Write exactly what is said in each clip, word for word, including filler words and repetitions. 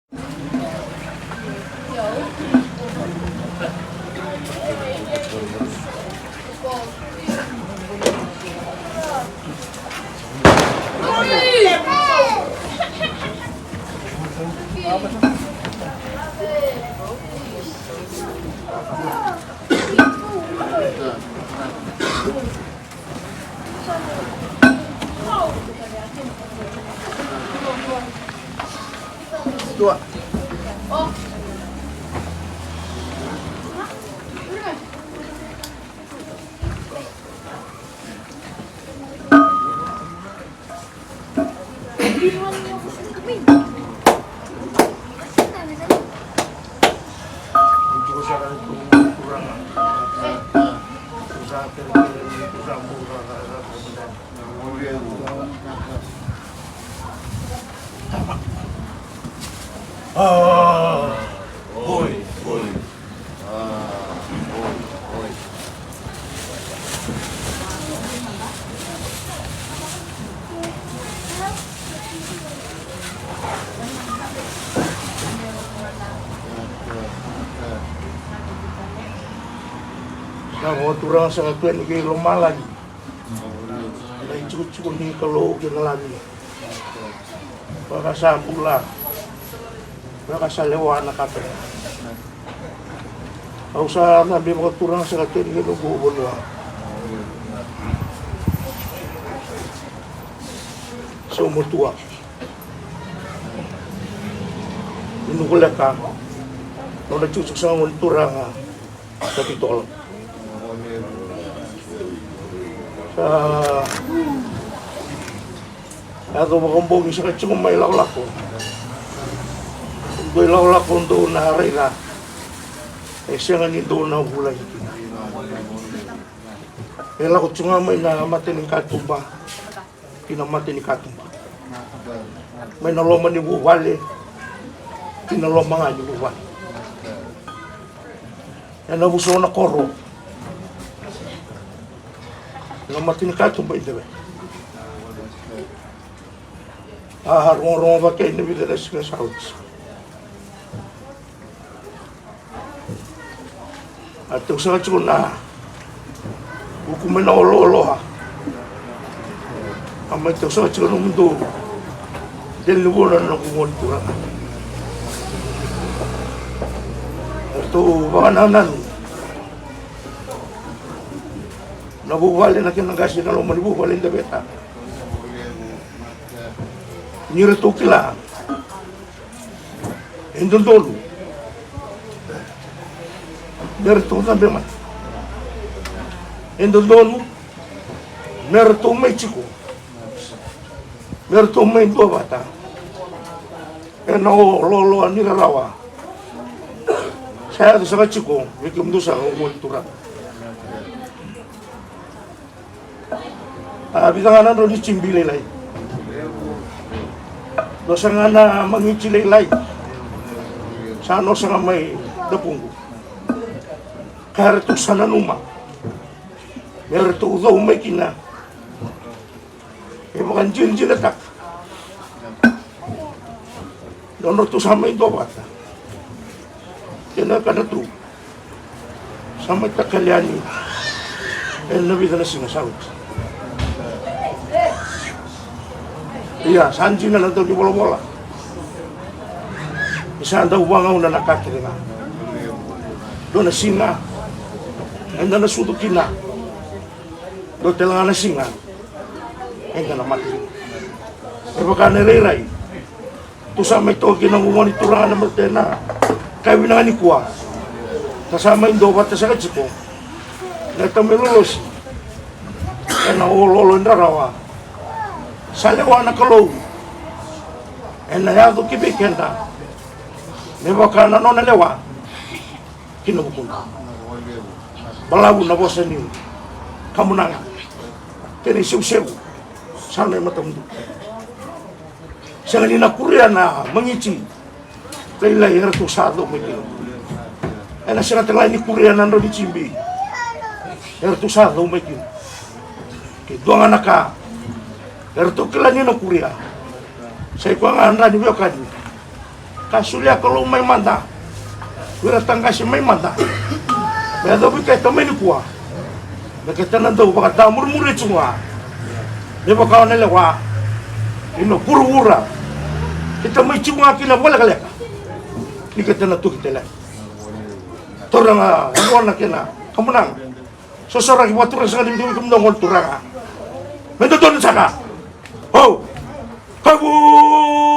Na vakaturaga saka tu yani kei lomalagi. Na itikotiko ni Kalou kei na lami. Vaka sa bula. Vaka sa lewa na kata. Au sa na be vakaturaga saka tu yani kei noqu vanua. Sau matua. Inu kuleka. Nona cucu sa goni turaga. Sa titola. Sa yaco vakabogi saka tiko mai lakolako. Dou i lakolako dou na raica. E sega ni dou na vulagi kina. E lako tiko ga mai na mata ni katuba. Ki na mata ni katuba. Mai na loma ni vuvale ki na loma ga ni vuvale. Ena vuso na koro. Na mata ni katuba i deve. A rogorogo vake na vica na siga sa oti. A tau saka tiko na vuku mai na olooloa. A mai tau saka tiko na mudu. Deli ni vua na noqu gone turaga. A tau vakanananu. Na vuvale na kena qase na loma ni vuvale da veta. Ni ratou kila. E dodonu me ratou cabe mai. E dodonu me ratou mai tiko. Me ratou mai duavata. Ena olooloa ni rarawa. Sa yaco saka tiko vei kemudou saka o gone turaga. A vica ga na drau ni tibi lailai. Dua saka ga na magiti lailai. Sa no saka mai dakuqu. Ka ratou sa nanuma me ratou cau mai kina. E vakadinadinataka. Nodratou sa mai duavata. Kena ka na tu. Sa mai takali yani ena vica na siga sa oti. Ia, sa dina na dau ni volavola. Ni sa dau vagauna na ka kece ga. Dua na siga eda na sucu kina. Dua tale ga na siga eda na mate. E vaka na irairai. Tu sa mai toka kina gugua ni turaga na mate na ka e vinaka nikua. Ka sa mai dua vata saka tiko na tamai lolosi. Ena oloolo e rarawa. Sa lewa na Kalou. Ena yaco ki vei keda. Me vaka na nona lewa. Ki na vukuna. Balavu na vosa ni kamunaga. Kena isevusevu. Sa na i matamudu. Sega ni na kuria na magiti lailai eratou sa cau mai kina. Ena sega tale ga ni kuria na drau ni tibi eratou sa cau mai kina. Ke dua ga na ka eratou kila ni na kuria. Sa i koya ga dra ni veiwekani. Ka solia Kalou mai mada vei ira taqase mai mada me yacovi keda mai nikua. Me keda na dau vakadamurimuri tiko ga me vaka o na lewa ina vuravura. Keda mai tiko ga kina vakalekaleka ni keda na tuki tale. Turaga, yaqona kei na kamunaga. Sosoraki vakaturaga saka ni dua vei kemudou gone turaga. Me dodonu saka. Ho! Kavura!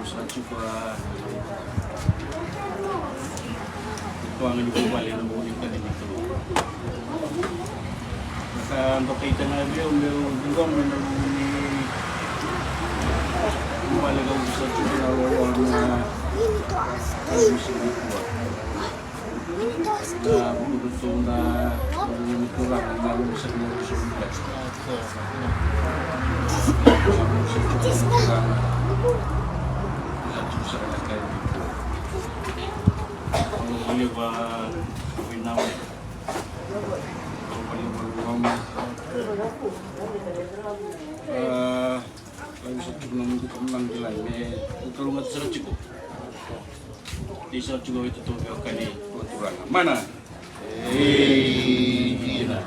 Sa tiko a tuaga ni vuvale ena vuku ni kaci ni Kalou. Na ka dokai tale ga vei au meu ciqoma ena vuku ni vuvale ka sa tiko na loloa na kaci ni Kalou. Na vuku tu na vuku ni turaga na vuku sa ni vuku sa ni vuku. Ni sa tiko vei itotou veiwekani vakaturaga. Mana. Ei, dina.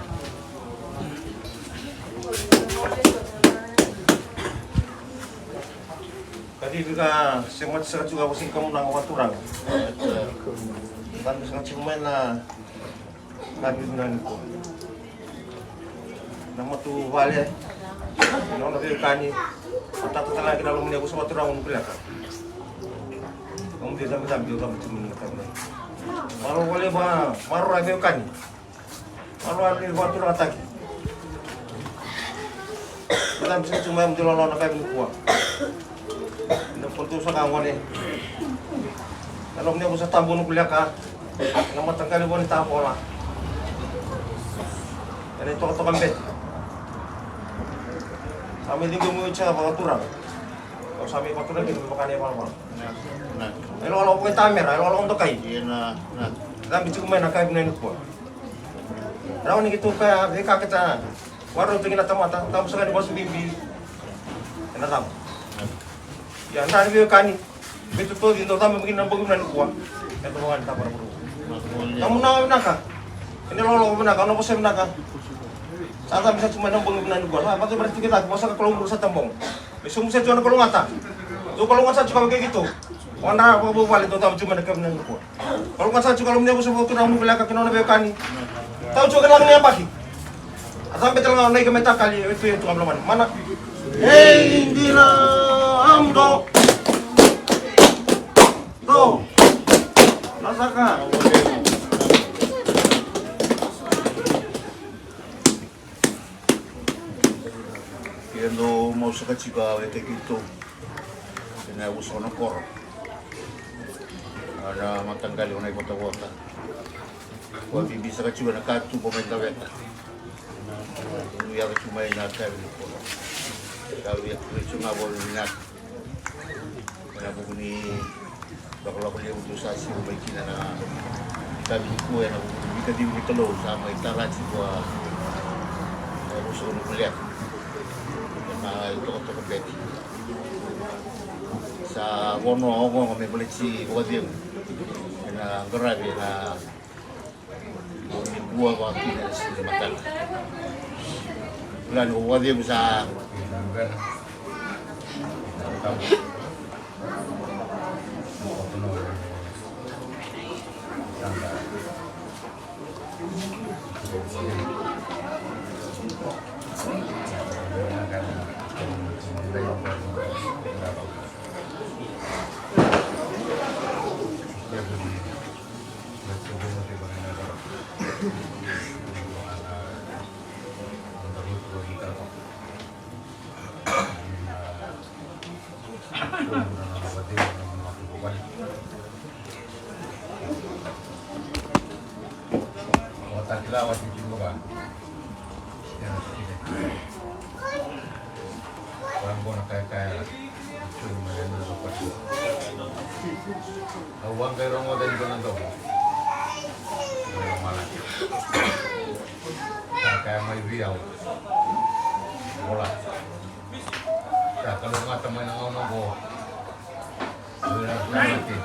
Kacivi ka semati saka tiko a vosa ni kamunaga vakaturaga. Kacivi saka tiko mai na kacivi na nikua. Na matavuvale, na nona veiwekani, matata tale ga kina lomani a vosa vakaturaga Nukuleka. Au dui cabecabeci au cabe tiko mai na kacivi. Malo vale va, malo ra veiwekani. Malo a ni vakaturagataki. Cabe tiko mai au dui loloma na kacivi nikua. Na kotou saka gone. Na lomani a vosa tabu Nukuleka. Na mataqali vo ni tavola. Ena itokatoka bete. Sa mai ciqomi oti saka vakaturaga. Au sa mai vakaturaga kina me vaka na ivalavala. E lolo ko itamera, e lolo ko dokai. Cabe tiko mai na kacivi nikua. Rawa ni keitou kaya veika keta. Warau tiko na tamata, tabu saka ni vosa bibi. Ena cava? Ia, na veiwekani. Veitotolo ni dau cabe mai kina na bogi vinaka nikua. E dau vaka ni taba na vuravura. Na munaka vinaka. Ena loloma vinaka, na vosa vinaka. Sa cabe sa tu mai na bogi vinaka nikua. Sa vata vata tiko cake, vosa ka Kalou bula sa tabona. Me sobu sa tu na kalougata. Dou kalougata sa tu ka vei keitou. Wadra vakavuvale dou cabe tu mai na kacivi vinaka nikua. Kalougata sa tu ka lomani a vosa vakaturaga Nukuleka kei na nona veiwekani. Tau tu ka na yabaki. A cabe tale ga o Naika me takali e tu e tu ka lomani. Mana. Ei, dina, amudo. Do. Lasaka. Ia dou mau saka tiko a weka keitou. Ena yavusa o na koro. A na mataqali o na ivotavota. Kua bibi saka tiko na katuba mai Taveta. Dou yaco tu mai na kacivi nikua. Sa via kuretu ga voli vinaka. Ena vuku ni lakolako levu dou sa siro mai kina na kacivi nikua, ena vuku ni veikacivi ni Kalou sa mai tara tiko a vosa o Nukuleka. Ena itokatoka bete. Sa vono ogogo me baleti vakacegu. Ena qaravi ena Nikua vakakina na siga ni mataka. Kila ni ko vakacegu sa. Lawa titi mo va. Era titi. Wa bona kaya kaya. Tuni ma ya na lo pati. Au wa qai rogoca ni dua na domo. Dua na malaki. Sa kaya mai vei au. Vola. Sa kalougata mai na gauna oqo. Era sa mate.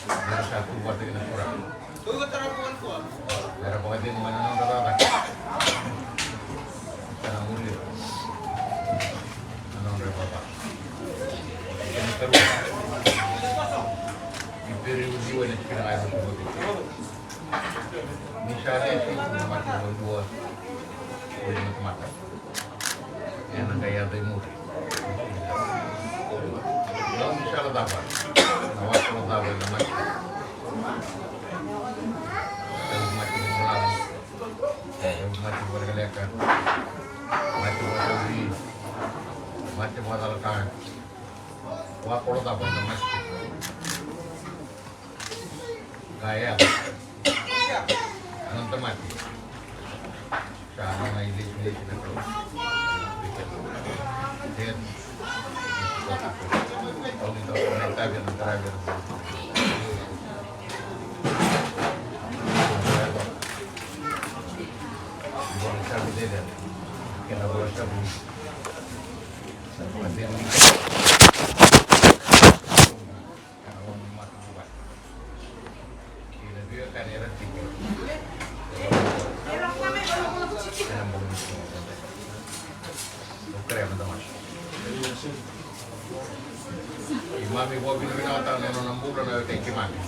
Era sa tu vata kei na Turaga. Era vakacegu mai na nodra cakacaka. Sa na muri ira na nodra ivalavala. Kena karua, ni bera ni uciwa ena tikina ga e ruasagavulu. Ni sa resi na mate vakadua. Oi na tamata. Ena qai yaco i muri. Lau ni sala cava? Na wasa cava ena mate? Lau mate ni balavu. Lau mate ni vakalekaleka. Mate vakadauvi. Mate vakacalaka. Wakolo cava ena mate? Kaya. Nona tamata. Sa nona ilesilesi na Kalou. Death. Au ni taura na itavi, na taravi, na itavi death. Kena vola sabu. Sa nona death. Keimami vakavinavinakataka na nona bula na weka i keimami.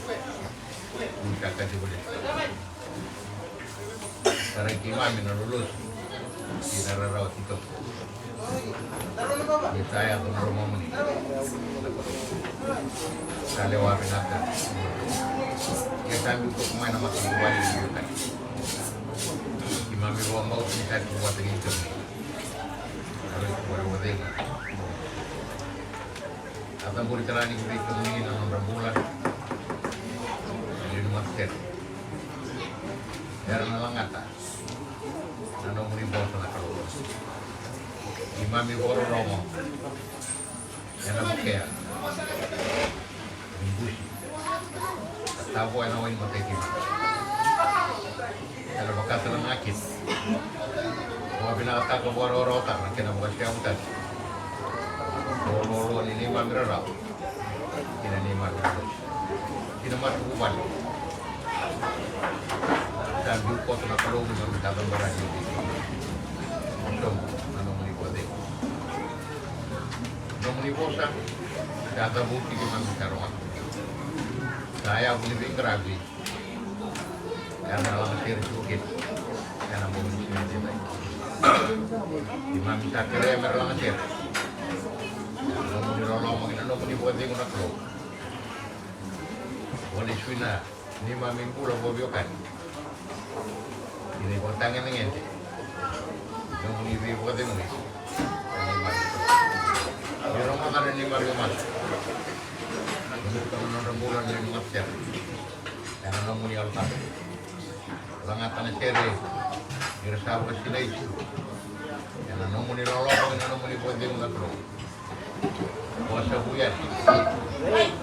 Ni sa kacivi lesu. Tarai keimami na lolosi kei na rarawa titobu. Ni sa yaco na lomamuni. Sa lewa vinaka. Ke sa biu toka mai na matavuvale ni biu kai. Keimami vakabauta ni sa tu vata kei keimami. Na veivuke vakacegu. A cabori tale ga ni vei kemuni na nodra bula. Na lewe ni matasere. Era na lagata na nomuni vosa na Kalou. Keimami vakarorogo ena vukea ni busi ka tavoya na wai ni matai keimami. Ena vaka tale ga kina. Vakavinavinakataka, vakarawarawataka na kena vakaseyavutaki. Lololo ni neimami rarawa. Kina neimami rarawa. Kina matavuvale. Sa biu koto na Kalou ni nomu tata barani. Sobu na nomuni vosa. Nomuni vosa. Sa cavuti keimami sa rogoca. Sa yavu ni veiqaravi. Ena lagata ira tiko kina. Ena bogi ni siga edaidai. Keimami sa kerea me ra lagata ira. Ena nomuni loloma kei na nomuni vakacegu na Kalou. Vakalesuya na neimami bula vakaveiwekani. Kei na ivakatagedegede. Nomuni veivakacegui. Ni rogoca na neimami masu. Ni muka na nodra bula na neimami matasere. Ena nomuni Yalo Tabu. Lagata na sere ni ra sa vakasinaiti. Ena nomuni loloma kei na nomuni vakacegu na Kalou. Vosa vuyati.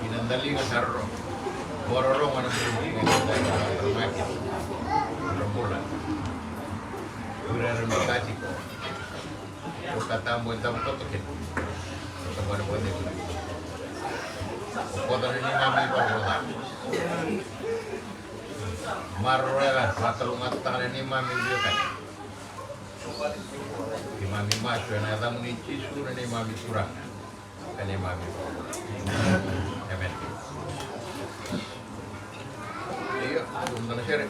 Ina daliga sa roro. Vakarorogo na bula ni siga edaidai. Nodra bula. Vei ira era vaka tiko. Toka tabu e davo koto kina. Toka vale vale. O koto na neimami ivalavala ca. Maroroya, vakalougatataka na neimami veiwekani. Keimami masu ena yacamuni Jisu na neimami Turaga. Ka neimami. Emeni. Ia, dua na sere.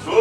So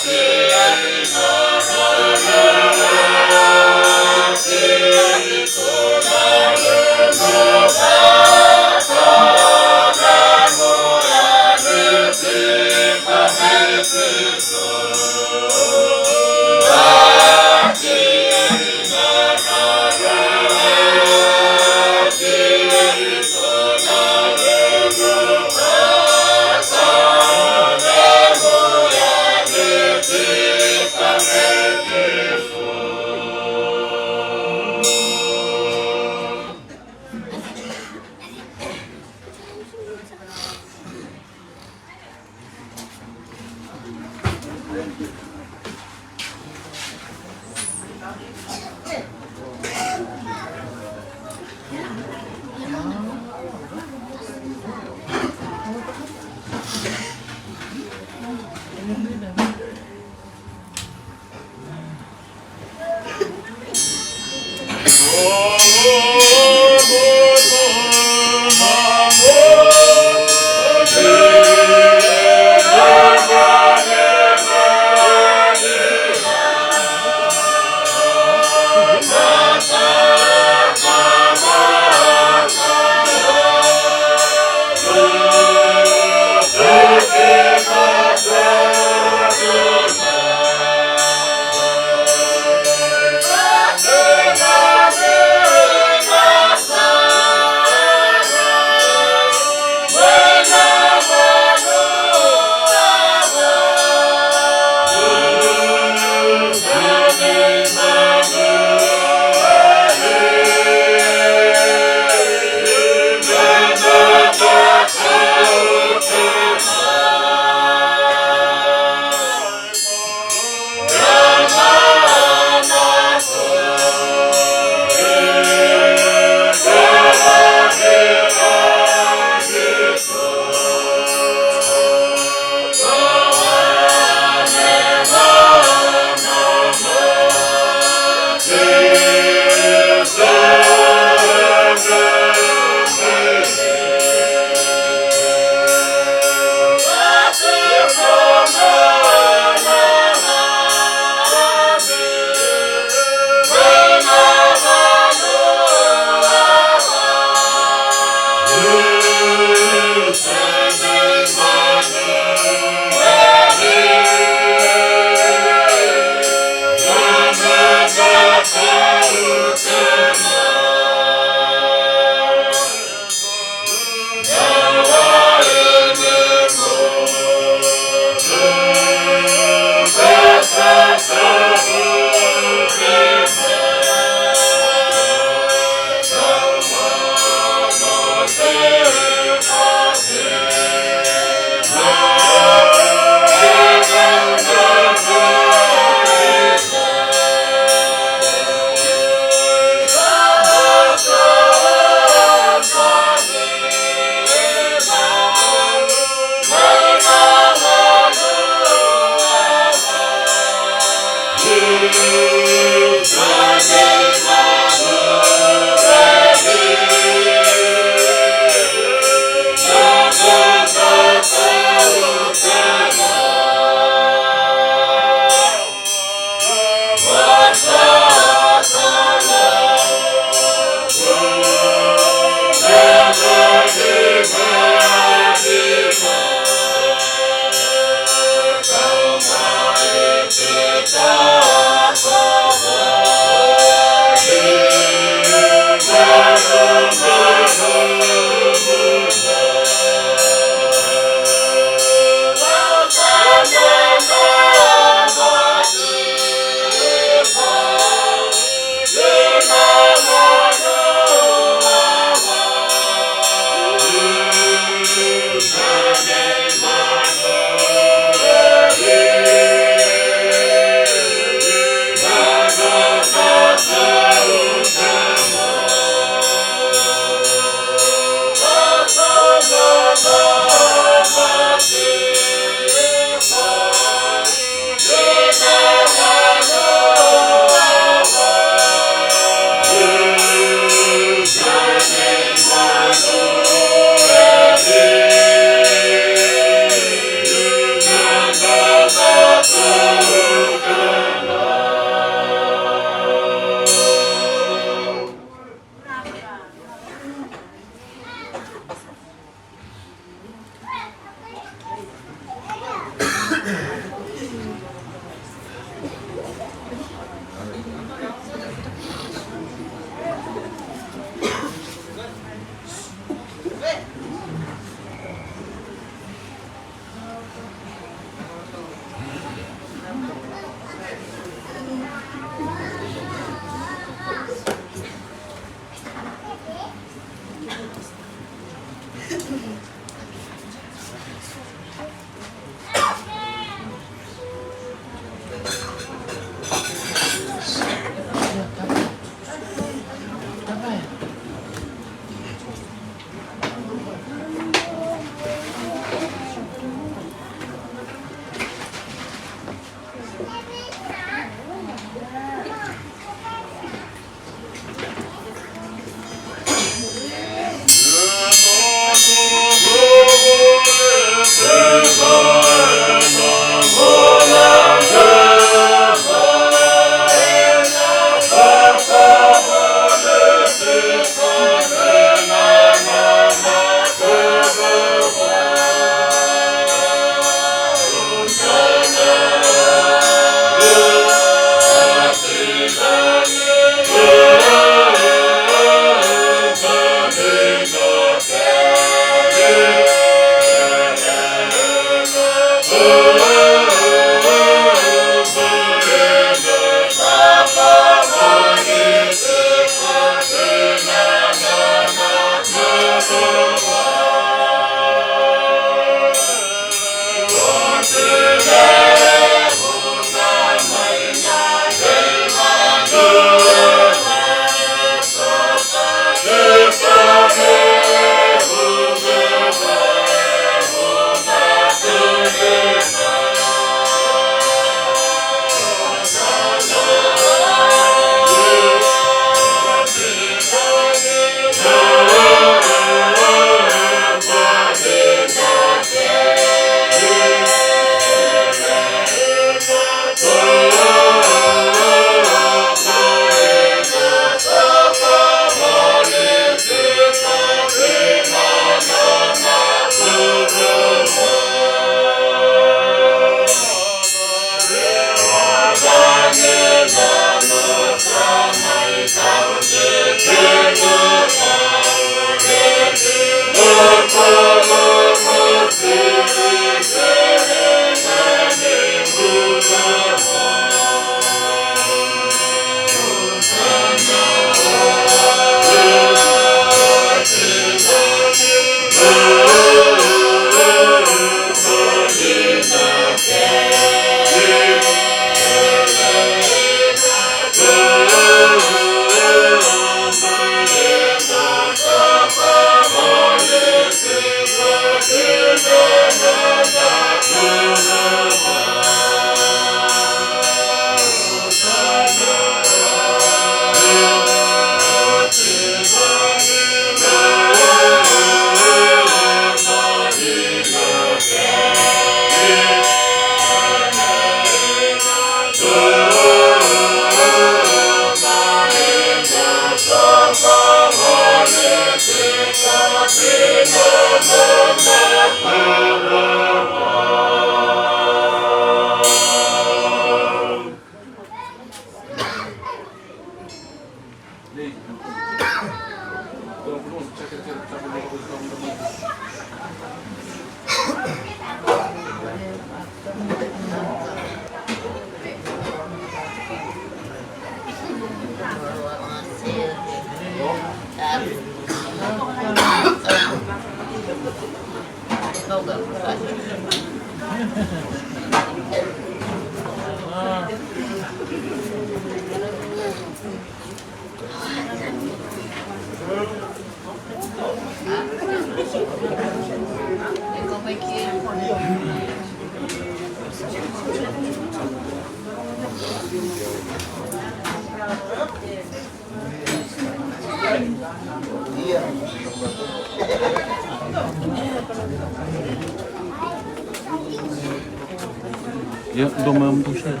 Ia, dua mai au me tou share.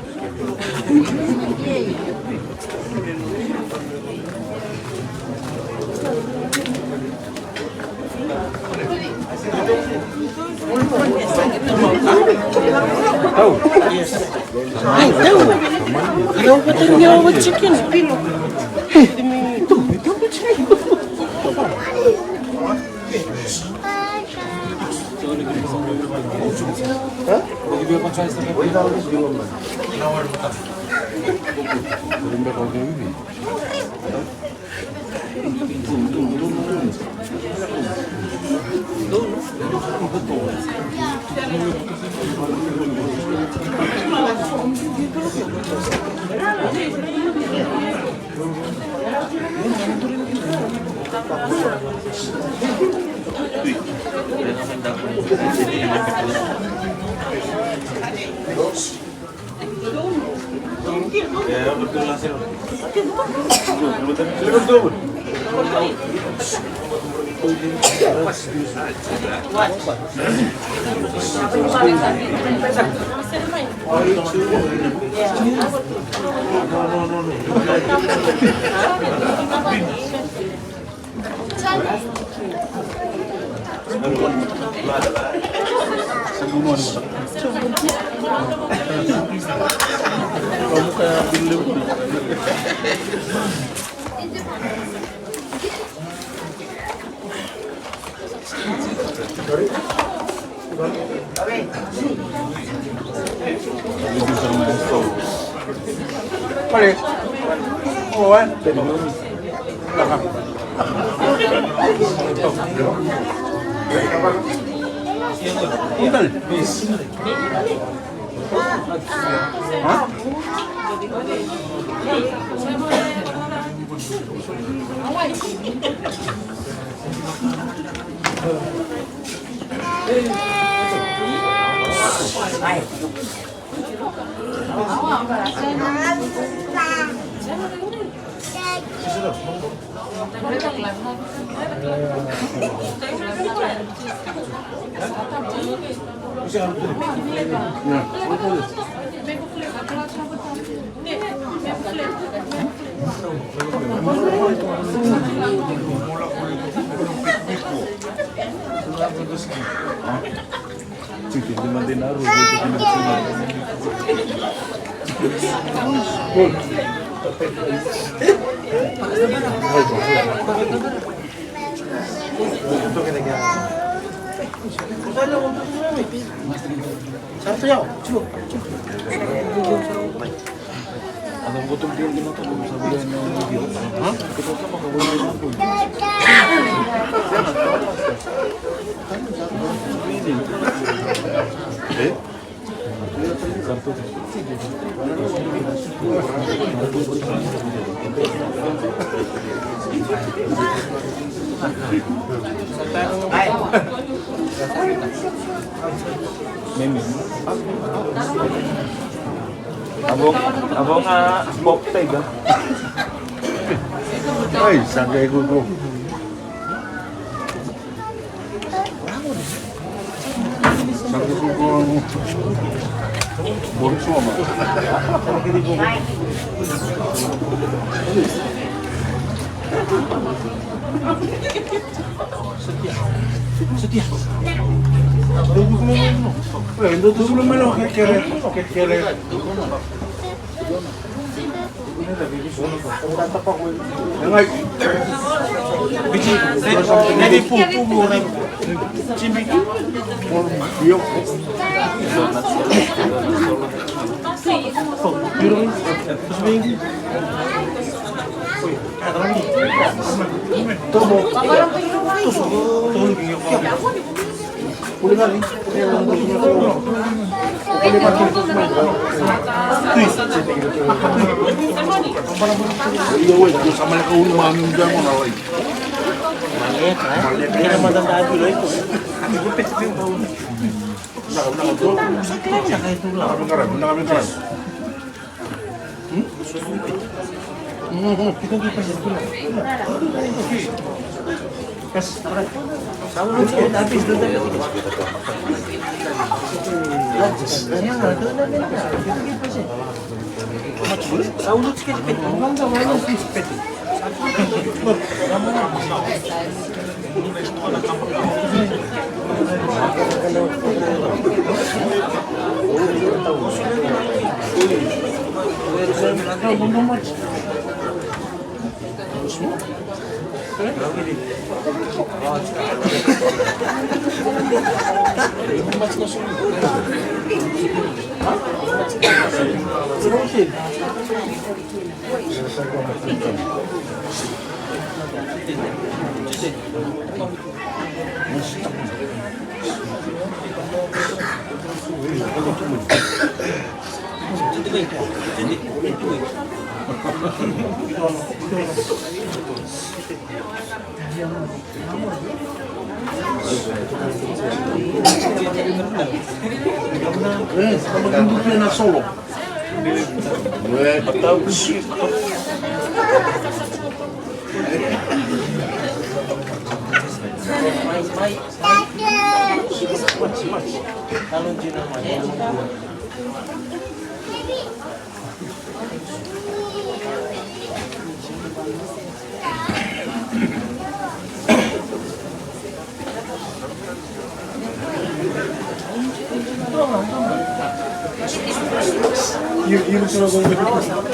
Tau. Ai, tau. Rau vata ni au chicken. Mimi. Avo, avo ga pop taiga. Ai, sa qai kuku. Sa kuku. Bom soma.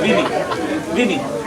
Vini, Vini.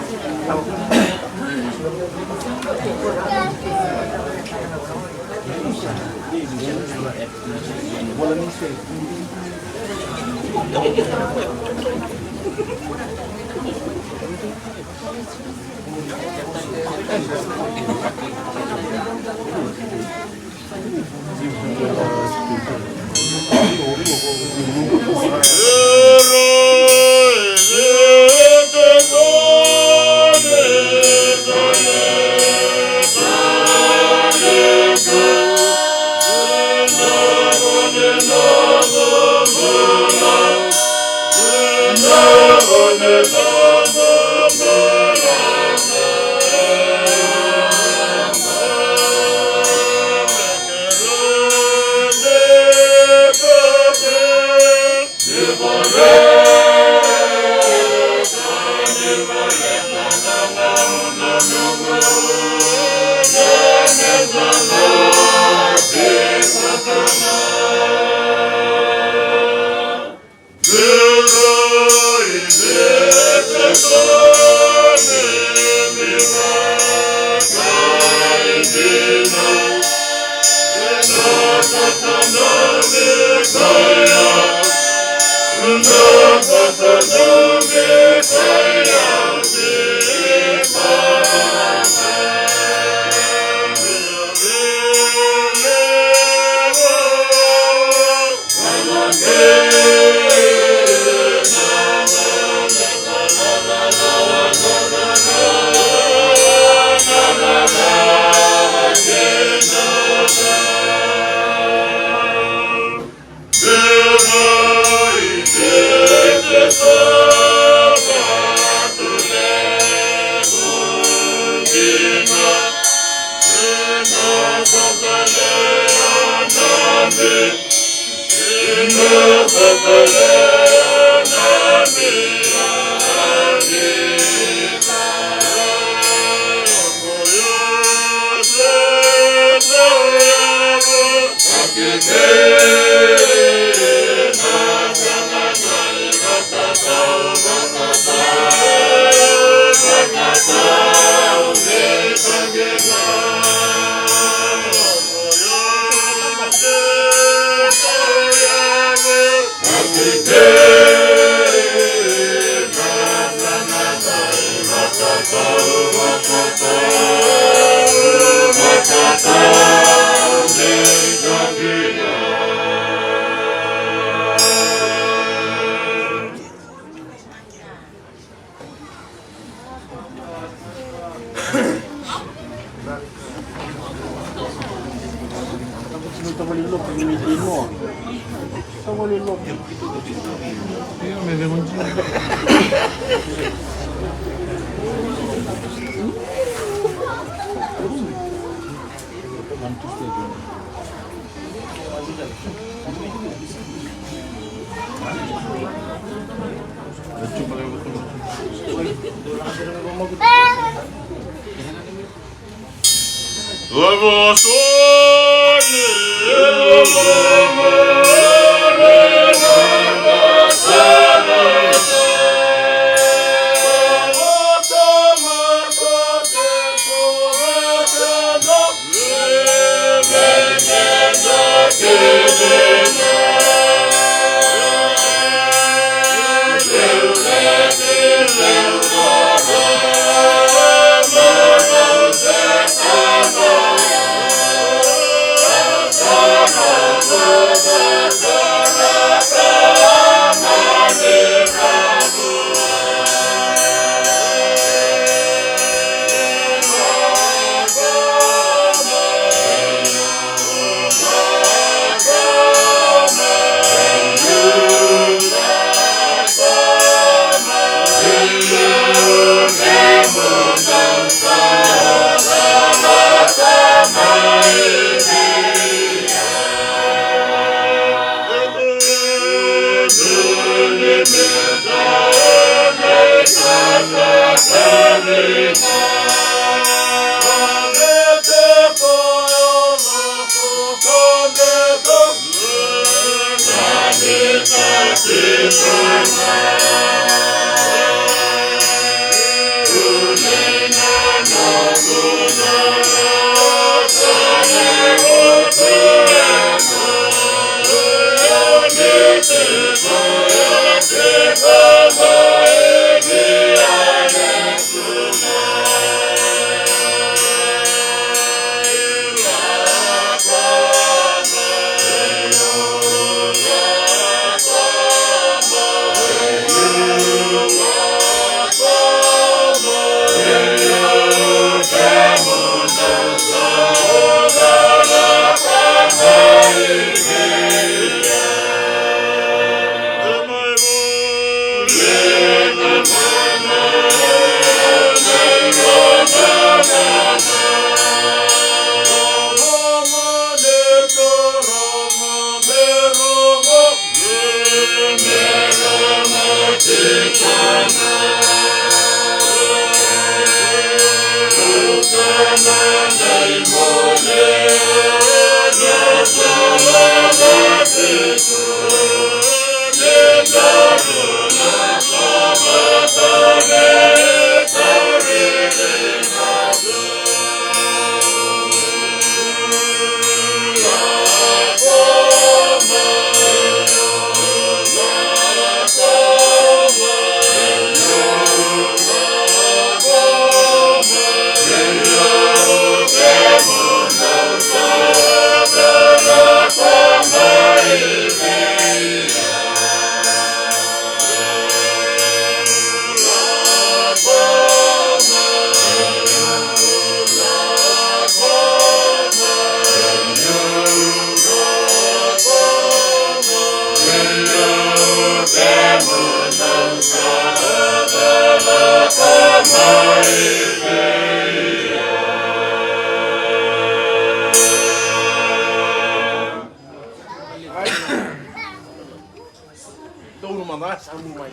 Dou na maca, sa mu mai.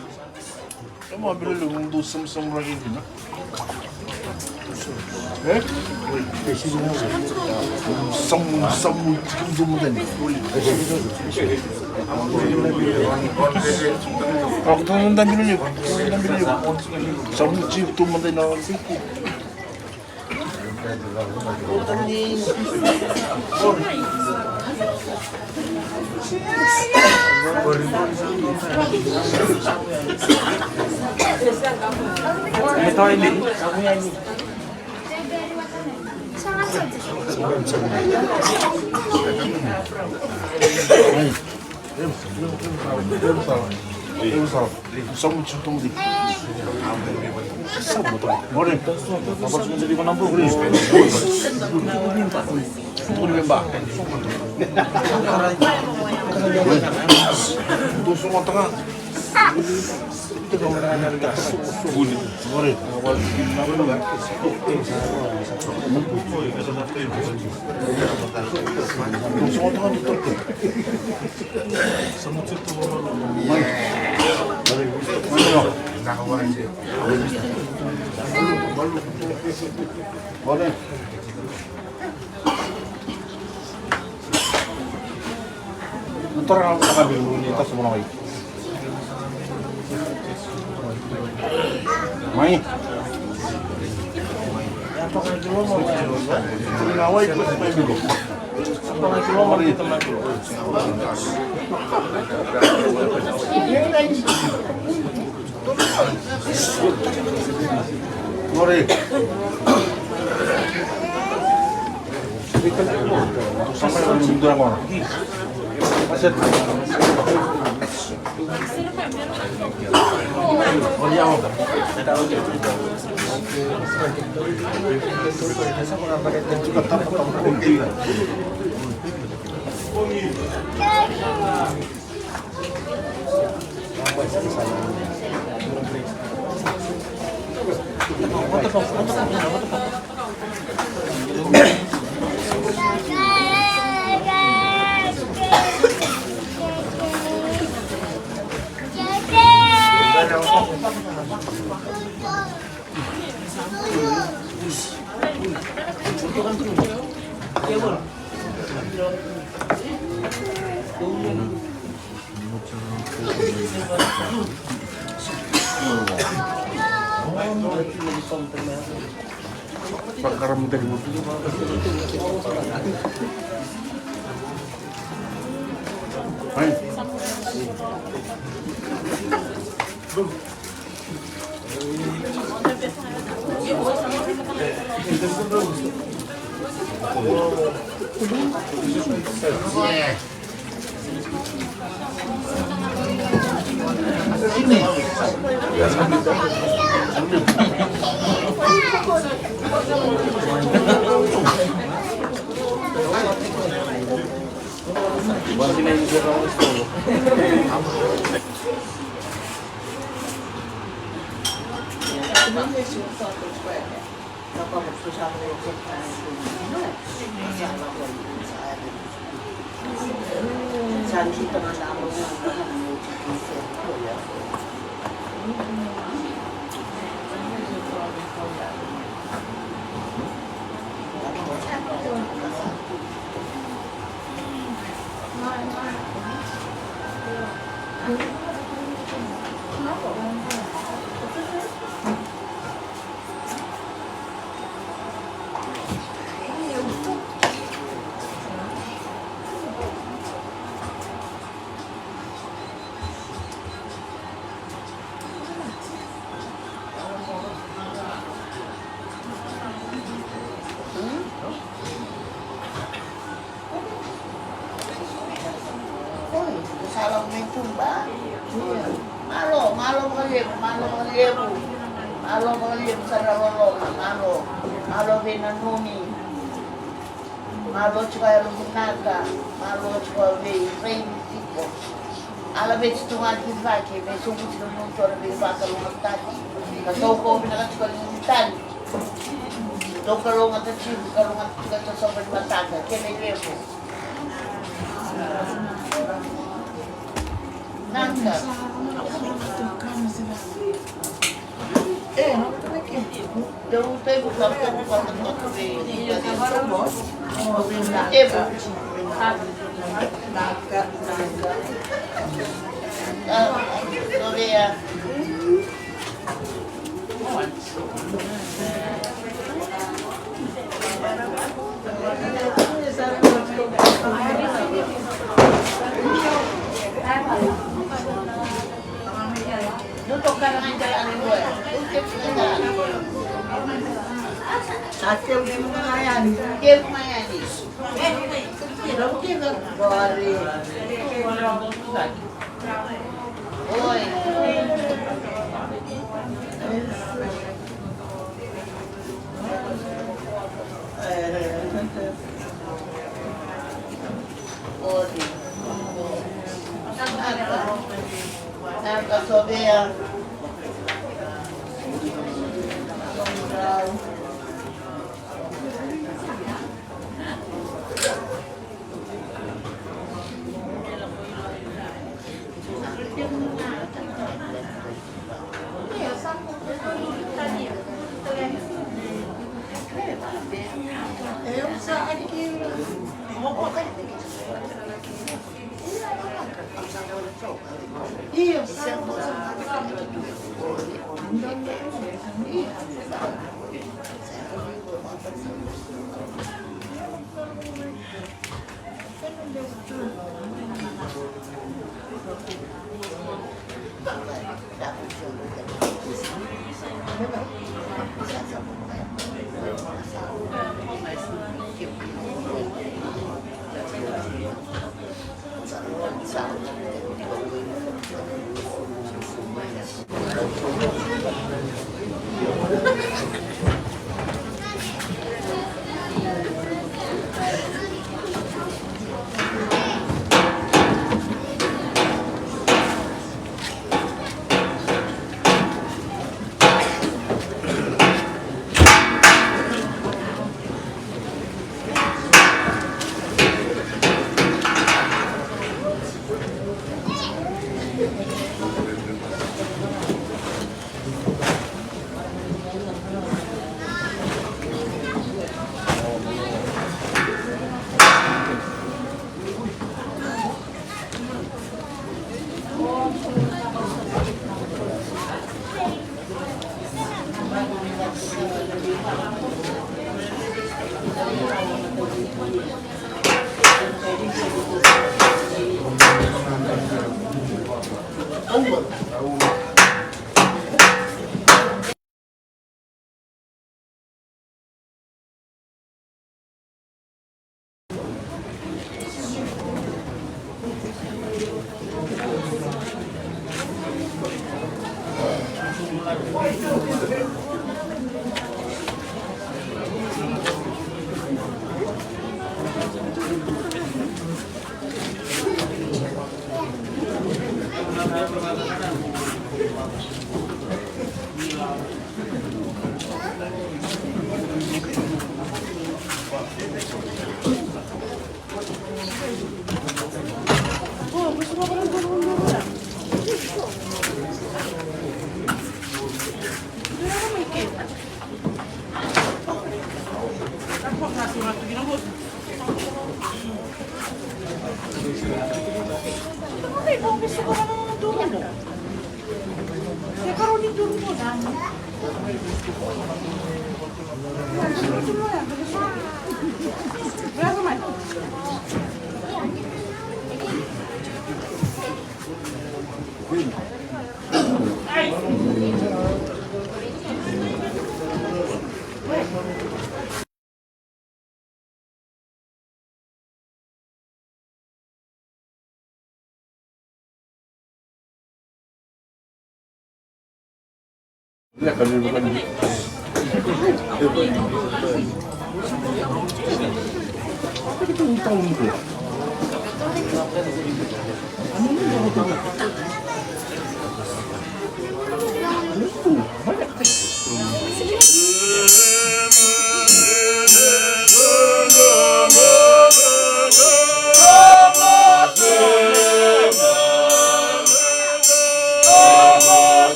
E mo bilo le dou samusamu raki dina. E? Samu, samu, tiki dou maca ni. Ako dou na bilo le, dou na bilo le. Samu tiki dou maca ni. Oi, ko sa lako mai tuba. Malo, malo vakalevu, malo vakalevu. Malo vakalevu sara loloma, malo. Malo veinanumi. Malo tiko yalo vinaka, malo tiko vei raivi tiko. A laveti tu ga ki cake me sobu tiko na nomutou na veivakalougatataki. Ka saukau vinaka tiko na nomu tani. Dou kalougata tiko, kalougata tiko, sa sobu ni mataka, kena ilevu. Naka.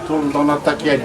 Tolu dau na taki yani.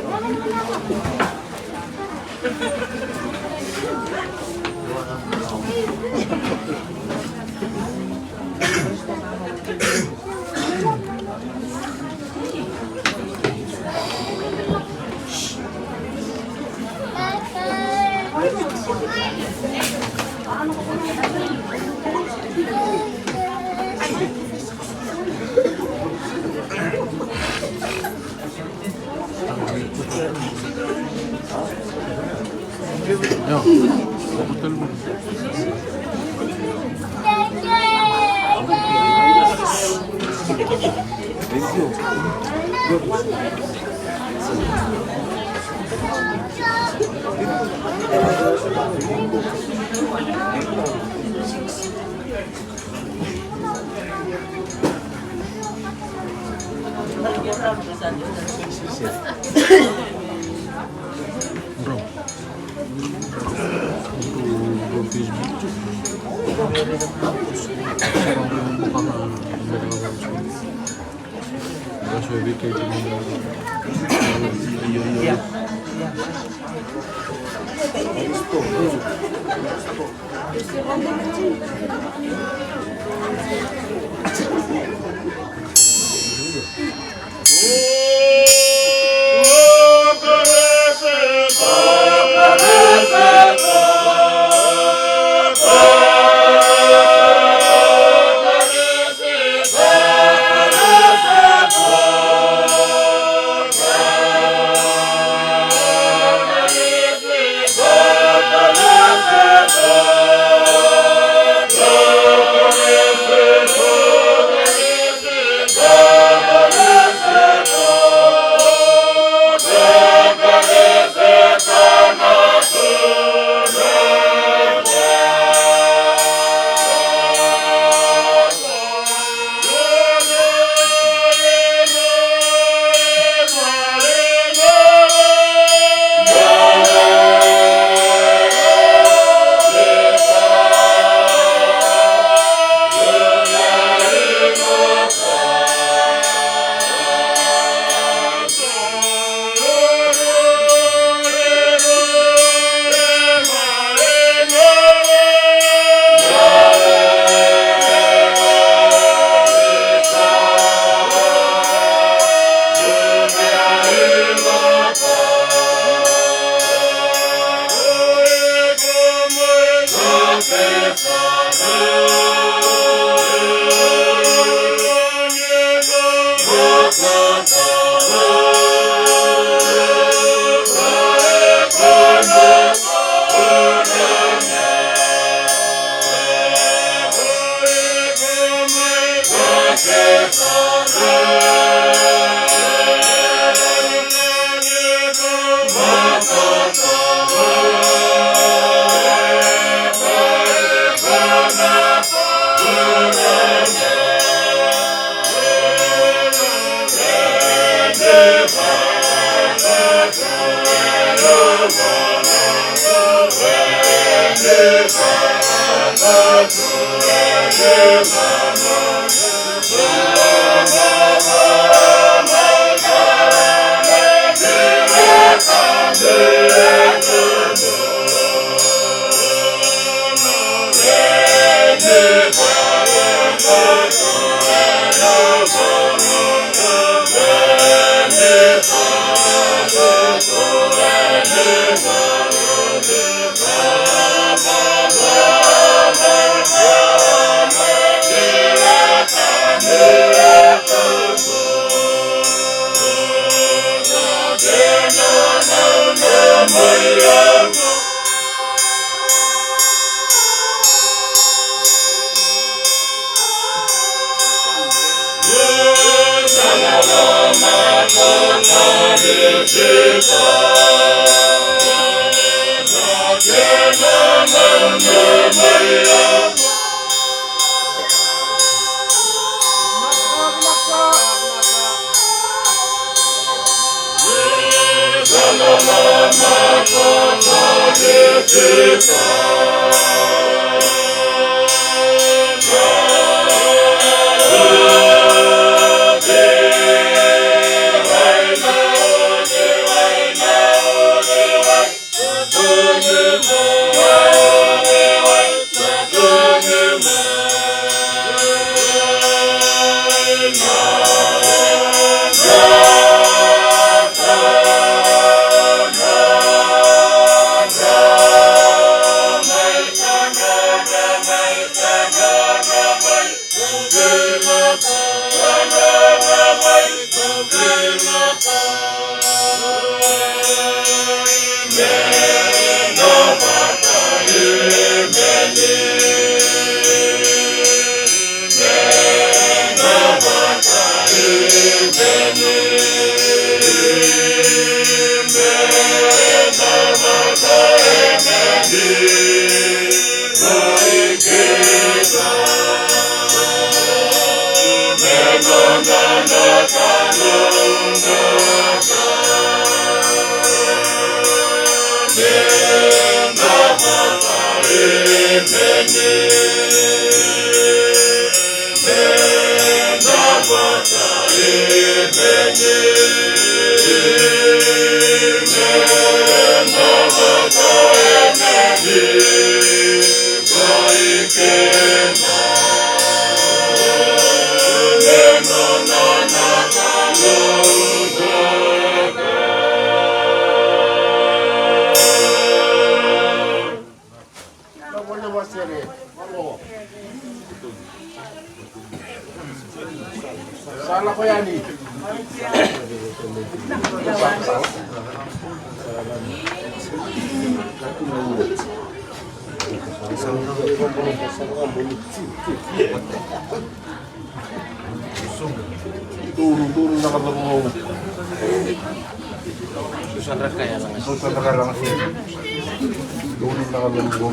Donu, donu na ka vavau. Donu na ka vavau.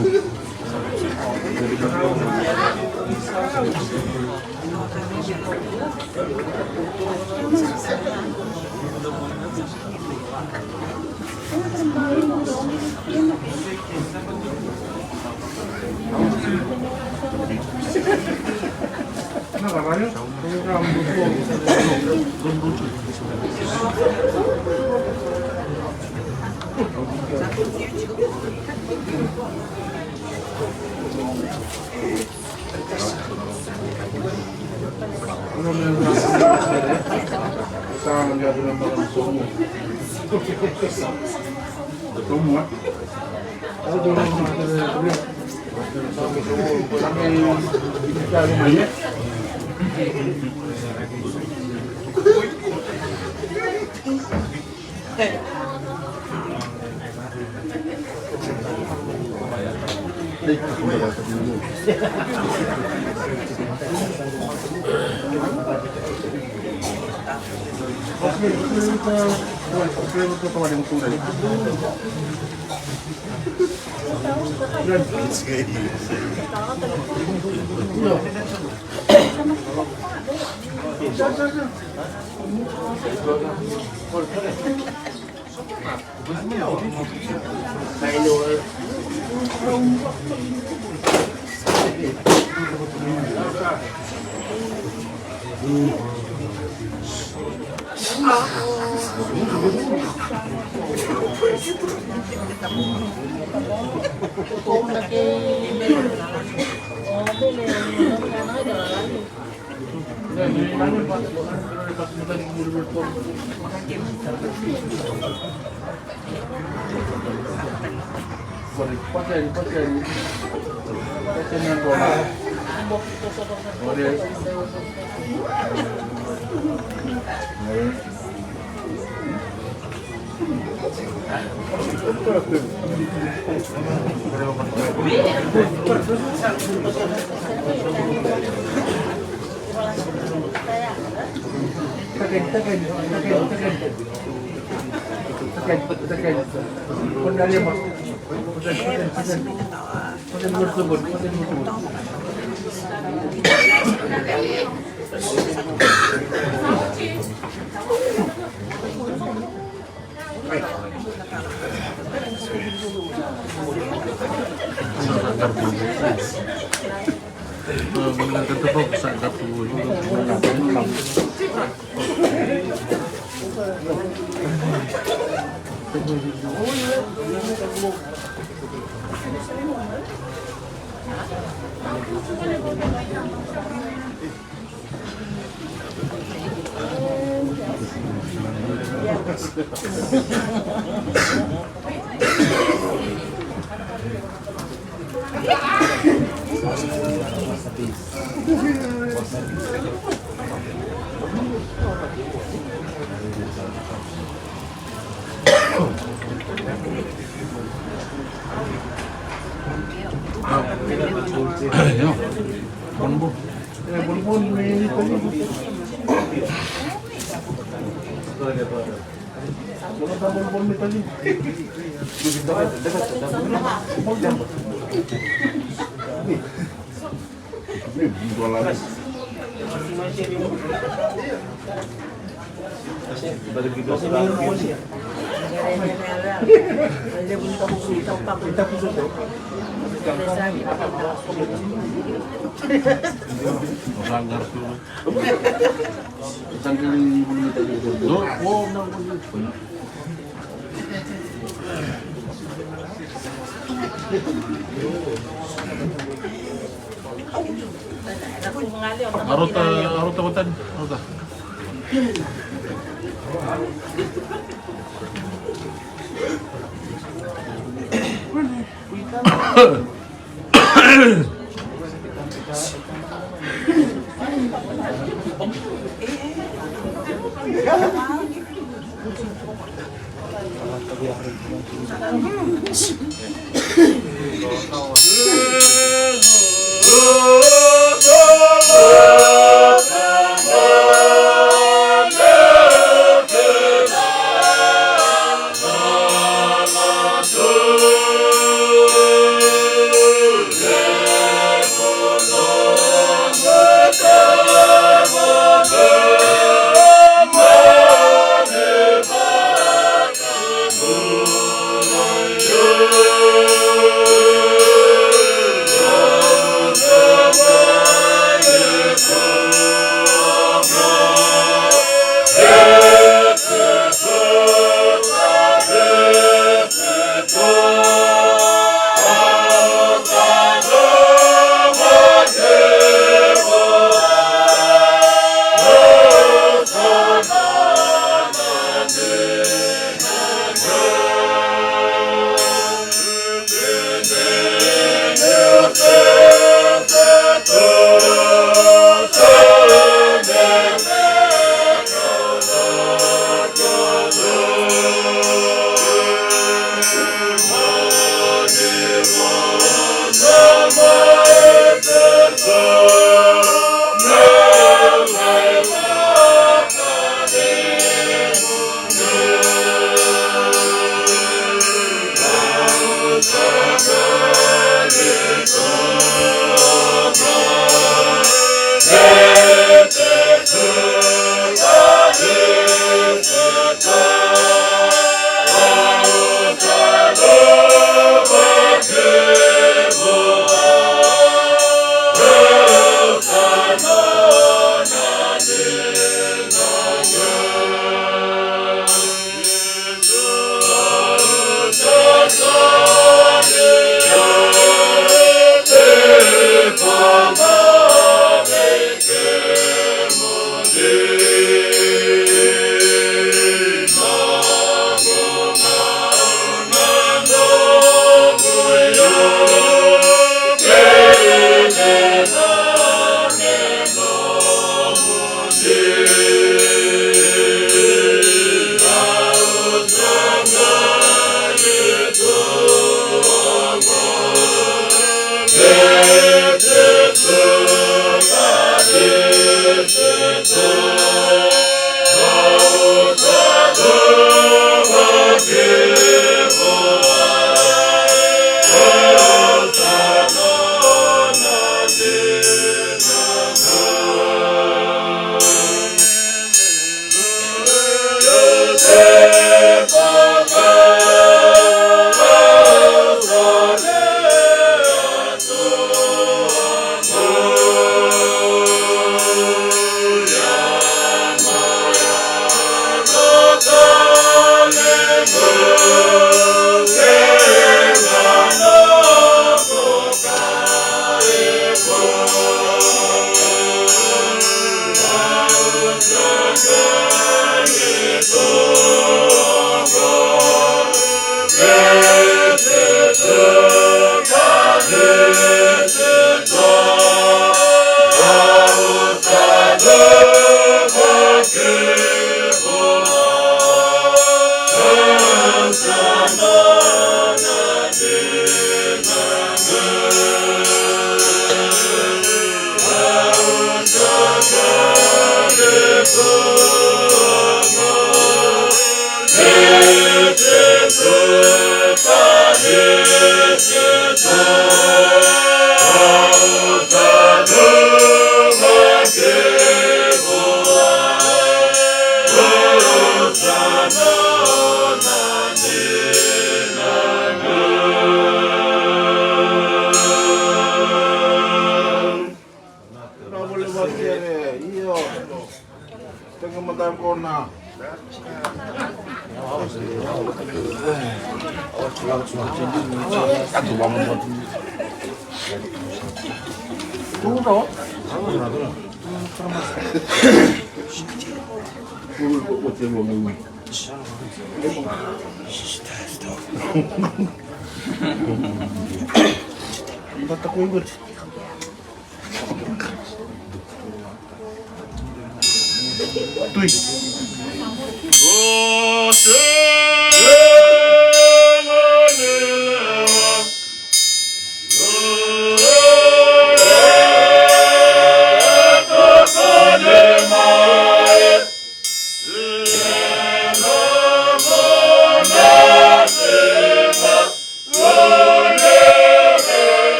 Arota, arota watani, arota.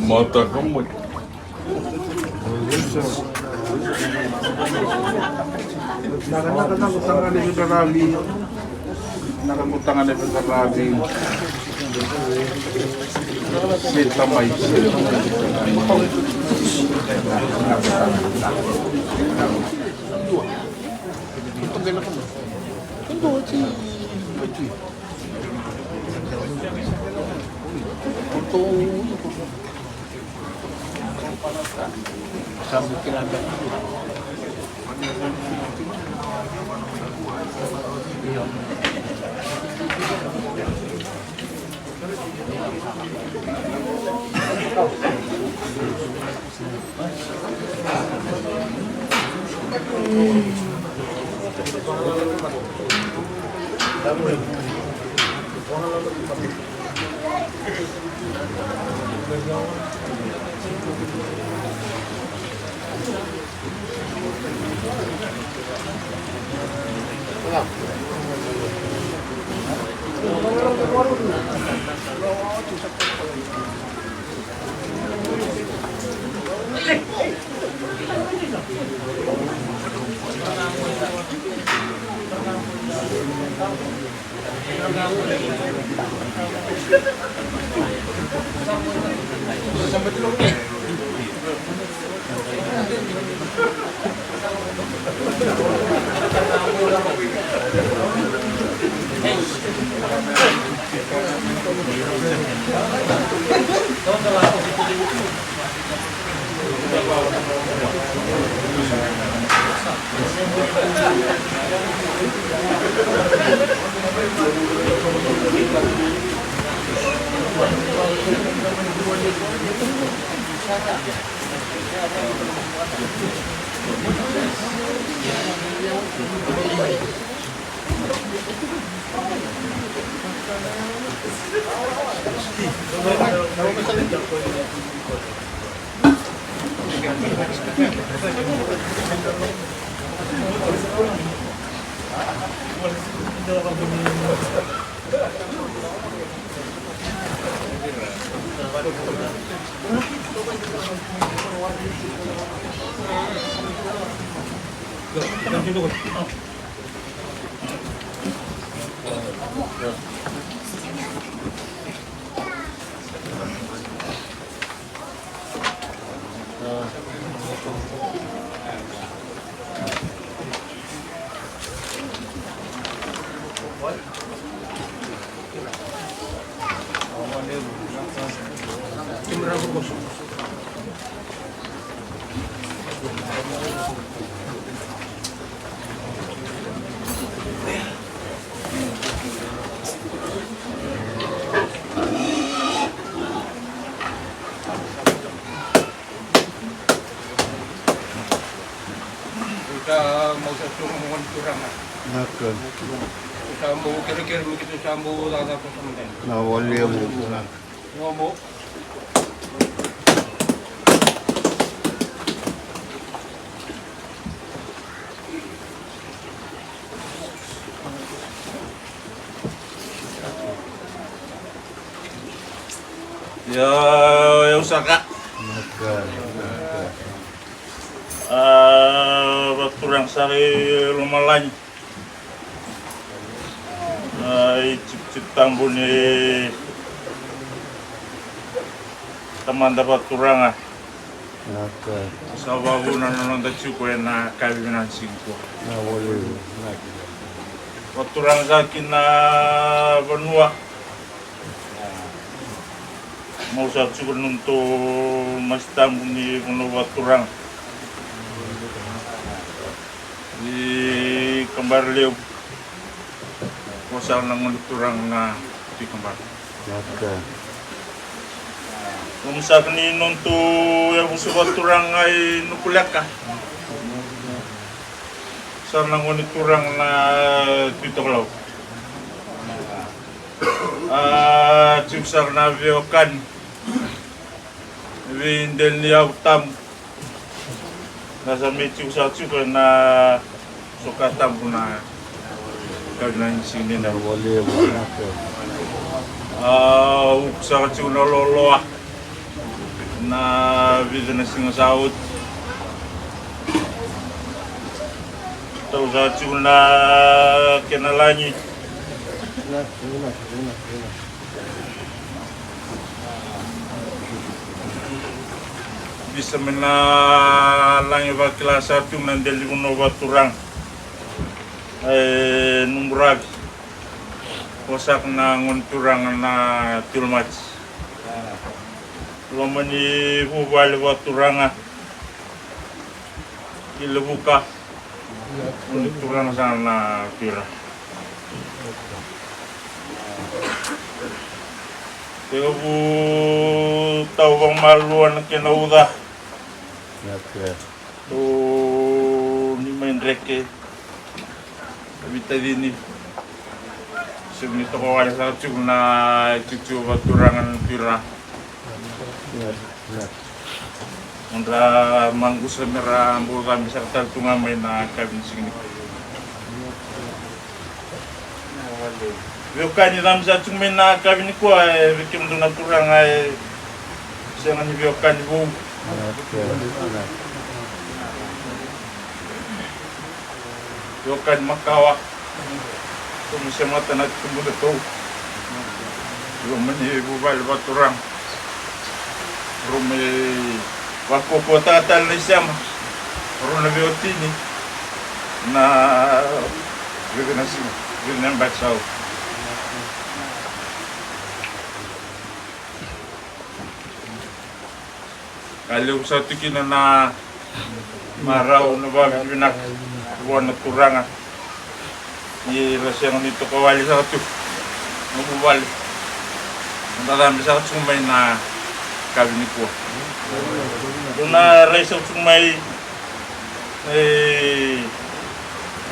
Mataka mai. Naka, naka, naka, tagane veiqaravi. Naka, naka, tagane veiqaravi. Se tamai, se tamai. Sa mau sa tu mo ni turaga. Naka. Sa mau kerekere mo keitou sa mau cakacaka ko sa mo dai. Na walevu. Sa mau. Ia, au saka. A, vaturaga sara i lomalagi. A, i tikotiko tabu ni tamada vaturaga. Naka. Sa vakavuna na noda tiko ena yakavi vinaka ni siga nikua. Na walevu, naka. Vaturaga sa ki na vanua. Mau sa tiko na nodatou masi tabu ni vanua vaturaga. Ni kabara levu. Ko sa na gone turaga na tikabara. Naka. Lomasaka ni nodatou yavusa vaturaga i Nukuleka. Sa na gone turaga na Tui Tokalau. A, tiko sara na veiwekani. Vei deli ni yavu tabu. Na sa mai tiko sa tiko ena soka tabu na kavi na siga ni na walevu. A, uku saka tiko na loloa. Na vica na siga sa oti. Tau saka tiko na kena lagi. Visa mai na lagi vakila sa tu na deli ni vanua vaturaga. E Nuburavi. Ko saka na gone turaga na Tilomati. Loma ni vuvale vaturaga. I Levuka. Ni turaga sa na Tui Ra. Tekivu tau vakamalua na kena uca. Tou ni mai dreke. Vitacini. Sega ni toka wale saka tiko na tiko vaturaga na Tui Ra. Nodra maqusa me ra bau cabe saka tale tu ga mai na kavi ni siga nikua. Veiwekani cabe saka tiko mai na kavi nikua, e vei kemudou na turaga e sega ni veiwekani vou. Veiwekani makawa. Tou mai semata na tubudatou. Loma ni vuvale vaturaga. Rau mai Vakaukauwataka tale na isema, rua na veiwatini, na vica na siga, vica na yabaki sa oti. Ka levu sa tu kina na marau, na vakavinavinaka vua na Turaga. Ni ra sega ni toka wale saka tiko na vuvale. Na da cabe saka tiko mai na yakavi nikua. Dou na rai saka tiko mai, e,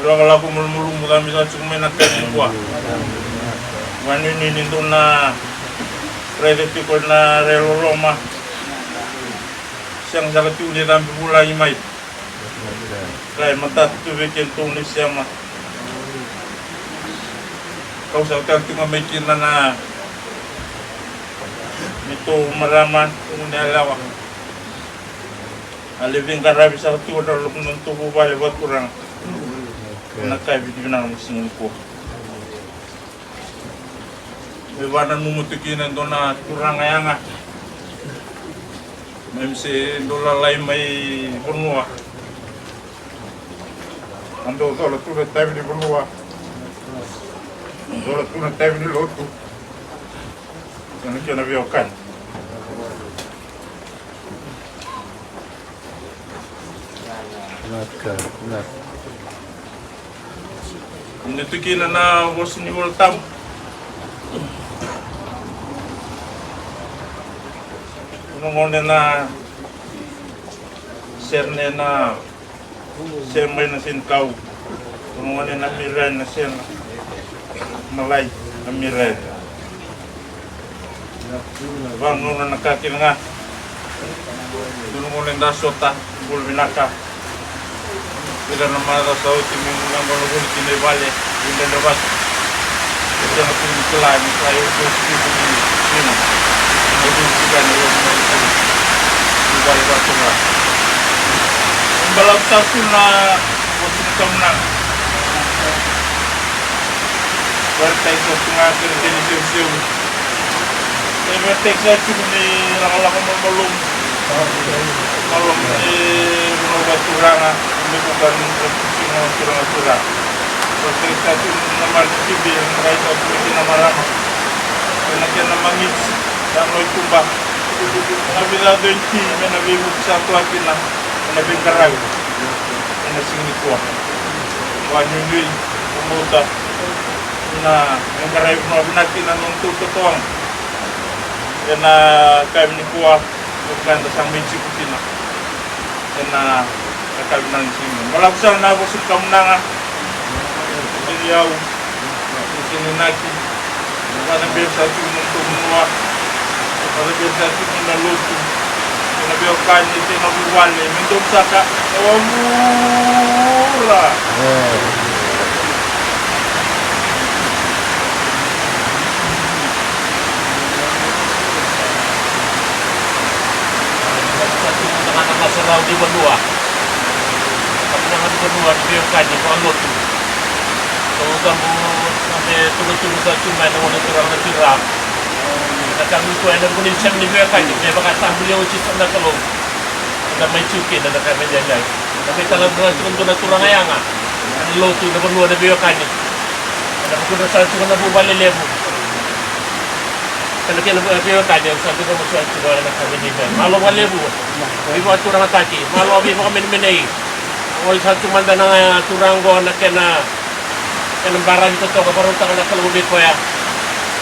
lakolako malumalumu, cabe saka tiko mai na yakavi nikua. Vakanuinui ni dou na raica tiko na rai loloma. Sega saka tiko ni cabe vulagi mai. Ka e matata tu vei kedatou na isema. Kau sa tale tu ga mai kina na neitou marama, neitou yalewa. A lai veiqaravi saka tiko na lotu, na nodatou vuvale vakaturaga. Na ka e vinavinaka na siga nikua. Me vakananuma tu kina e dua na turaga yaga. Me se dou lalai mai vanua. A dou cola tu na itavi ni vanua. Cola tu na itavi ni lotu. Ena kena veiwekani. Vinaka, vinaka. Ni tu kina na vosa ni Vola Tabu. Dua na gone na Sena, na Sena mai na Senikau. Dua na gone na Mirai na Sena. Malai na Mirai. Vagauna na ka kece ga. Dua na gauna eda sota, bula vinaka. Vica na macawa sa oti meu na gone voli ki na vale, veidredrevaki. E sega tu ni kila ni sa iotioti tiko ni siga. Au dau tiko yani, au dau tiko ni vale vakaturaga. Balavu sa tu na oti ni kamunaga. Veretaki sa tu ga kei na kena isevusevu. E veretaki sa tiko ni lakolako malumalumu. Malumalumu ni vanua vakaturaga, ni buka ni turaga, turaga, turaga. Veretaki sa tiko na marama ni sipi, veretaki sa tiko na marama. Ena kena magiti, sa noi tuba. Na vica dua na ti, me na veivuke sa toka kina. Ena veiqaravi ena siga nikua. Vakanuinui, vakabauta ni na veiqaravi vinaka kina na nodatou totoka ena yakavi nikua, ka eda sa mai tiko kina ena yakavi vinaka ni siga. Balavu sara na vosa ni kamunaga. Kei au, kei na inaki. Vata beka sa tiko na nodatou vanua. Vata beka sa tiko na lotu. Kei na veiwekani, kei na vuvale, me dou saka o vura. Sa tiko na ka na sarau ni vanua. Kamunaga ni vanua, ni veiwekani, vakalotu. Sa tabu na veituvatuva sa tu mai na gone turaga na Turaga. Na ka nikua ena vuku ni sega ni veiwekani, me vaka sa bulia oti Jisu na Kalou. Eda mai tiko kina na ka me dede. Na veitalatala tiko dua na turaga yaga. Na lotu, na vanua, na veiwekani. Ena vuku na sa tiko na vuvale levu. Ena kena veiwekani, au sa tiko mo sa tiko ena ka me dede. Malo vakalevu. Veivakaturagataki. Malo veivakamenemenei. Oi sa tu mada na turaga oqo na kena Ena baravi totoka, vakarautaka na Kalou vei koya.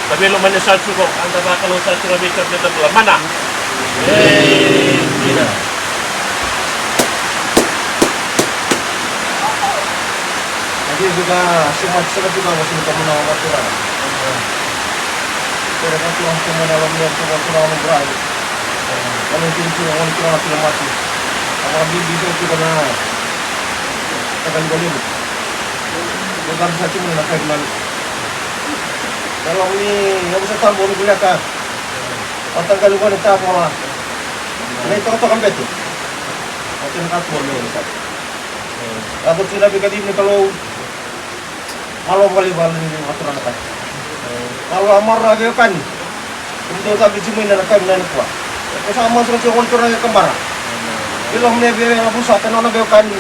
Na veilomani sa tiko, eda vakalou sa tiko vei koya, meda bula mana. Ei, dina. Na vei vei ka sema, sema tiko na vosa ni kamunaga vakaturaga. Kere ka turaga sema na lomia tiko turaga na buravi. Ka lomia tiko na turaga tiko mati. Ka vakabibi tiko na Taqali valevu. Ko cabe sa tiko mai na kai vinaka. Na loma ni yavusa tabu o ni voleka. O taqali vua ni tavora. Na itokatoka bete. O kena katuba me yavusa. Yaco tiko na veikacivi ni Kalou. Malo vakalevu vale ni vakaturagataki. Malo a maroroi veiwekani. Kemudou cabe tiko mai na kai vinaka nikua. Ko sa masu tiko o ni turaga e kabara. Ilo me via na vusa, tena ona veiwekani.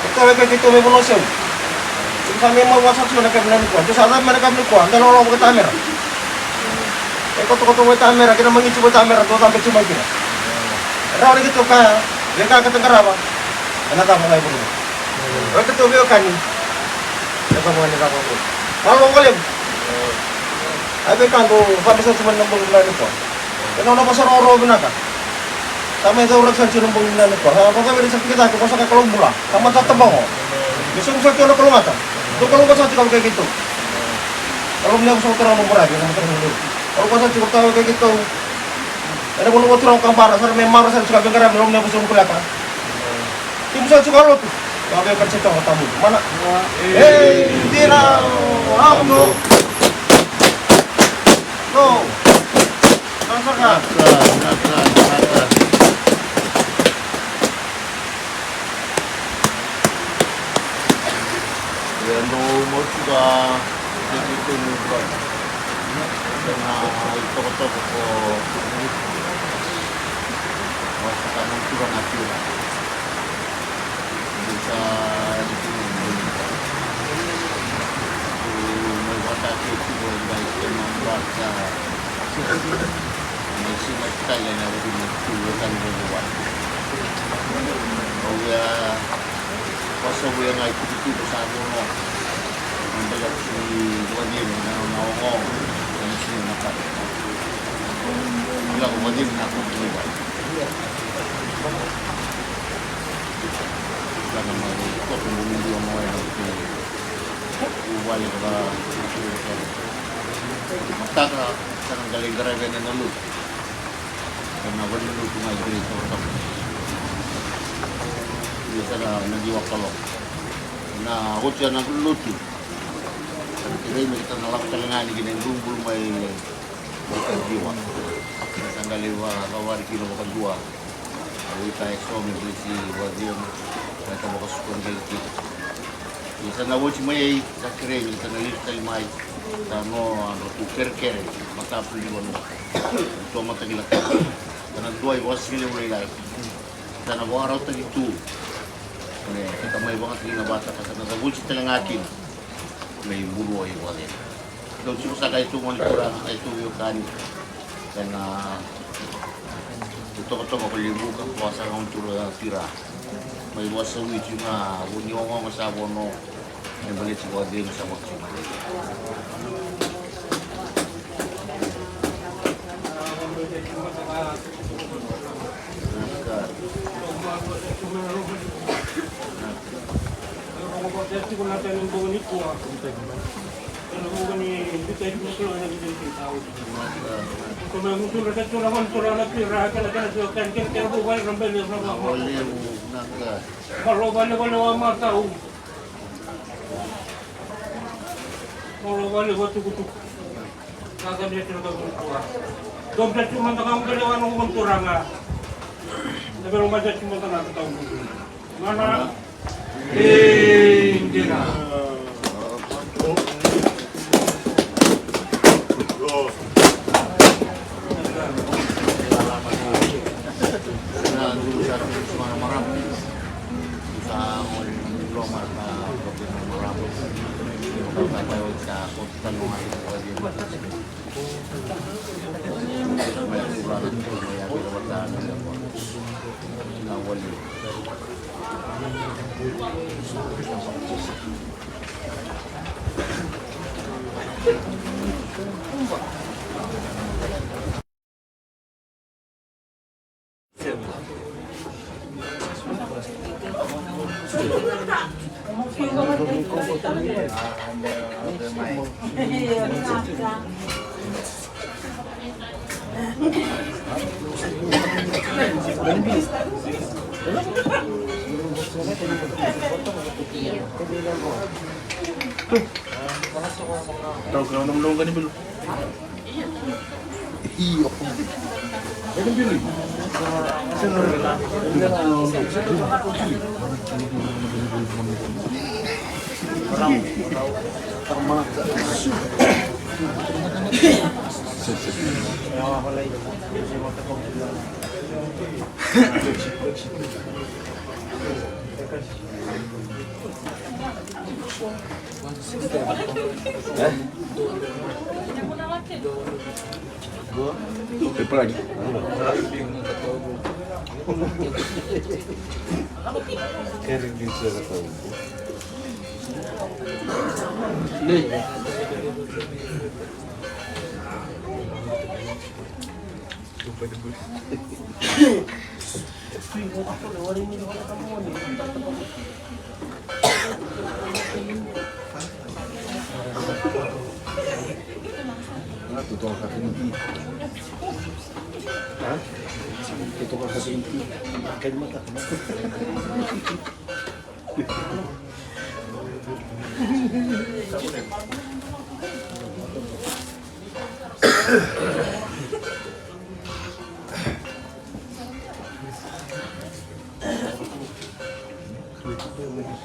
Ito vei keitou me vono seu. Ito sa me mau vasa tu na kevina ni kua. Ito sa na me na kevina ni kua. Ito lolo vaka tamera. E koto koto vaka tamera, kina mangi tu vaka tamera, to tampe tu mai kina. Rawa ni keitou kaya, vei ka kata karava. Ena tava ngai vuru. Rau keitou veiwekani. Ena tava ngai rava vuru. Malo vale. Ai vei ka do, vale sa tu mai na vuru na ni kua. Ena ona vasa roro vinaka. Sa mai cauraki sara tiko na bogi vinaka nikua. Sa vakaveri sa tiki cake, vosa ka Kalou bula. Sa matata vaqo. Me sobu sara tiko na kalougata. Dou kalougata sara tiko vaka keitou. Kalou bula, vosa ka Turaga bula, na matata vaqo. Kalougata sara tiko vaka keitou. Ena vanua Turaga ka bara, sara me mara sara tiko veiqaravi, Kalou bula, vosa ka Turaga. Timu sara tiko lotu. Vaka keitou ka tabu. Mana. Ei, tira. Vamos. No. Naka, naka, naka. Ia, no, mo tiko, tiko, tiko, tiko. Kena itokotoko ko, ko sa ka na turaga tiko. Ni sa, ni sa, mai vata ke tiko, mai kena vata. Mai sina tale na vuku ni tu e tani vuku wale. Au ia, vasa vua ga i tukutuku sa vono. Mai bale si vua ni na, na ogo. Mai sina na kata. Ila ko vua ni na kuku ni wale. Ila na mai koto ni ni o mai na kuku. Uvale ka mataka, sa na qai qaravi ena lotu. Ena vale ni lotu ga i Grey Town. Ia sa na, na ciwa kalo. Na oti ena lotu. Sa na kerei me keitou na lako tale ga yani kina i bulubulu mai Vakadua. Sa qai lai vakavari kina vakadua. Au ita e so me baleti vakacegu. Mai ta vakasuka ni kai kina. Ni sa na oti mai ai, sa kerei ni sa na liu tale mai. Sa no a notu kerekere. Matapuli vanua. Tua matakila. Sa na dua i vakasigalevu lailai. Sa na vakarautaki tu. Me keitou mai vakatakina vata ka sa na cavuti tale ga kina. Me i bulu ai vakacegu. Dou tiko sa kaitou gone turaga, kaitou veiwekani. Ena itokotoko ko Levuka, vua sa gone turaga tira. Mai vua sa witi ga, vua ni ogogo sa vono. E baleti vakacegu sa vakacegu. Dou bula tu mada ga, au bale wa noqu turaga. Na vei lomada tu mada ga ka tau. Mana. Ei, dina. Tau kena wana mlonga ni belo. Io.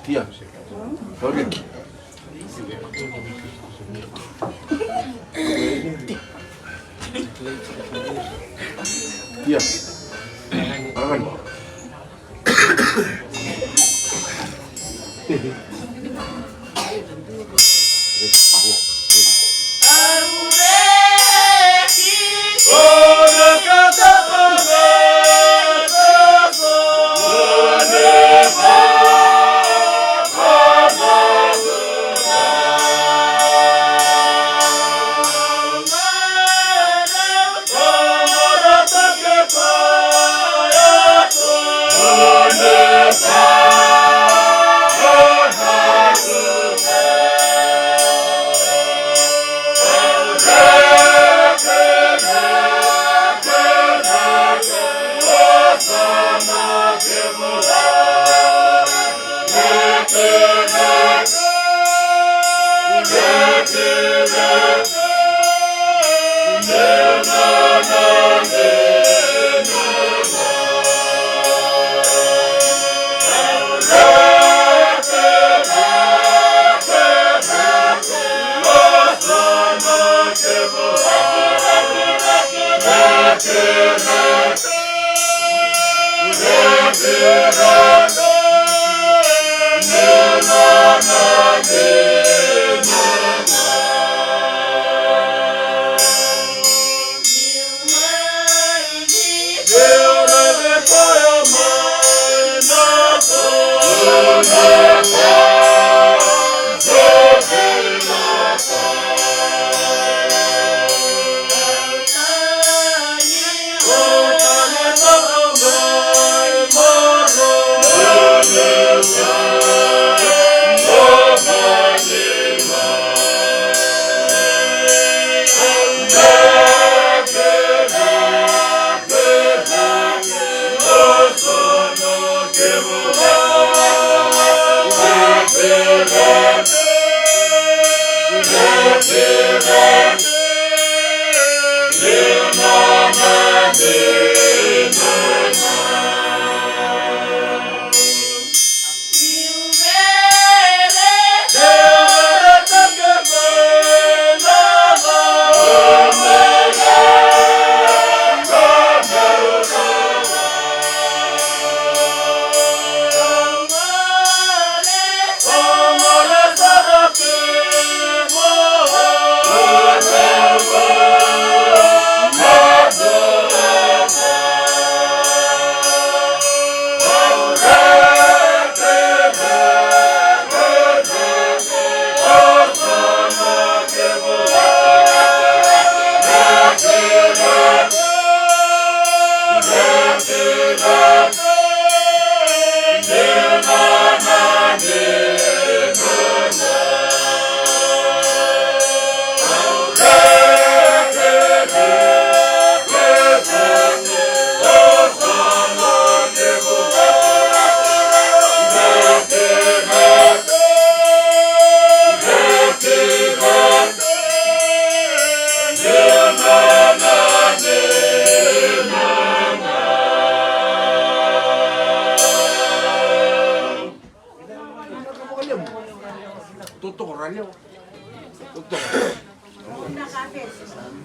Tia. Tauriki. Tia. Aragani.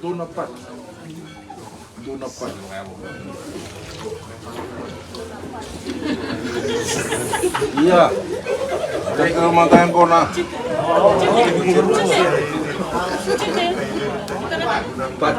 Dou na pat. Dou na pat. Ia. Teka mada e gona. Pat.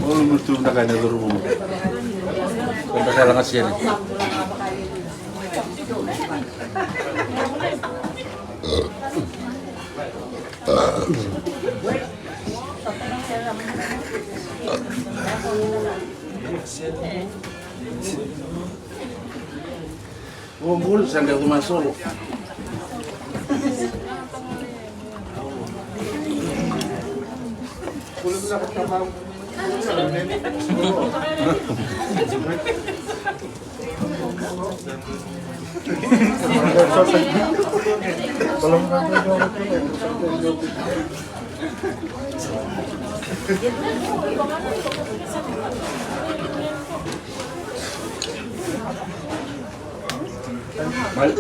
Olu mutu na kai na curu. Ko na kai la ngasere. O bulu sa qai cuma solo. Mai.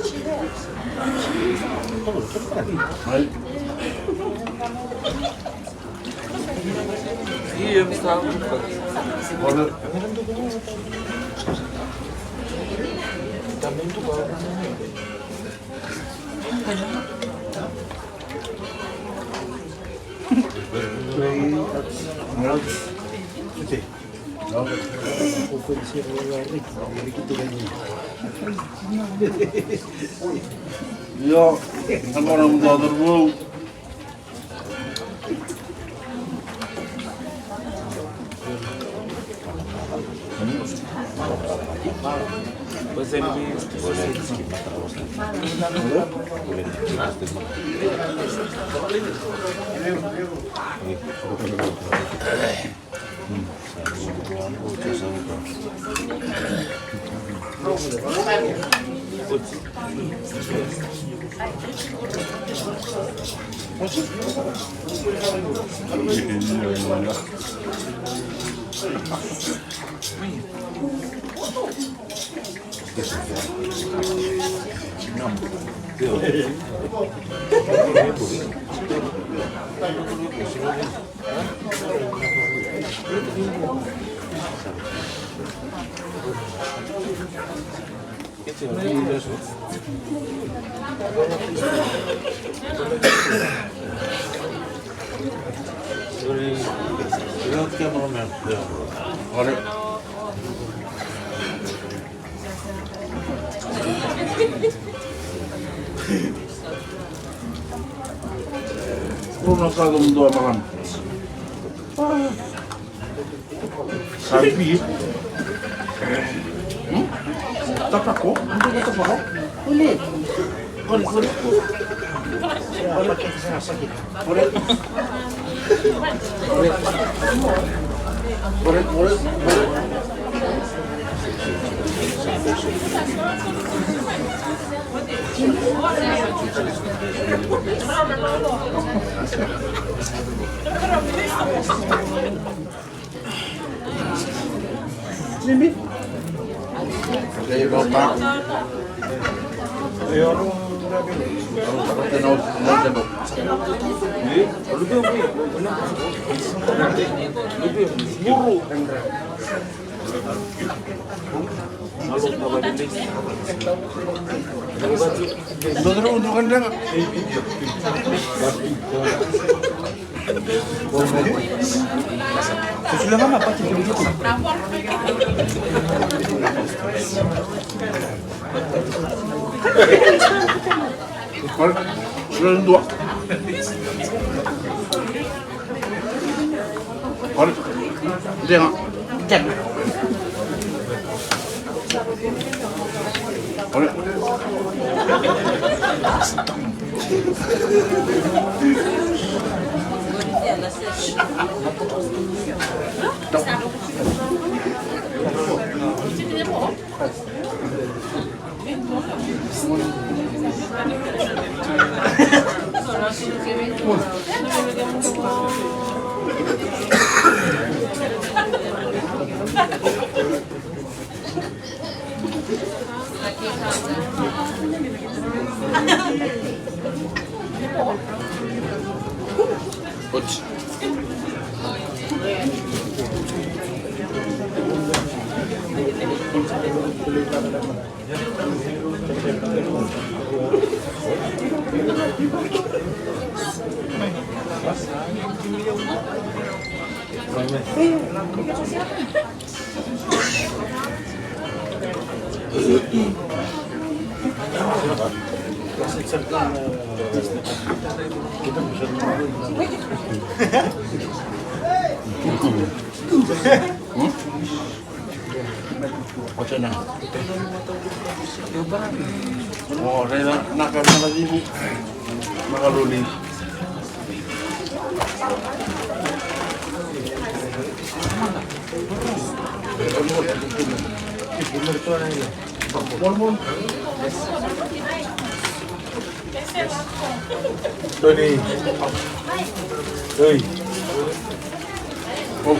Mai. Ia, me sa. Olha. Também tu vai. Io, agora mudou de voo. Bruno sa dou dua marama. Sabi. Hmm? Tapako? Tapako? Uli. Uli, uli. Uli. Uli. Uli, uli, uli. Ora, dega. Dega. Ora. O, raica na ka na ka civu. Na ka loli. Tony. Oi. Oh.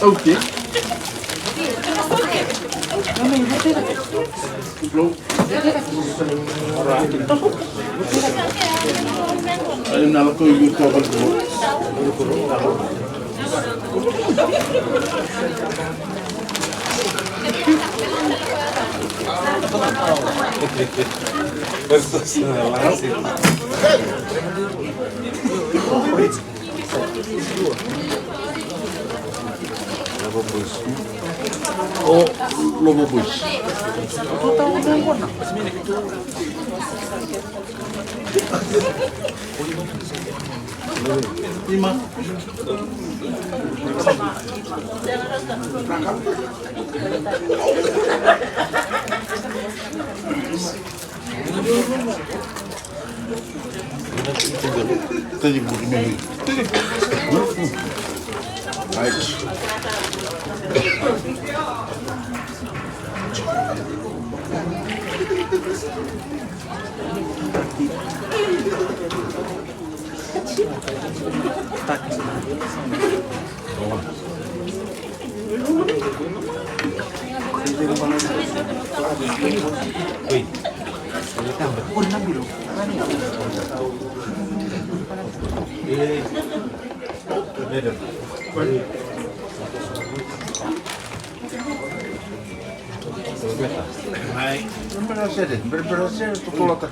Okay. O Lovo Boys. Ima. Ai, berabera sere, berabera sere, tu kolota.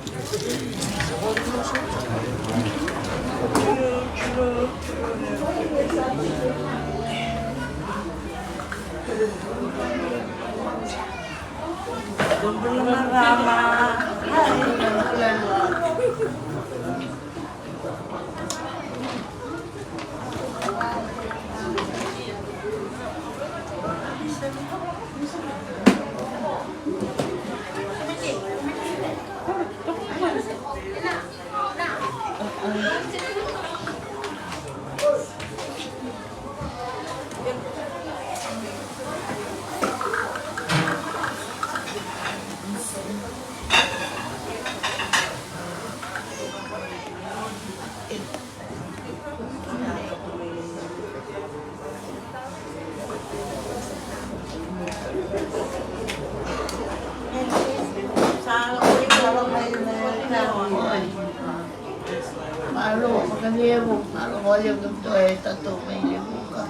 Malo vakalevu, malo vakalevu kemudou e tatou mai Levuka.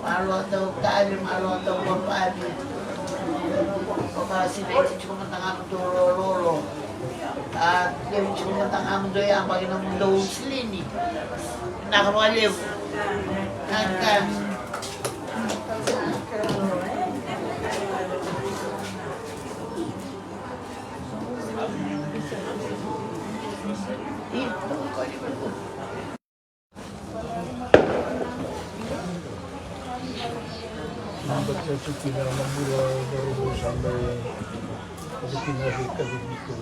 Malo dau tale, malo dau vavale. Vakasinaiti tiko mada ga kemudou lololo. A, levu tiko mada ga mudou yabaki na mudou silini. Vinaka vakalevu. Vinaka. Naba tiko kina na bula o Varuvu sa mai, o kina vei Kavikitu.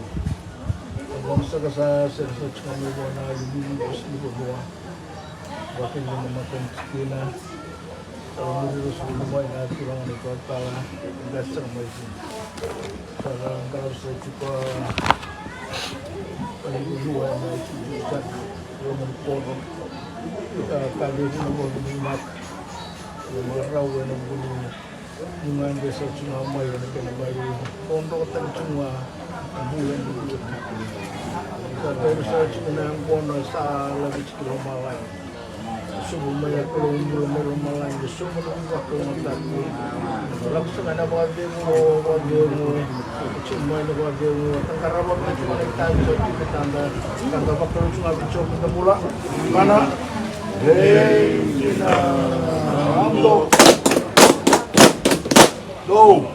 Au vakasaqa sa sere sa tiko mai vua na liuliu o Silivanua. Vakailima matani tikina. Au muri rusu mai na turaga na ituatala. Qase sara mai tiko. Sa ra qaravi sa tiko a liuliu ena ituatala. Roma ni kono. Ka levu na vakavinaka. Ena marau ena vuku ni nuqa e sa tiko ga mai ena kena mai. Kodrotaki tiko ga na bula ni bula. Sa teru sa tiko na yaqona sa lave tiko i lomalagi. Sobu mai a Kalou bula mai lomalagi, sobu na vakalougatataki. Lako sara ga na vakacegu, vakacegu. Tiko mai na vakacegu, ka qarava mai tiko na itavi sa tiko e tada. Ka da vakalou tiko ga vei Jiova na bula. Mana. Ei, na. Ando. Dou.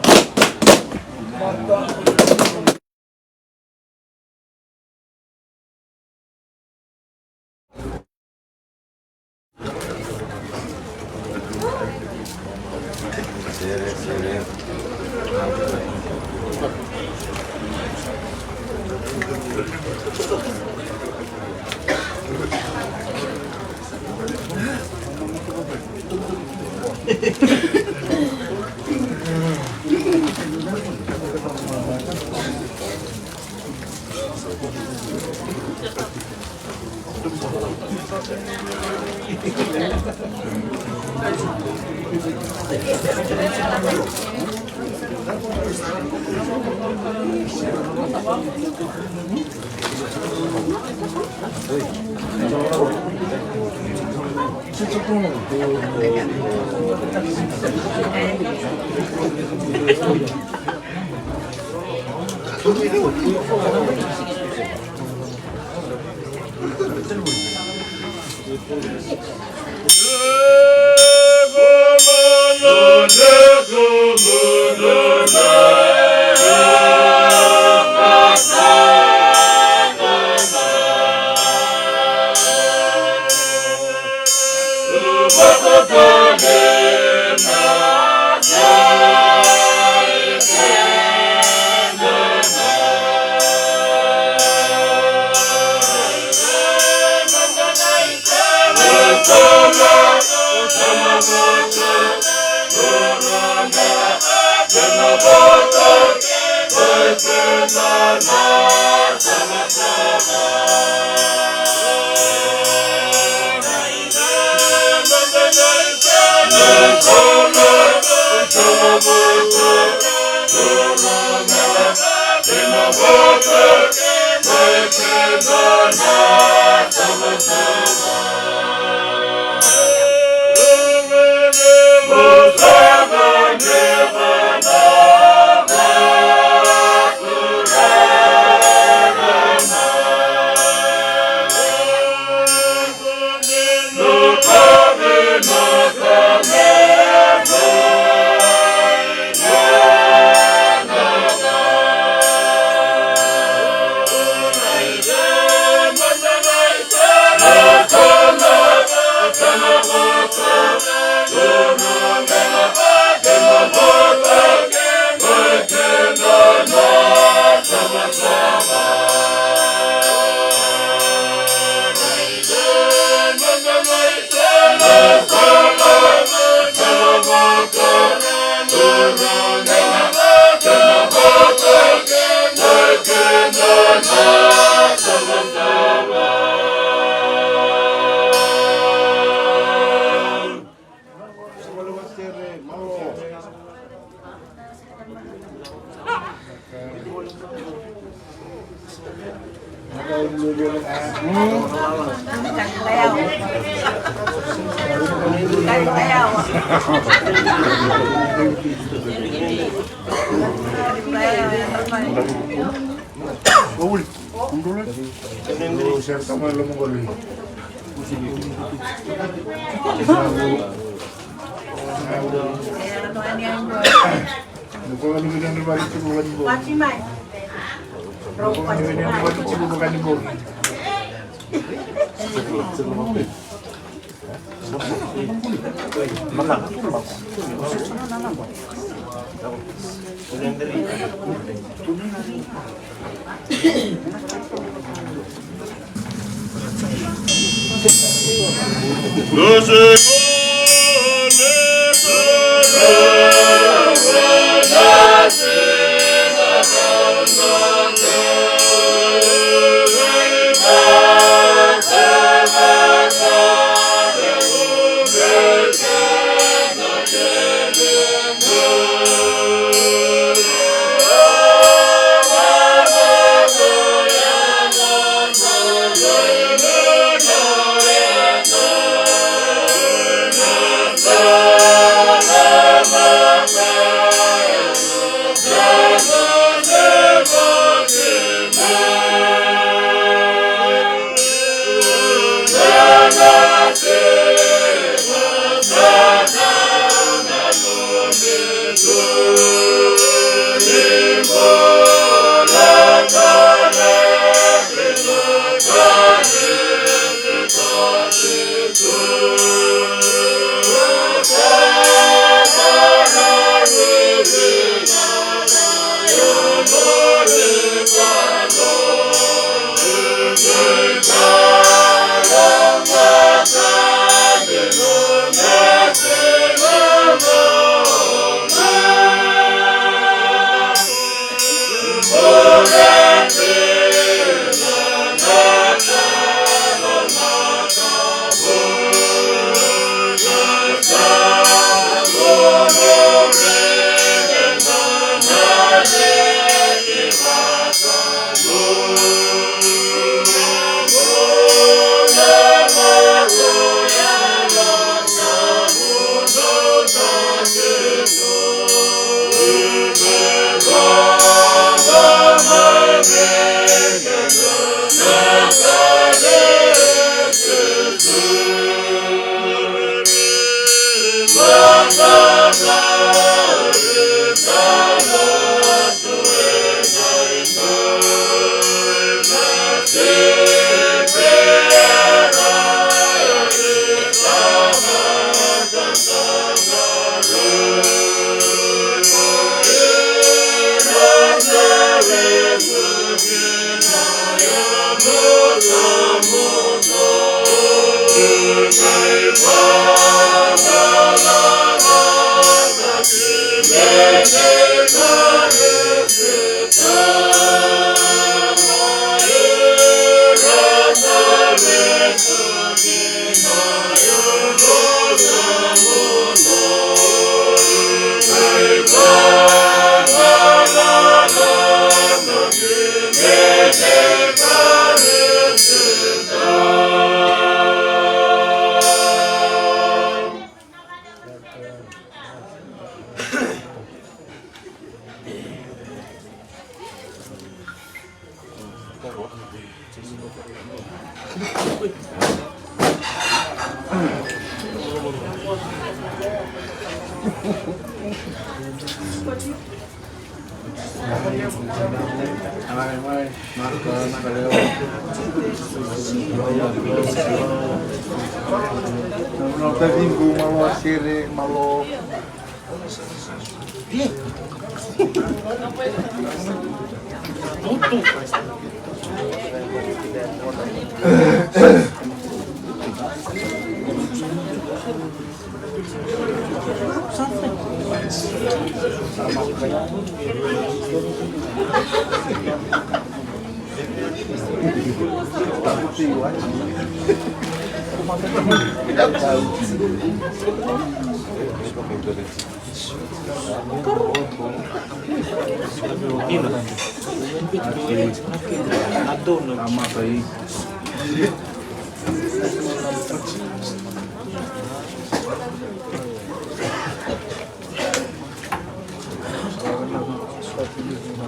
Malo sere, malo.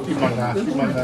Imana, imana.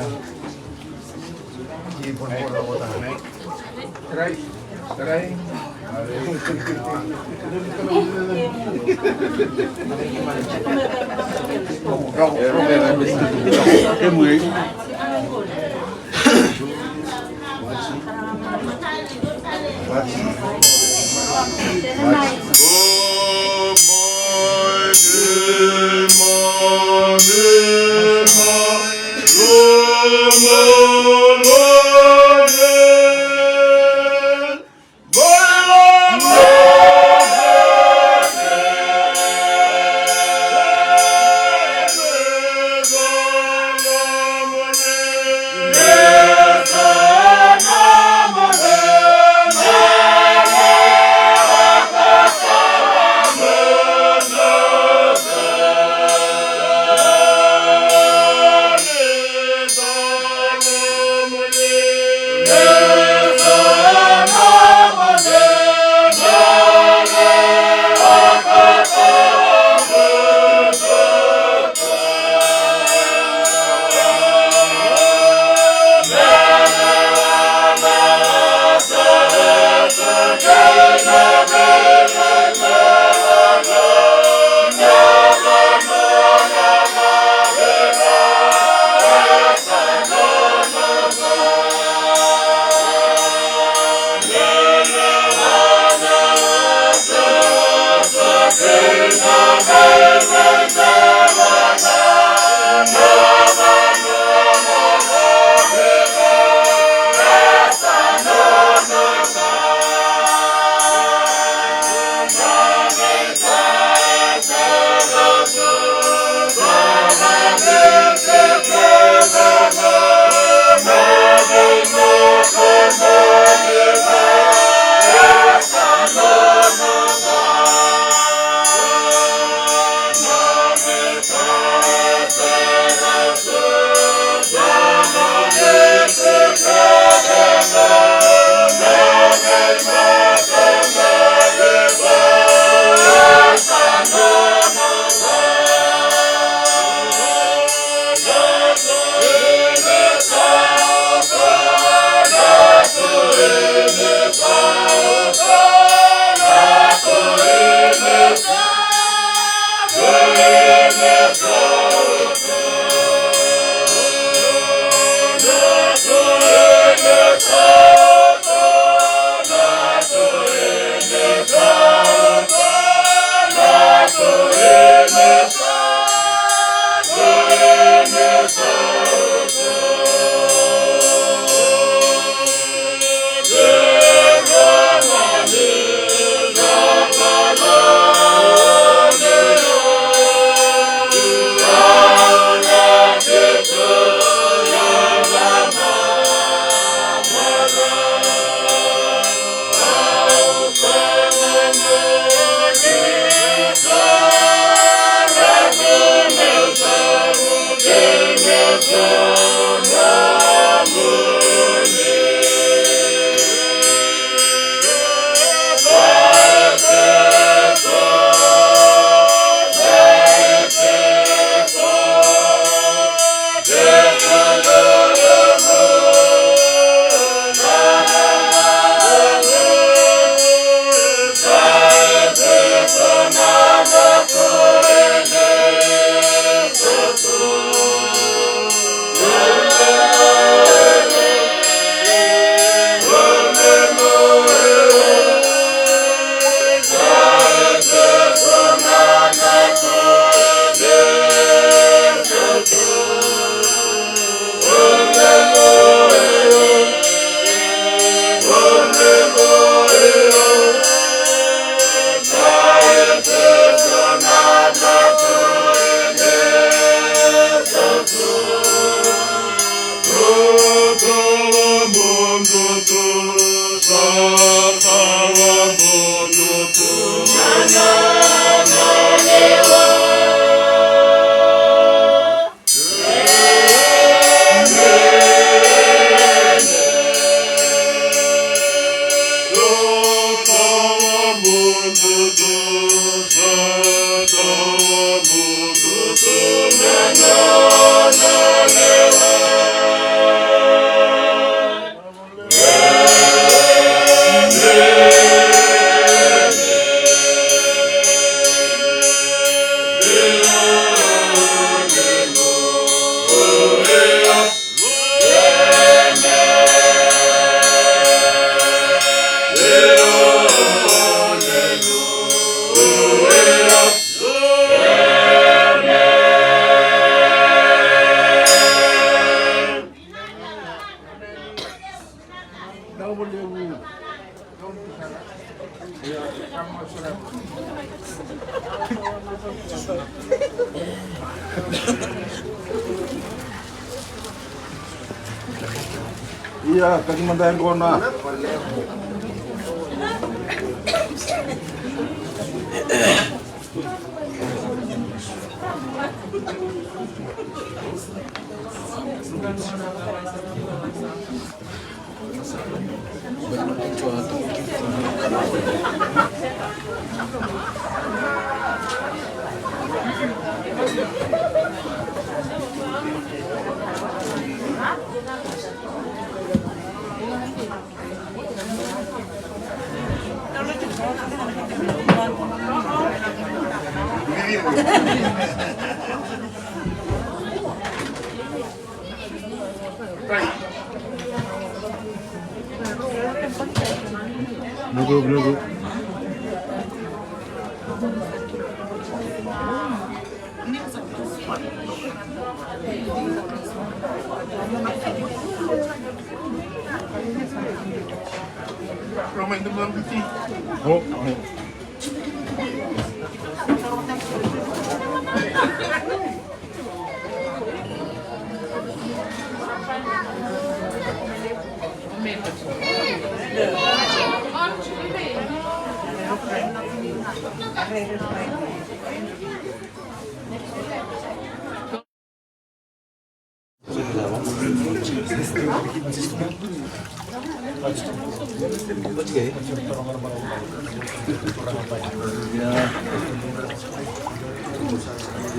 Ia, kati mada e qona. Nuku, nuku. Oh, oh.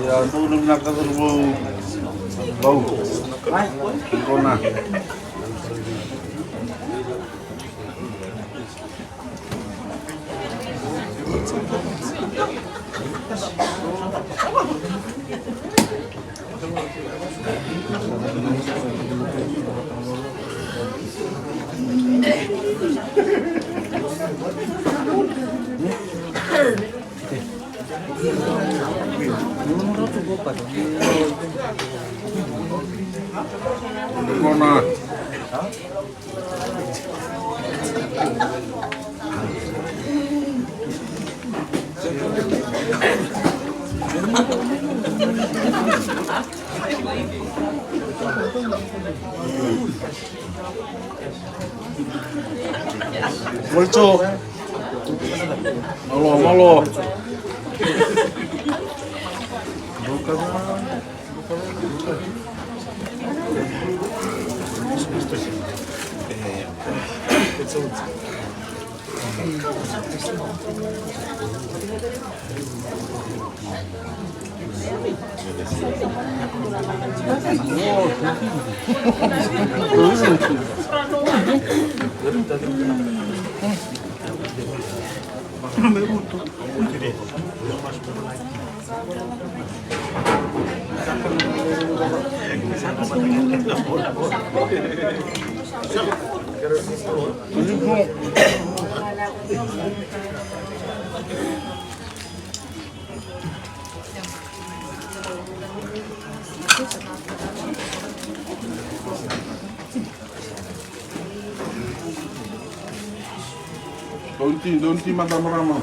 Ia, dou na vinaka cauravou. Bau. Qona. Qona. Molto. Malo, malo. Dou ni ti, dou ni ti mada marama.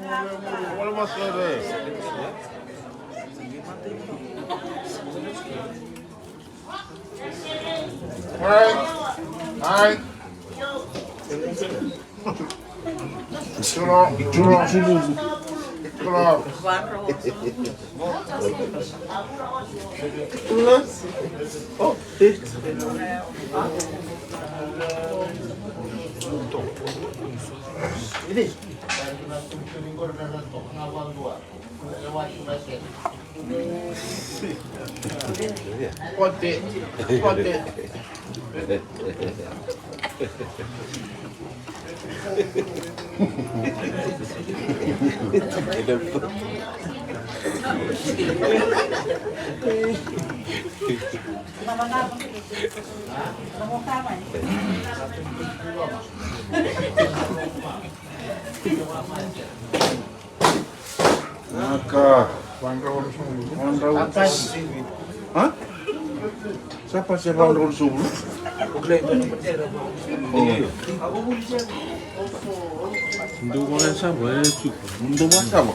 All right. All right. Turo, turo. Turo. Pote. Pote. Naka. Vadrau. Ha? Sa pasi e vadrau sulu. Dou vara sava e tiko. Dou vara sava.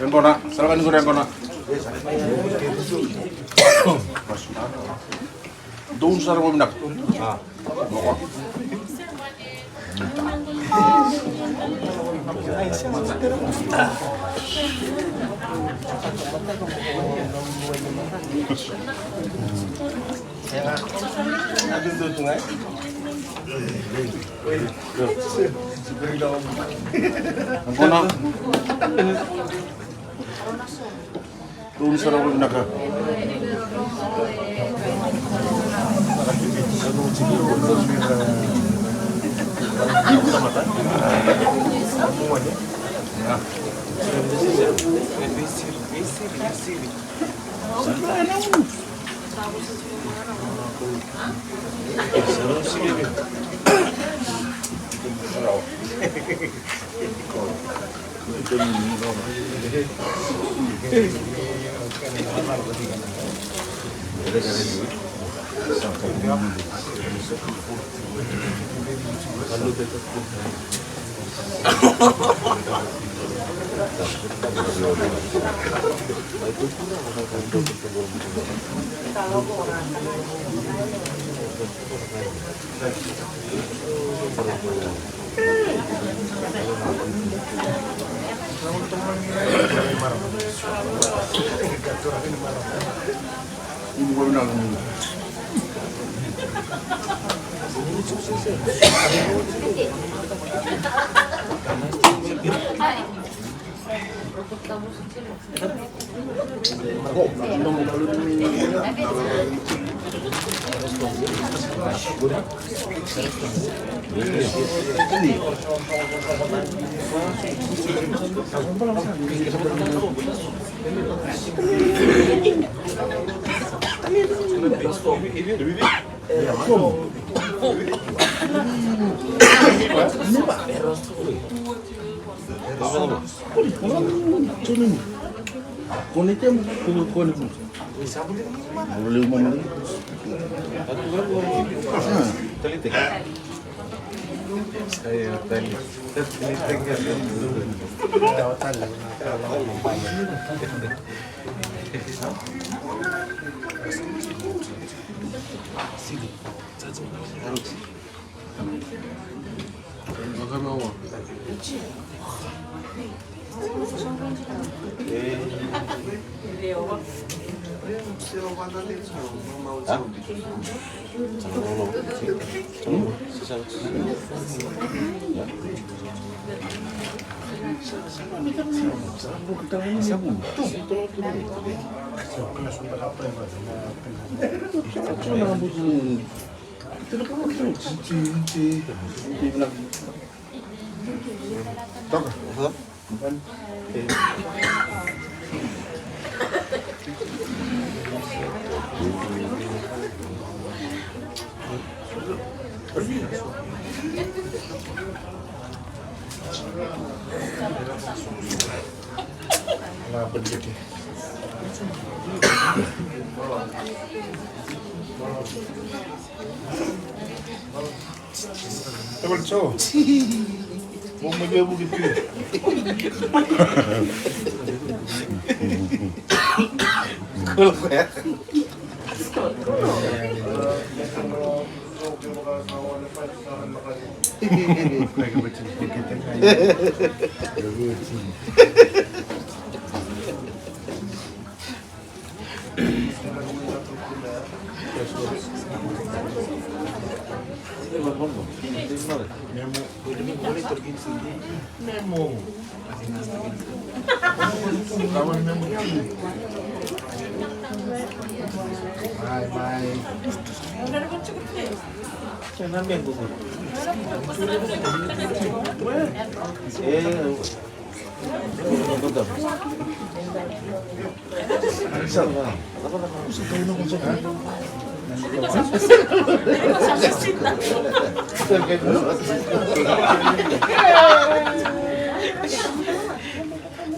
E gona, sara ga ni qori e gona. Dou sara vakavinaka. Gona. Dou sara vakavinaka.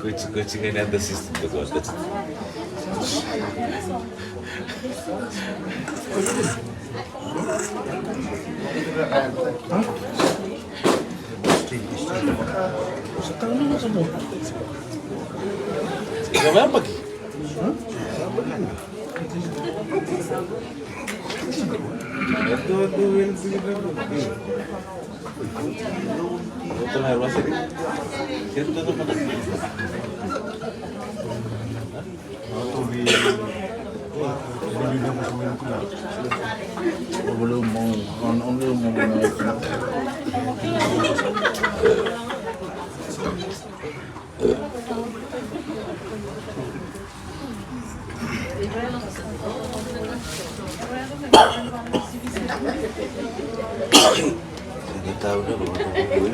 Koya tiko, koya tiko ga ni other system toka, that's it.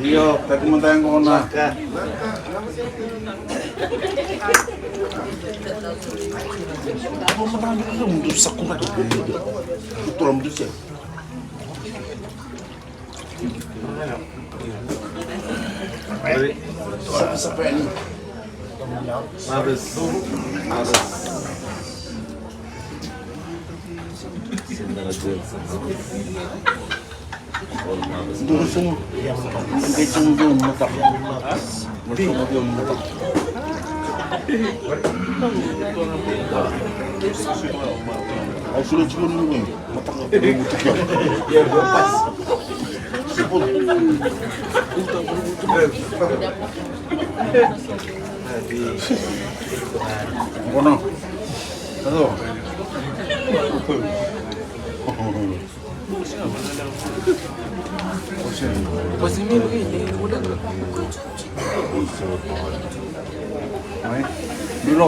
Io, kati mada e gona. Tua mudu sia. Mothers. Mothers. Dua na sumu. Qai sumu dua na mataka. Qai sumu dua na mataka. Au sula tiko ni mataka. Bono. Hello. Milo.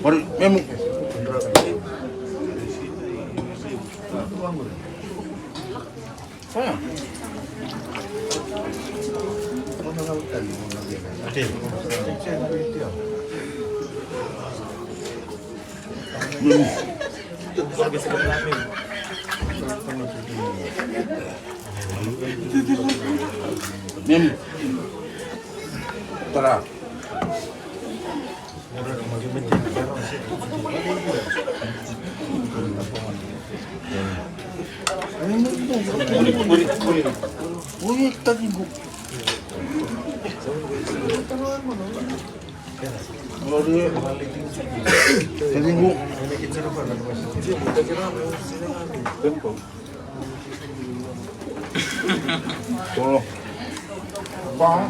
Mari, memu. Fire. Memu. Mim. Tara. Ui, tadigu. Tadigu. Tolo. Ba.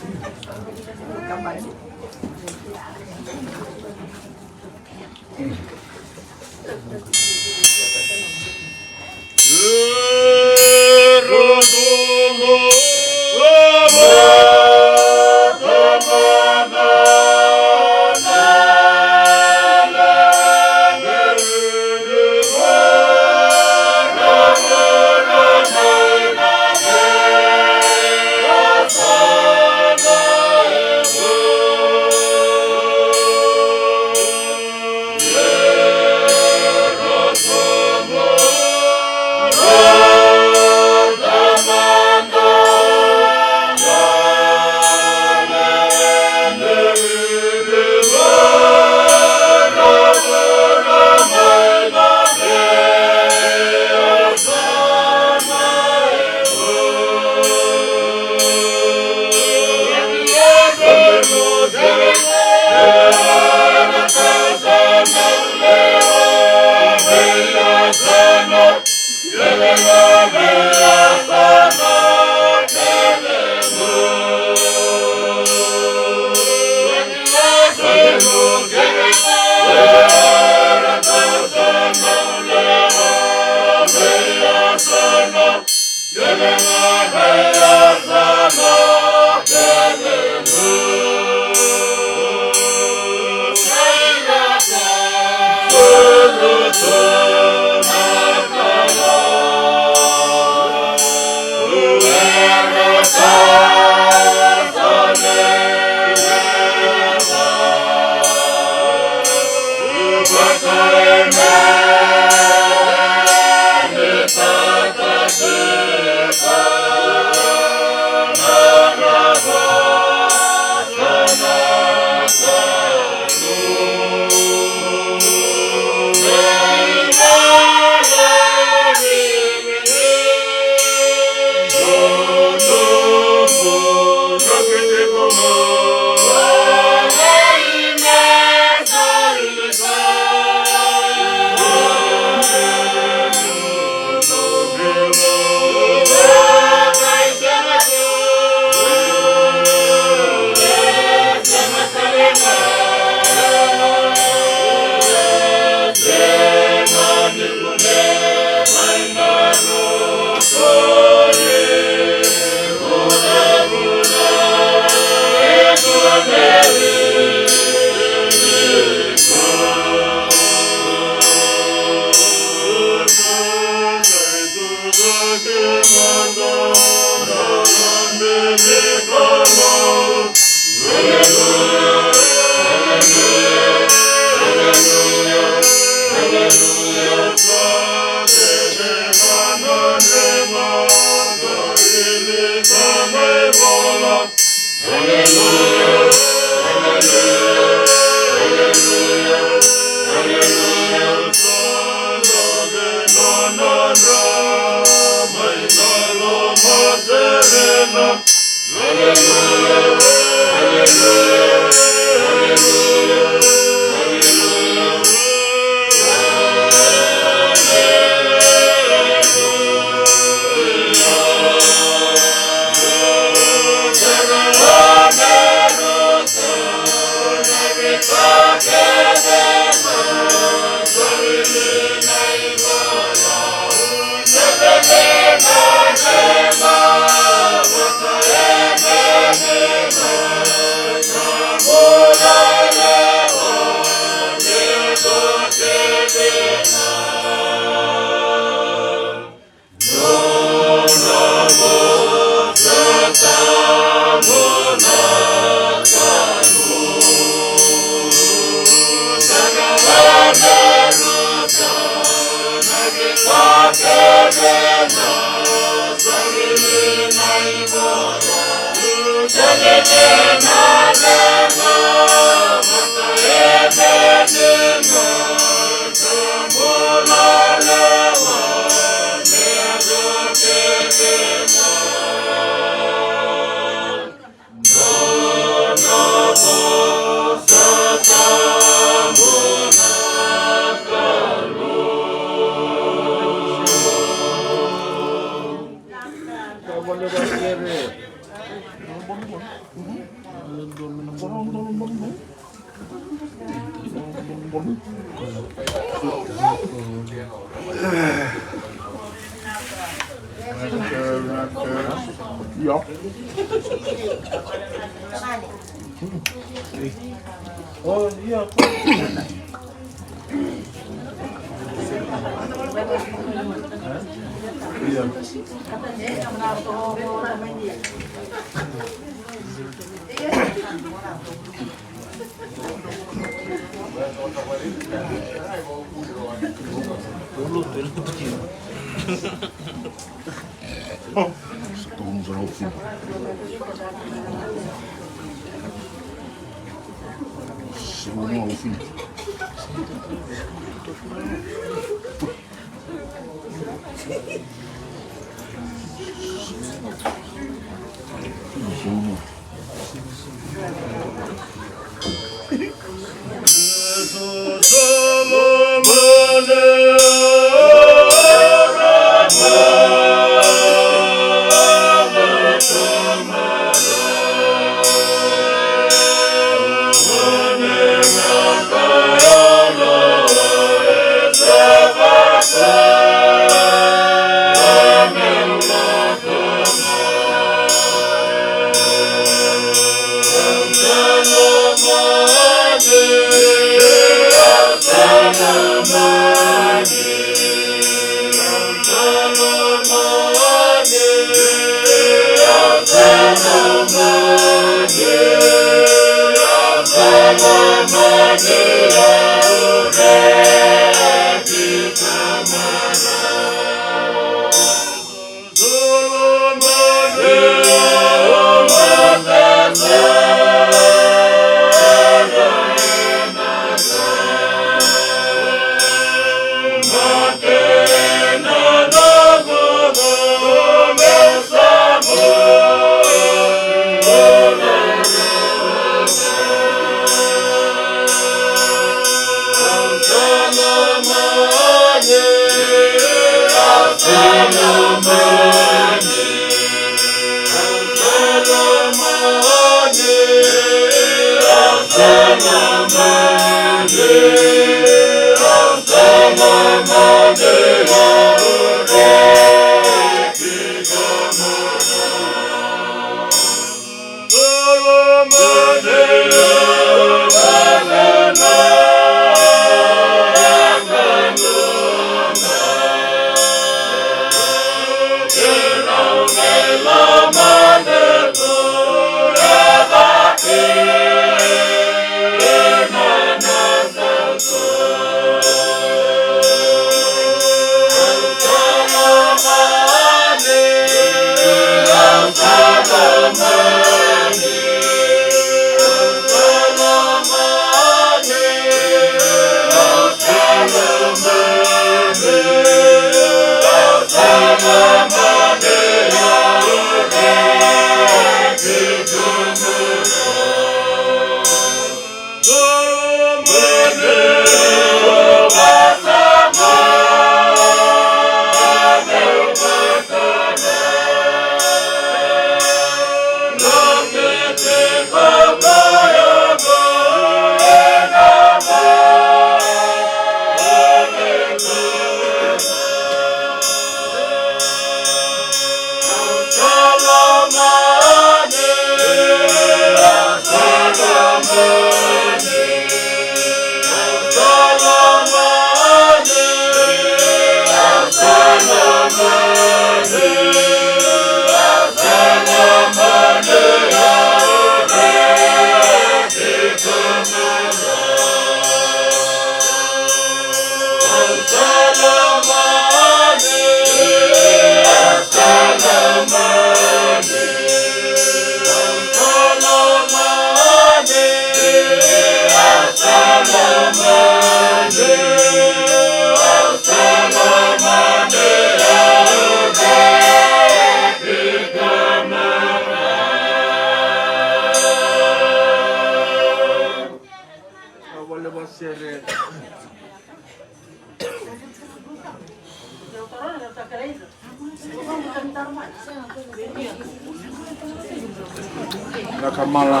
Na kamala,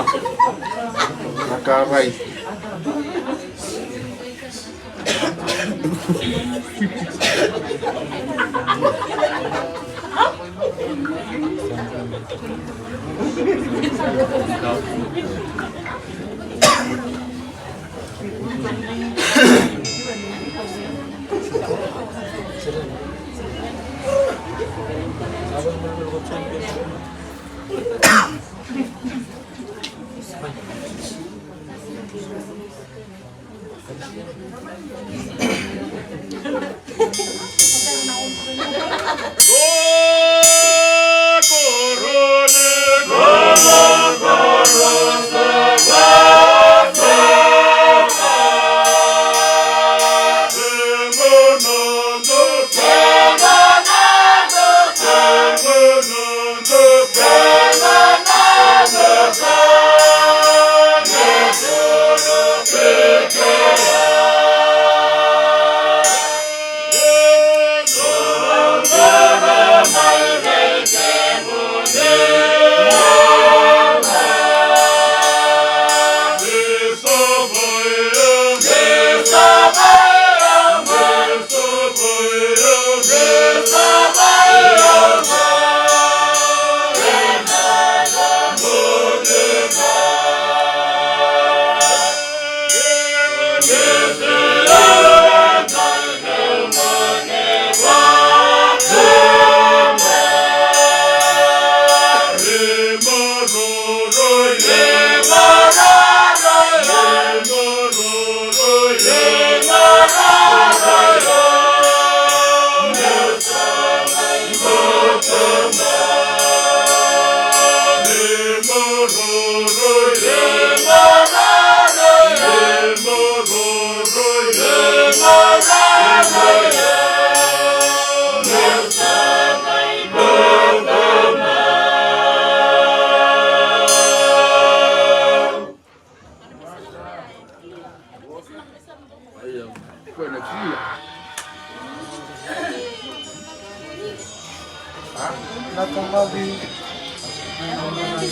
na karai.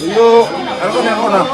Io, algo ne hona.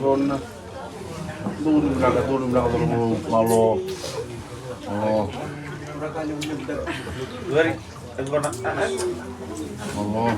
Rona. Donu vinaka, donu vinaka, donu malo. O. O.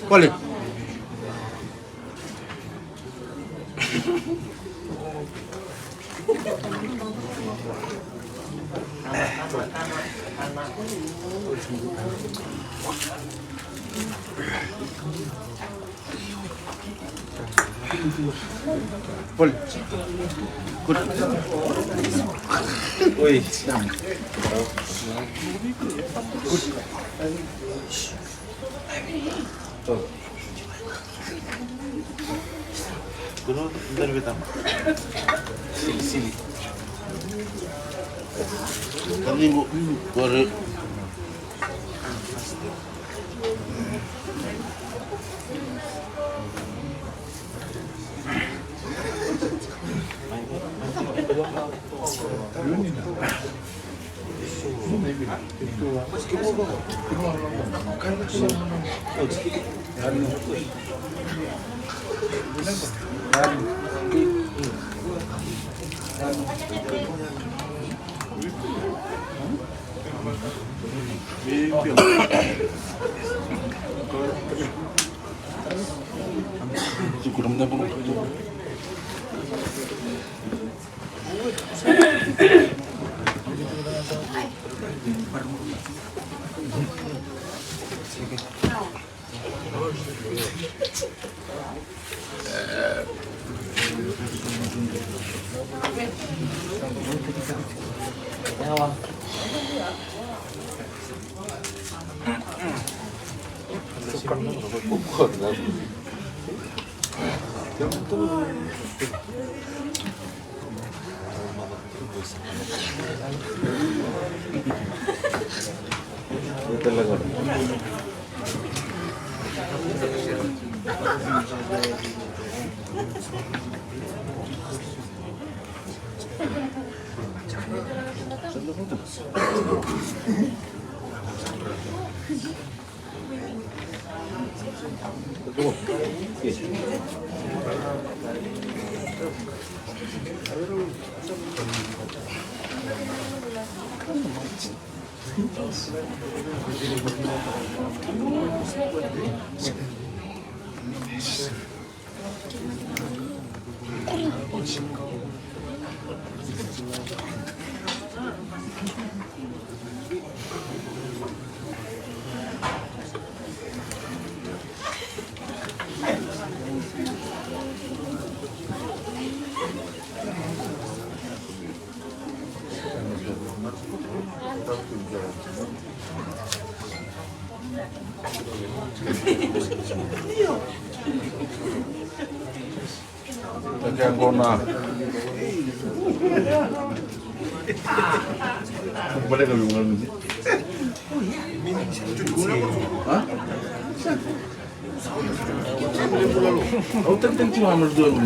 Kole. Pol. Good. Oi. Good. Kuno, dari betam. Sili, sili. Kami bu, bu, kore. Tati yaqona. Baleta ni gauna. Ha? Au talitali tu ga na dua na.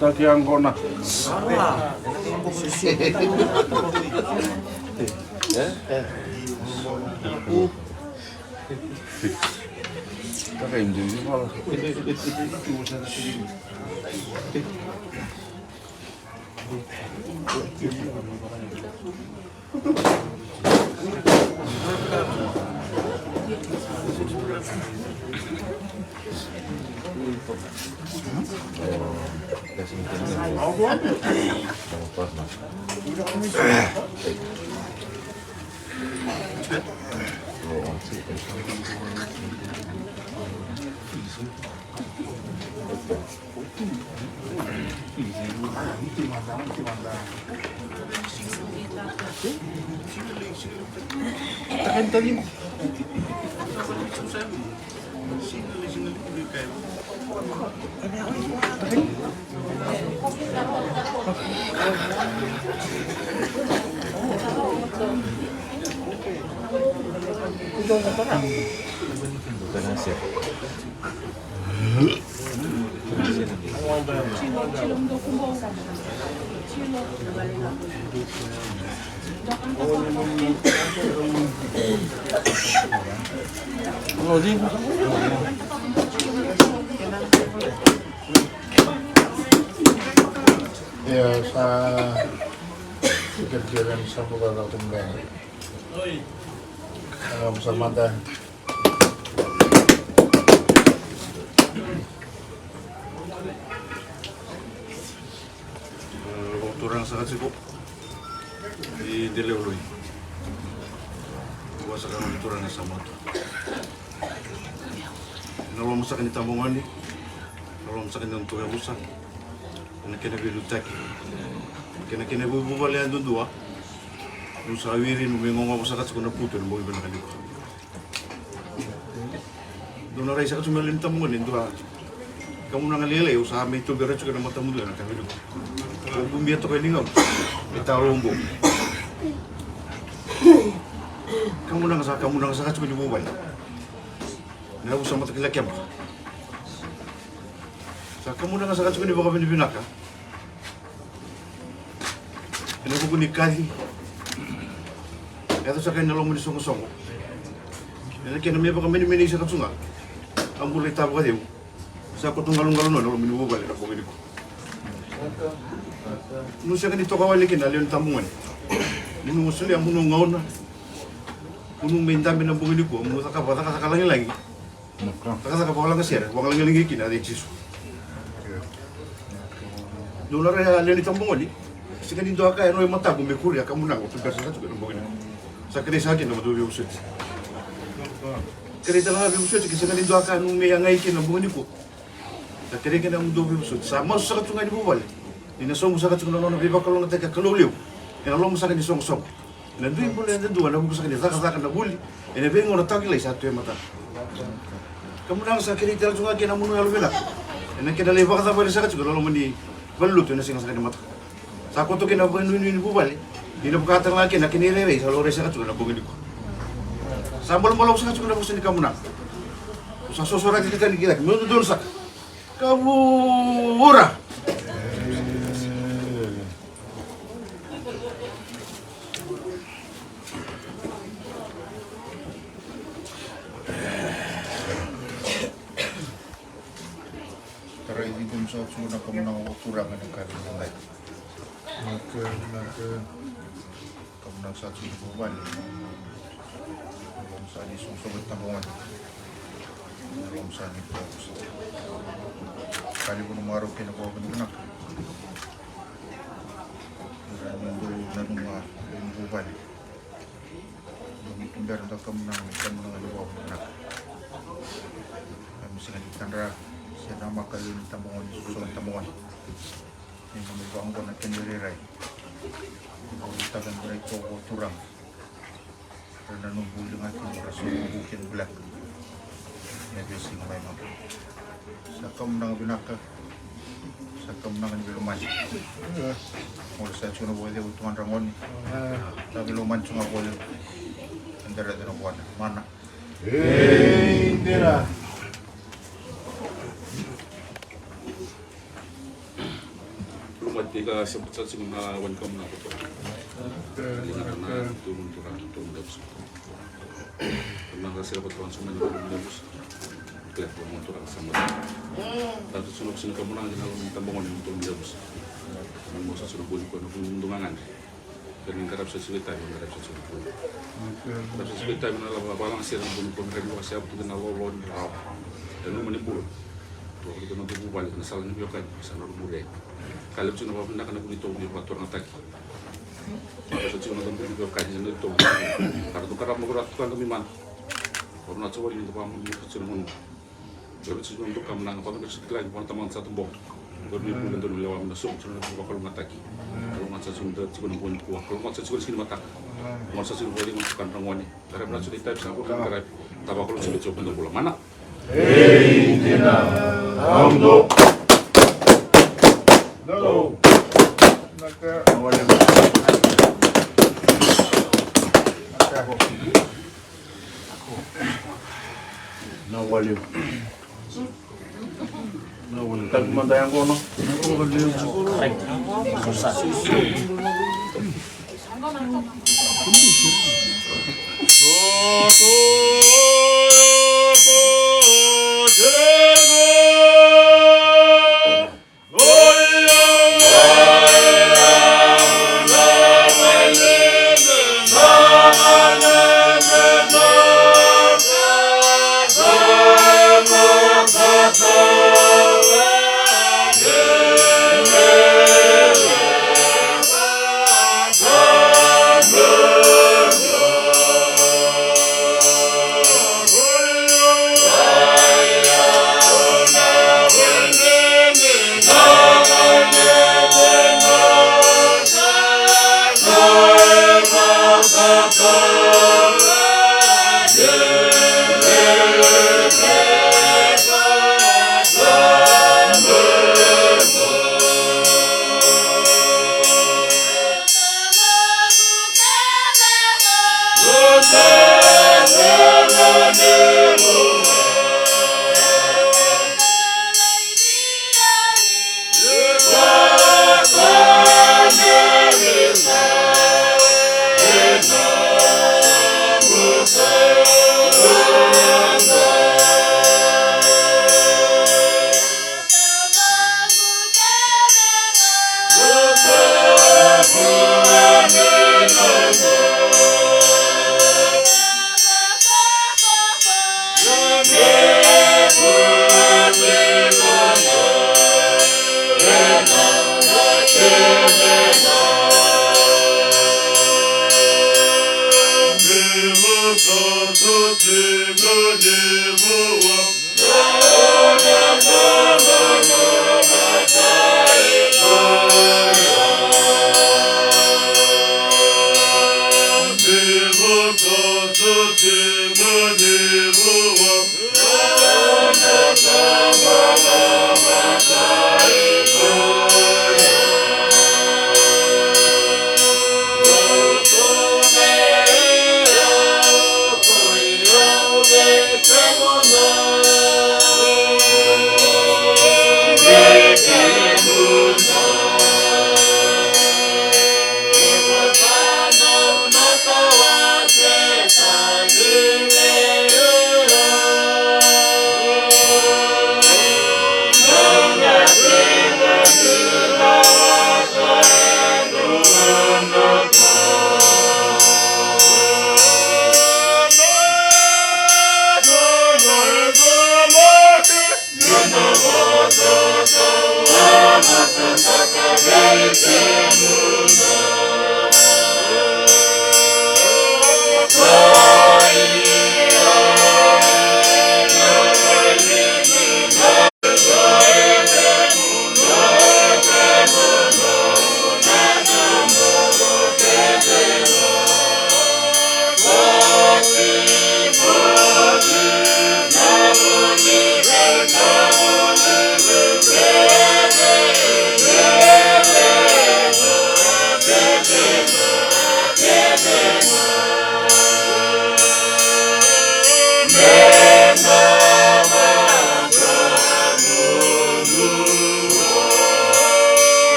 Tati yaqona. Taka i dui ni vala. Ia sa kere kere sa buka na kumbeni. Sa mada. Vakaturaga saka tiko i Delailoi. Vakasaka na turaga sa matu. Na loma saka ni tabagone, na loma saka ni nodatou yavusa, ena kena veiliutaki, kena kena veivuvale yadudua. Niu sa wiri, niu mai gogova saka tiko na putu ena bogi vinaka nikua. Dua na rai saka tu mai lewe ni tabagone, dua kamunaga lailai au sa mai tubera tiko ena matamudou ena kavilu. Au bubia toka e ligamu e talo oqo. Kamunaga sa kamunaga saka tiko ni vuvale. Na yavusa Matakila keba. Sa kamunaga saka tiko ni vakavinavinaka. Ena vuku ni kaci e yaco saka ena loma ni soqosoqo. Ena kena me vakamenemenei saka tu ga a bula i tavakacegu. Sa koto galugalu nona ena loma ni vuvale ena bogi nikua. Niu sega ni toka wale kina na lewe ni tabagone. Mo ni solia mo ni gauna. Mo ni mai dabe ena bogi nikua, mo ni cakava cakacaka lagilagi. Cakacaka vakalagasere, vakalagilagi kina na yaca i Jisu. Dou na raica na lewe ni tabagone. Sega ni dua ka e rau e mataqu me kuria kamunaga o tubera saka tiko ena bogi nikua. Sa kerei saka kina na matou veivosoti. Kerei tale ga veivosoti ke sega ni dua ka niu mai yagai kina na bogi nikua. Sa kerei kina na matou veivosoti. Sa masu saka tu ga ni vuvale. Ni na sobu saka tiko na nona veivakalougatataki a Kalou levu ena loma saka ni soqosoqo. Ena dui bula yadudua ena vuku saka ni cakacaka na vuli ena veigauna tawakilai sa tu e matana. Kamunaga sa kerei tale tu ga kei na munu yalovinaka ena kena lai vakacavara saka tiko na loma ni valenilotu ena siga saka ni mataka. Sa koto kei na vakanuinui ni vuvale ni na vaka tale ga kei na kena irairai sa laurai saka tiko ena bogi nikua. Sa malumalumu saka tiko na vosa ni kamunaga. Sa sosoraki ka tani ki cake me dodonu saka. Kavura. Tarai ciqomi sa tsuga na kamunaga o turaga na kavi ni dai. Naka, naka. Kamunaga sa tsuga na vuvale. Kamunaga sa ni soqosoqo i tabagone. Kamunaga sa ni toso. Kalivu na marau kei na vakavinaka. Ira na dou nanuma e vuvale. Dou ni tubera da kamunaga, kamunaga ni vakavinaka. Kami sega ni tadra se namaka lewe ni tabagone, soqosoqo ni tabagone. Ni nomu vaqo na kena irairai. Ni nomu taga ni rai tovo turaga. Ra na nomu vuli ga kina ra soqo vuki ni buleka. Ni a vesi ga mai maka. Sa kamunaga vinaka. Sa kamunaga ni veilomani. Mori sa tiko na vakacegu tu ga dragoni. Sa veilomani tu ga voli. Eda raica na vuana. Mana. Ei, dera. Luma tika sa puta tiko na wani kamunaga koto. Liga na tu mun tura tu mun dapus. Kamunaga sira koto wan sumani tu mun dapus. Kila tu mun tura sa mun. Tatu sunu sunu kamunaga na luma tabongo ni tu mun dapus. Mun mo sa sunu buli ko na mun dunga ngani. Kena qaravi sa tiko i tavi, qaravi sa tiko i tavi. Qaravi sa tiko i tavi na lava, vakalagasi ira na buni komi, qaravi vakaseva tu kina lolo ni rawa. E loma ni bula. Lolo ni kena bubu vale, kena sala ni veiwekani, sa na lomuri. Ka levu tiko na vakavinaka na vuni tovo ni vakaturagataki. Qaravi sa tiko na buni veiwekani, sa na tovo. Qaravi tu qaravi na kura tu ka na mi mana. Qaravi na tiko vale ni tu vakamumu, tu tiko na munu. Qori tiko na dua kamunaga, vaka qori tiko kila ni vua na tamata sa tu boko. Qori ni bula donu lewa me na sobu tiko na dua vakalougatataki. Kalougata sa tiko na dua tiko na boko nikua. Kalougata sa tiko na siki ni mataka. Kalougata sa tiko na vakaliga tiko na dragone. Qaravi na tiko na itavi sa qori na qaravi. Tava kalougata sa tiko na bula mana. Ei, dina. Audo. Dou. Na wale. Na wale. Tatu mada ya qo, no?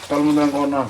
Talo mada qo na.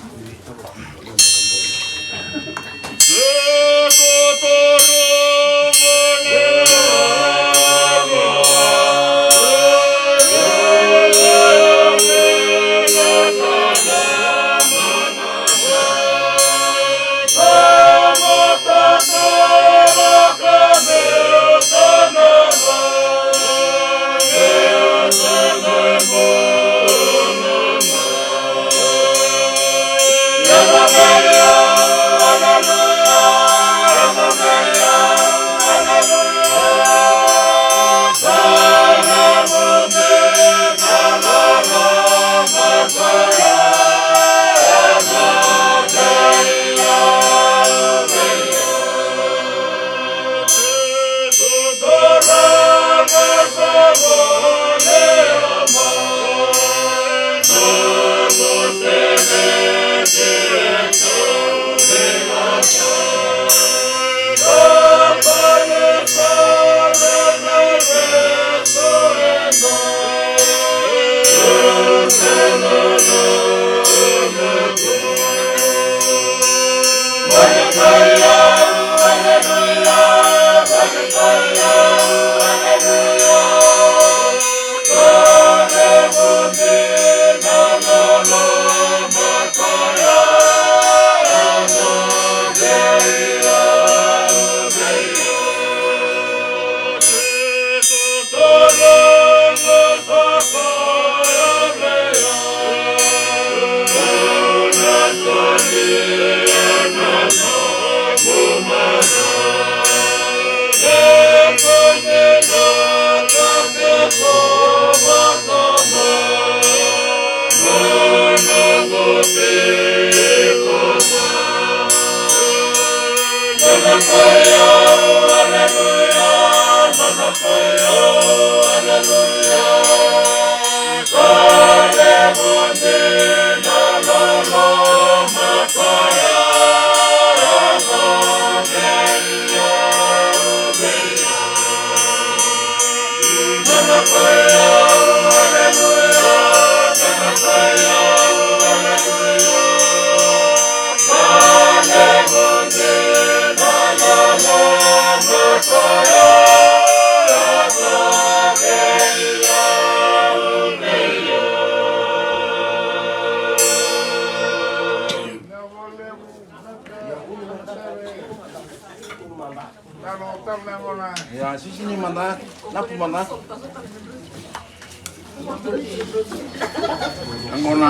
Ia, sisini mada, napu mada. Qo na.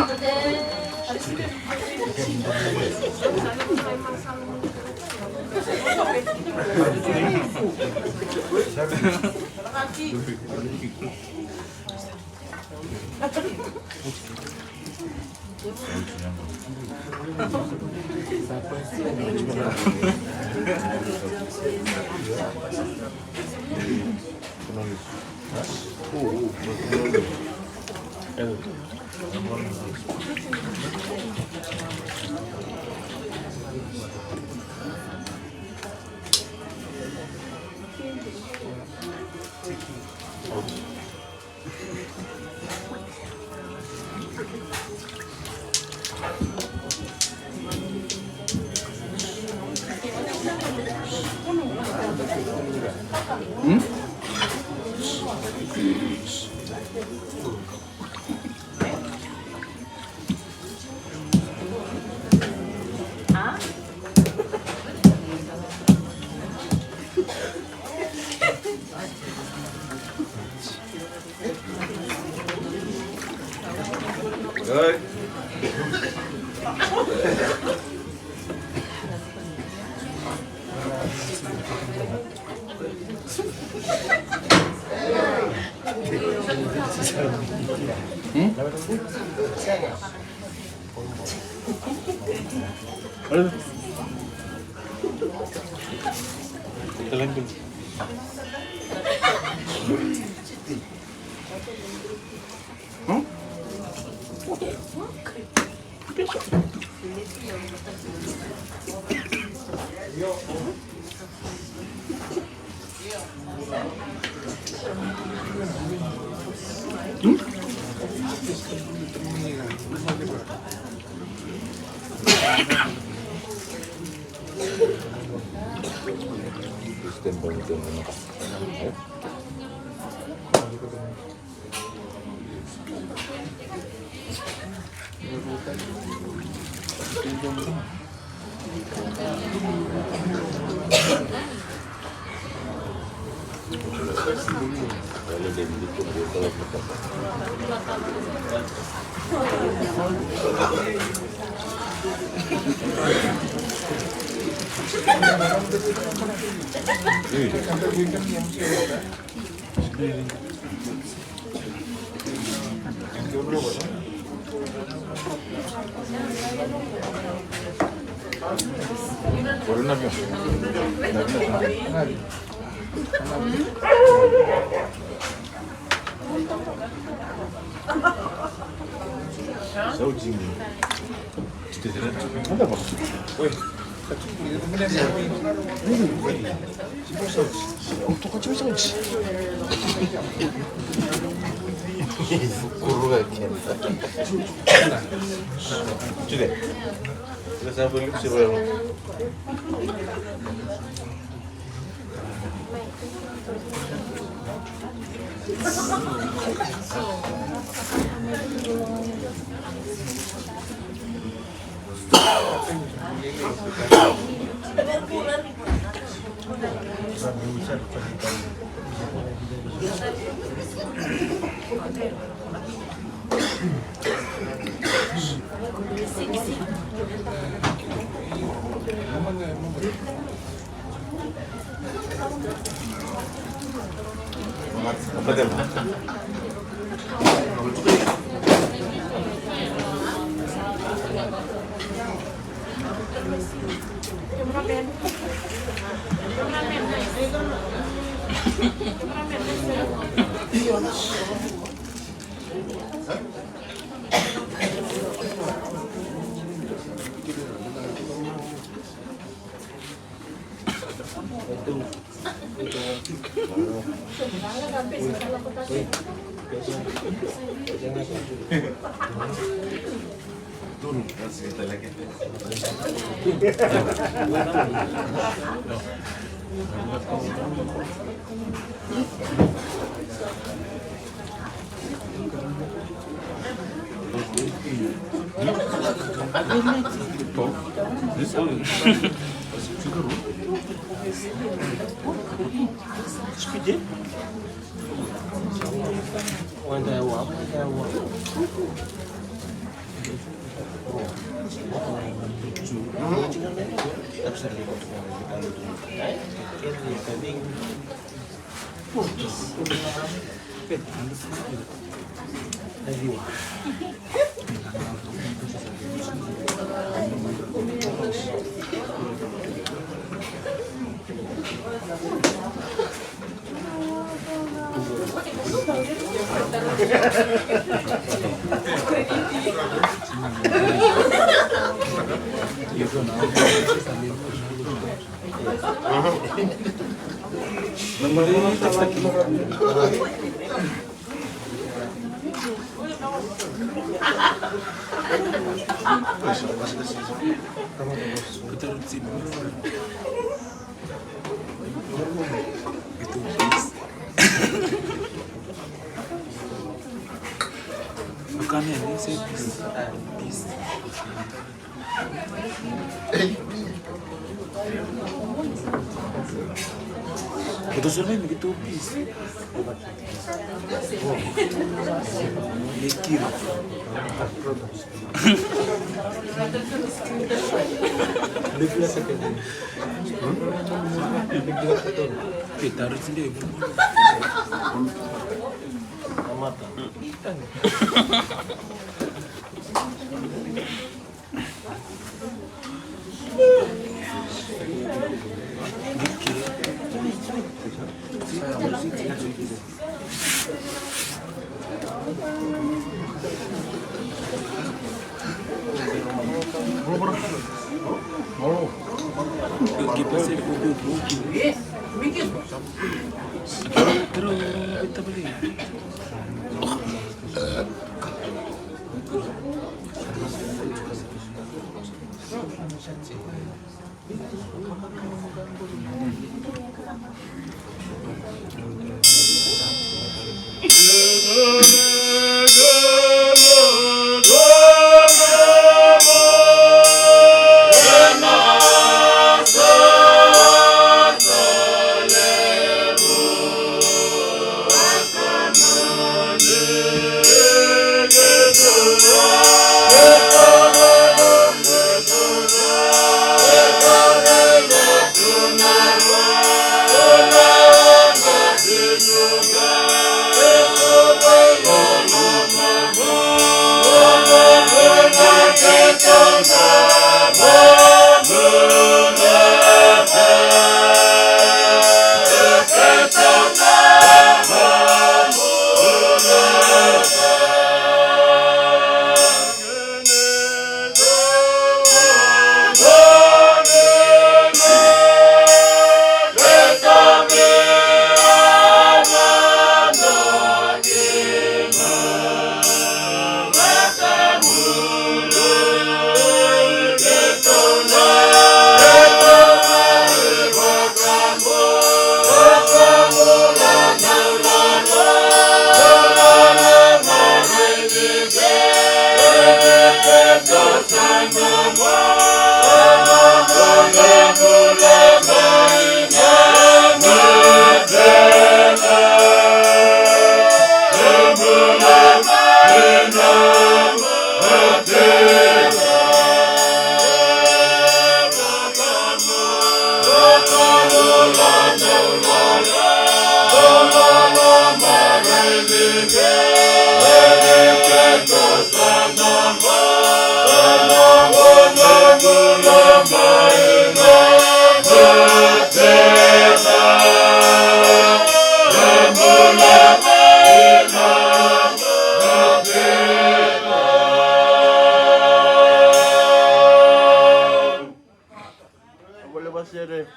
Vale vasere.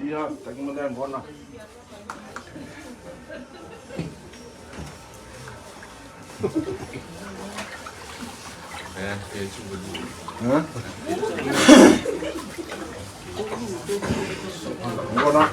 Ia, taki mada e gona. Hã? Gona.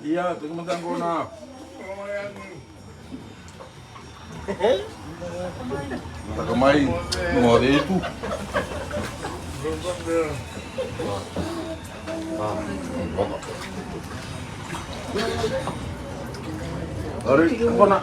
Ia, toki mada qo na. Taka mai, no de tu. Ari, kona.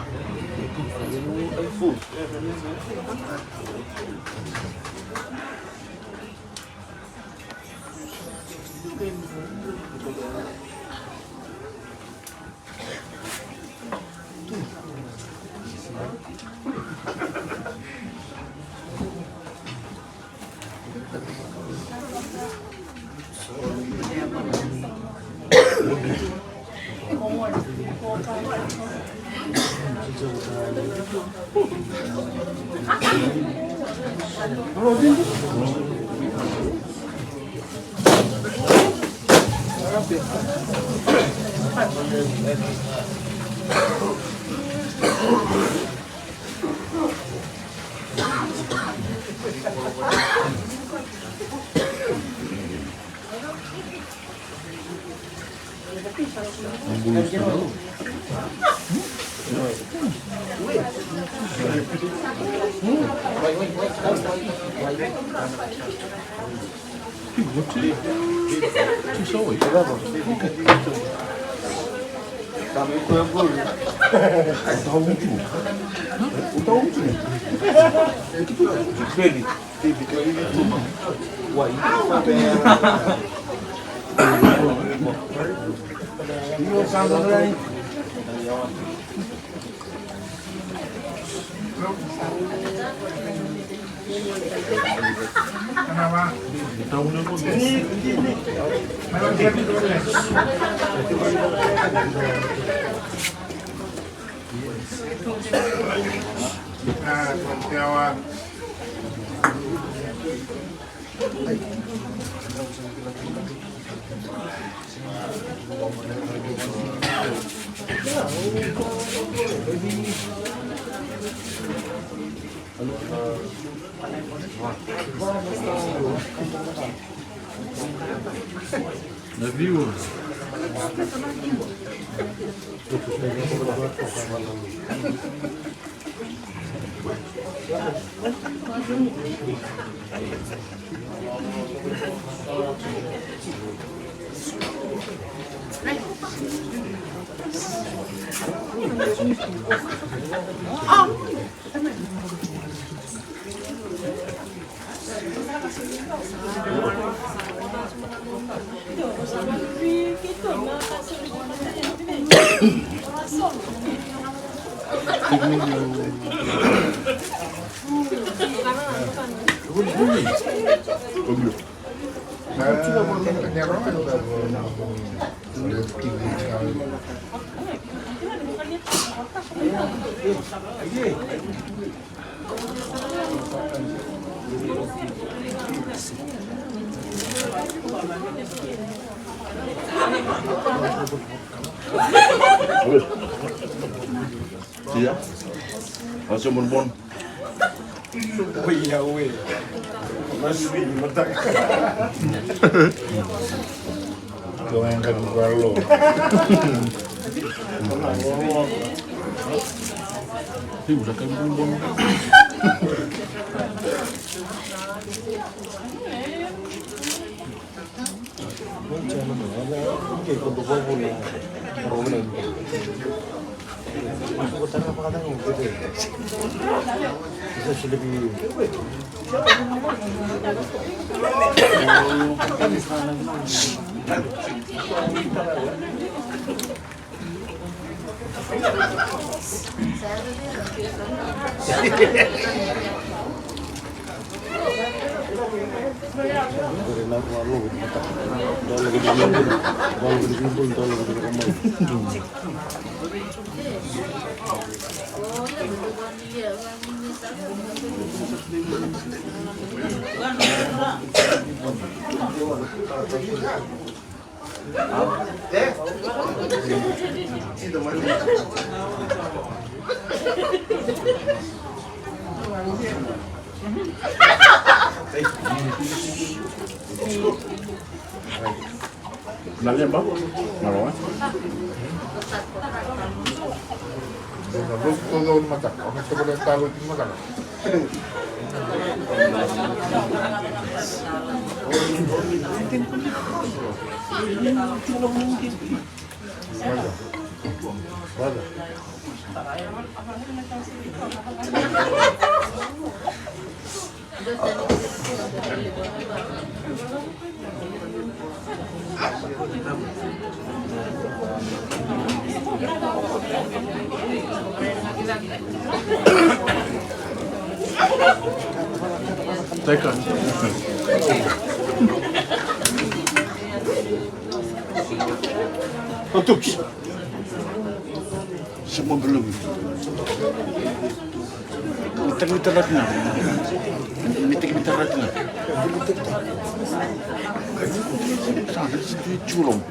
Na viewers. Ia. Ose bonbon. Oi, ia, oi. Masui, mataka. Kau yang kan gua lo. Ih, udah kayak bonbon. Na leba, na roa. Dua na lotu taucoko ni mataka, o na tovolea talo ni mataka. Mataka. Mataka. Teka. Otups. Semua belum. Minta, minta ratna. Minta, minta ratna. Sana, di Julong.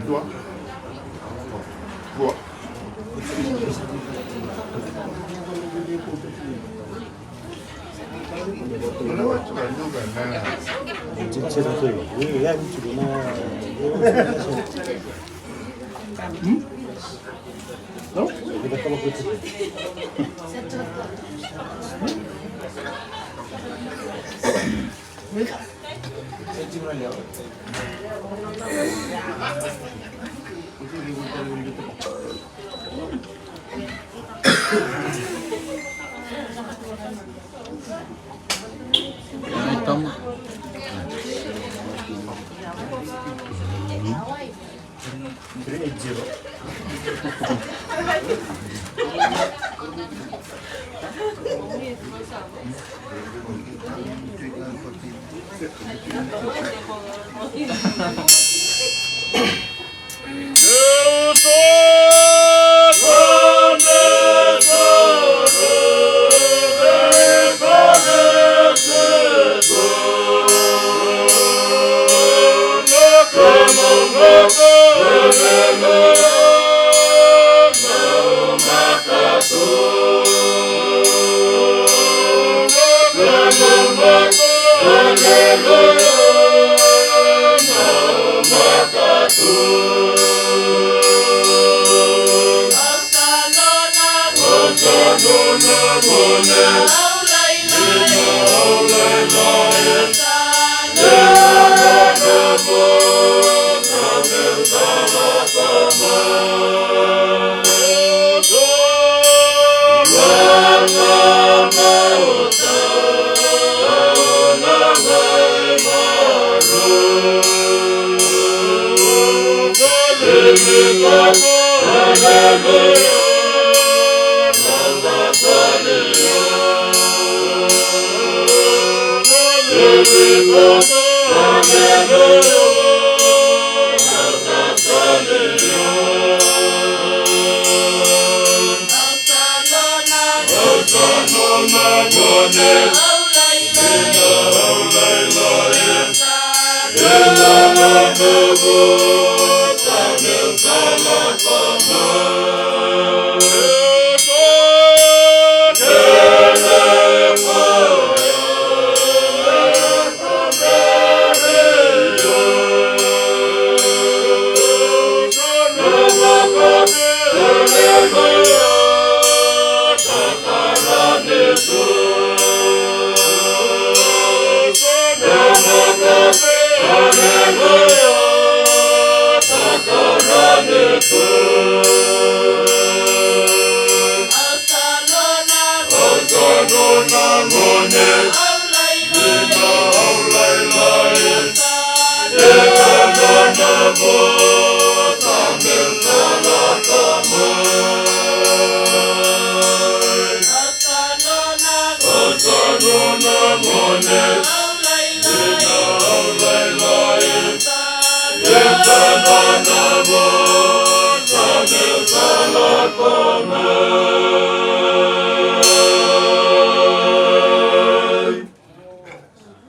Dua. Dua.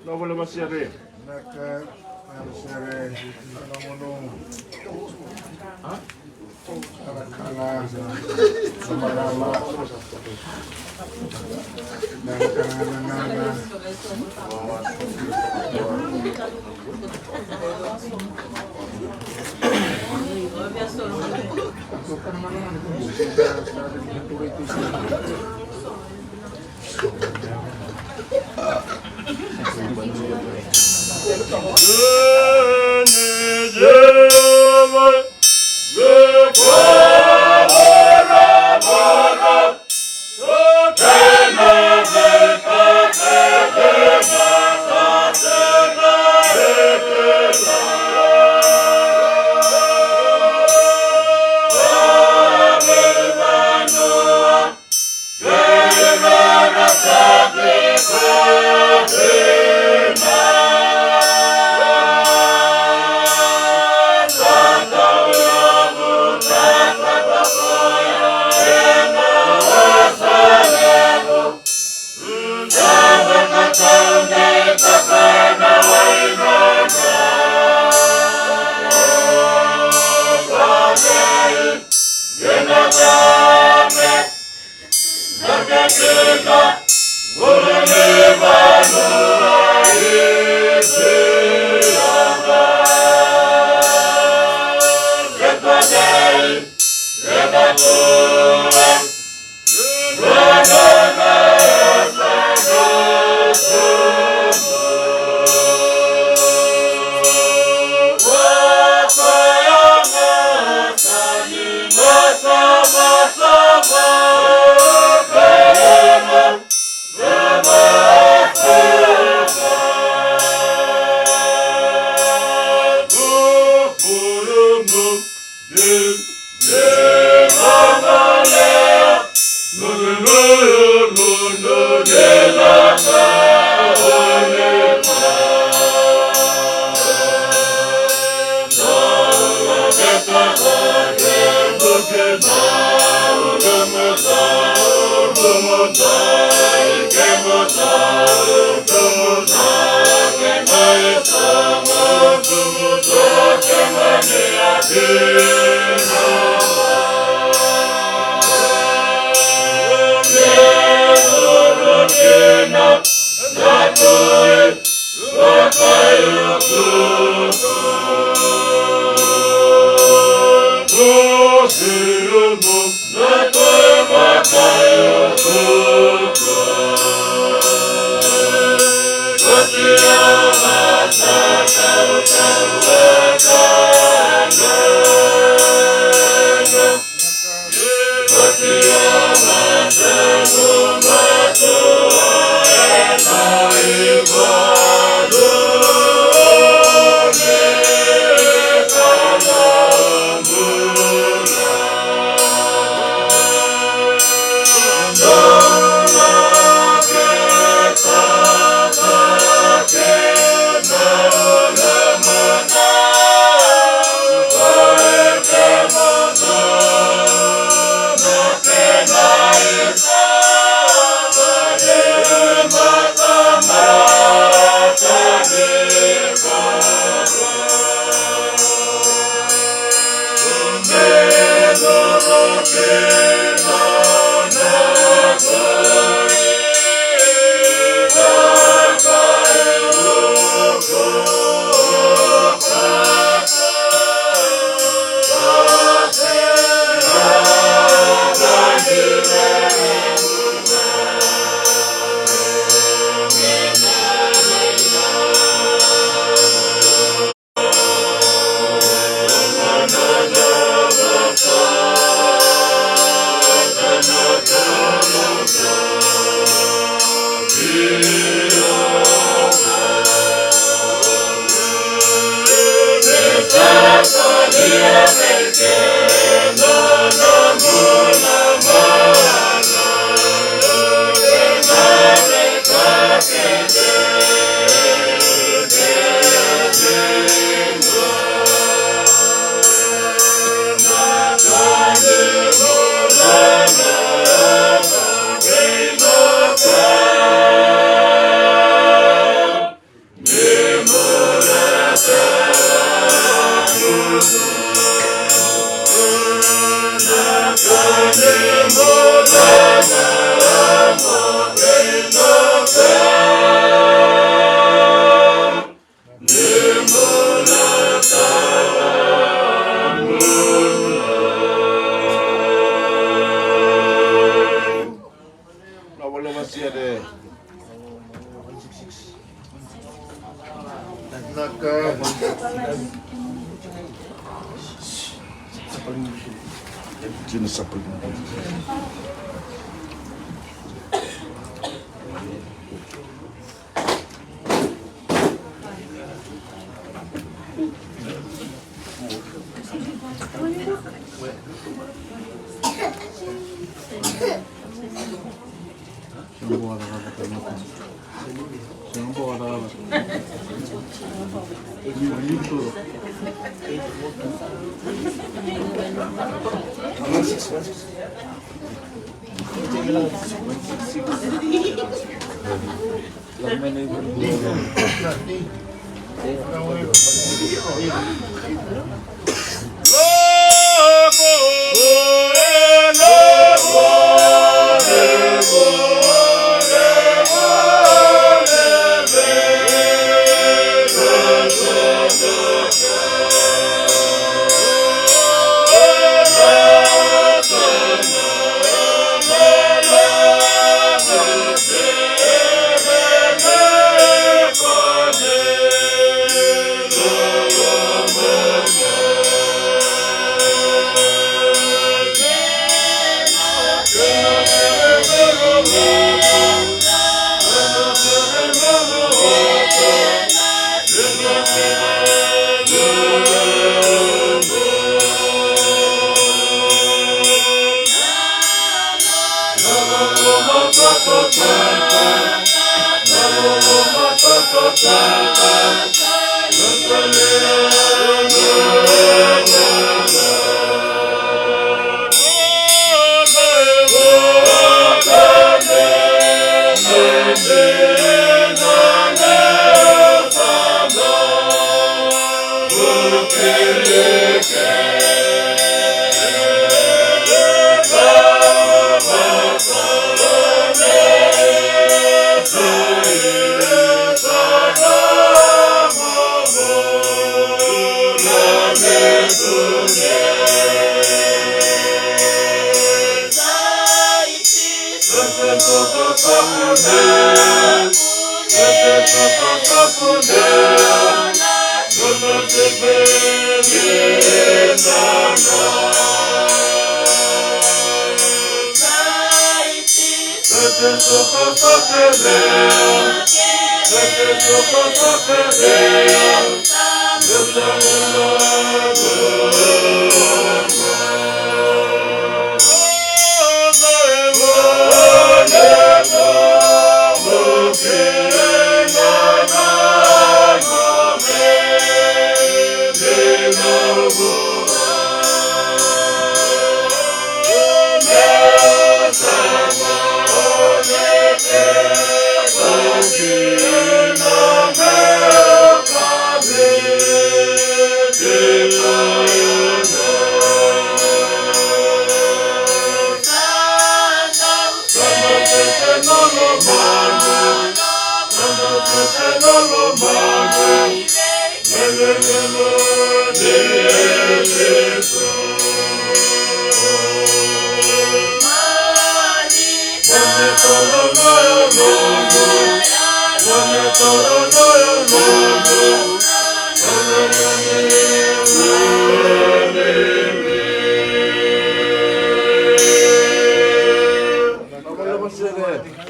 Nova leva sere. Naka, nova sere. Naka monu. Karakara. Karakara. Naka, naka, naka.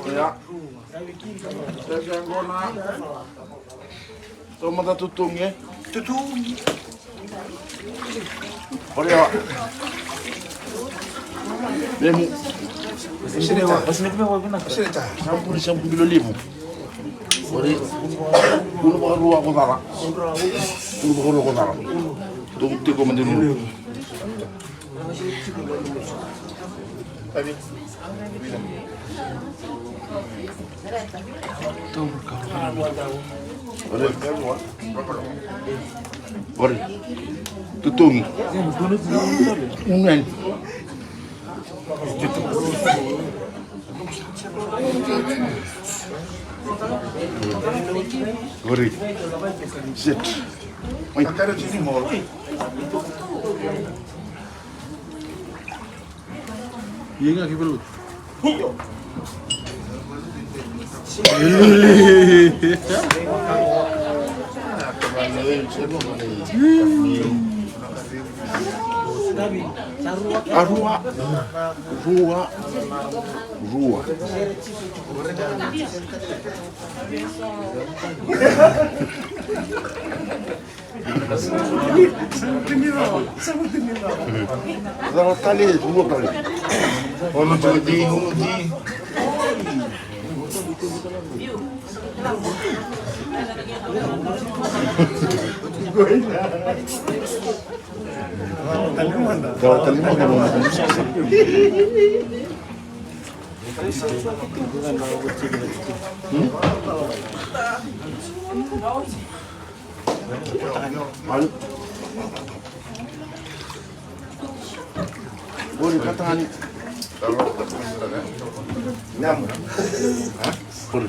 Ia. Sega qo na. Taumada tutugi e. Tutugi. Orewa. Lemu. Sineta. Sineta. Sabuni, sabuni bilo lemu. Ore. Kunu vakarua ko cala. Kunu vakarua ko cala. Tou tiko made rua. Ore. Ore. Totogi. Unani. Ore. Set. Oi. Ia ga ki velu. A rua. Rua. Rua. Cava tale, rua tale. Ono tale, ono tale. Cava tale, ono tale. Hmm? Oi, katani. Nyam. Oi.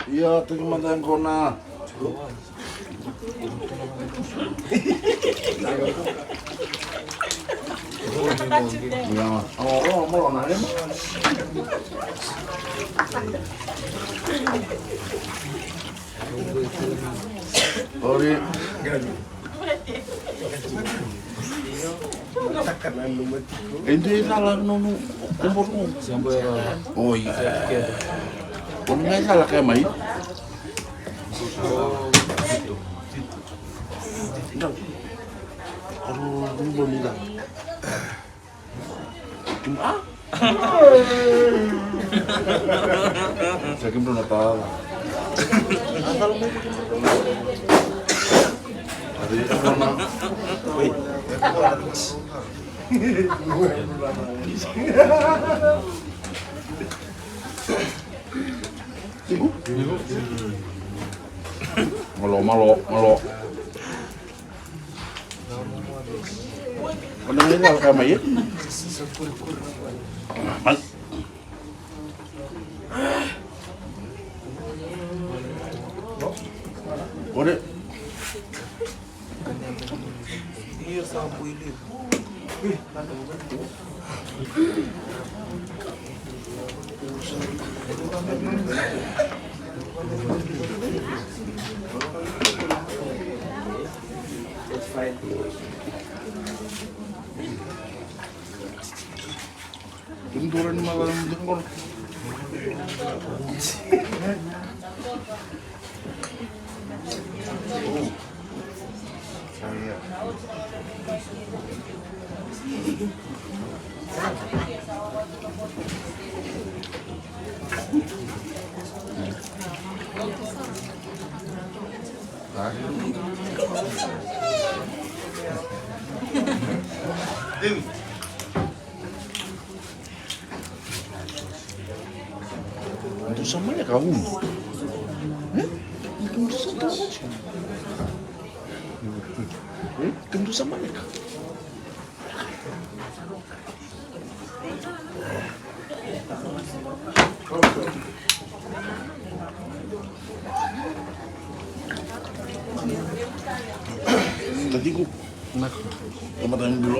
Ia, tiki mada e gona. Ia, o, o, mo na lema. Ori. E dua e cala nonu kuburu. Oi. O na e cala kaya mai. Sa kemudrau na tala. Adi, e kona. Wait. Malo, malo, malo. Mana ini kalau kama ya? Mas. Ore. Dudura ni mala ni dudura. Dou sa maleka unu. E? Dou sa maleka. E? Dou sa maleka. Tatiku. Tomata ni bilo.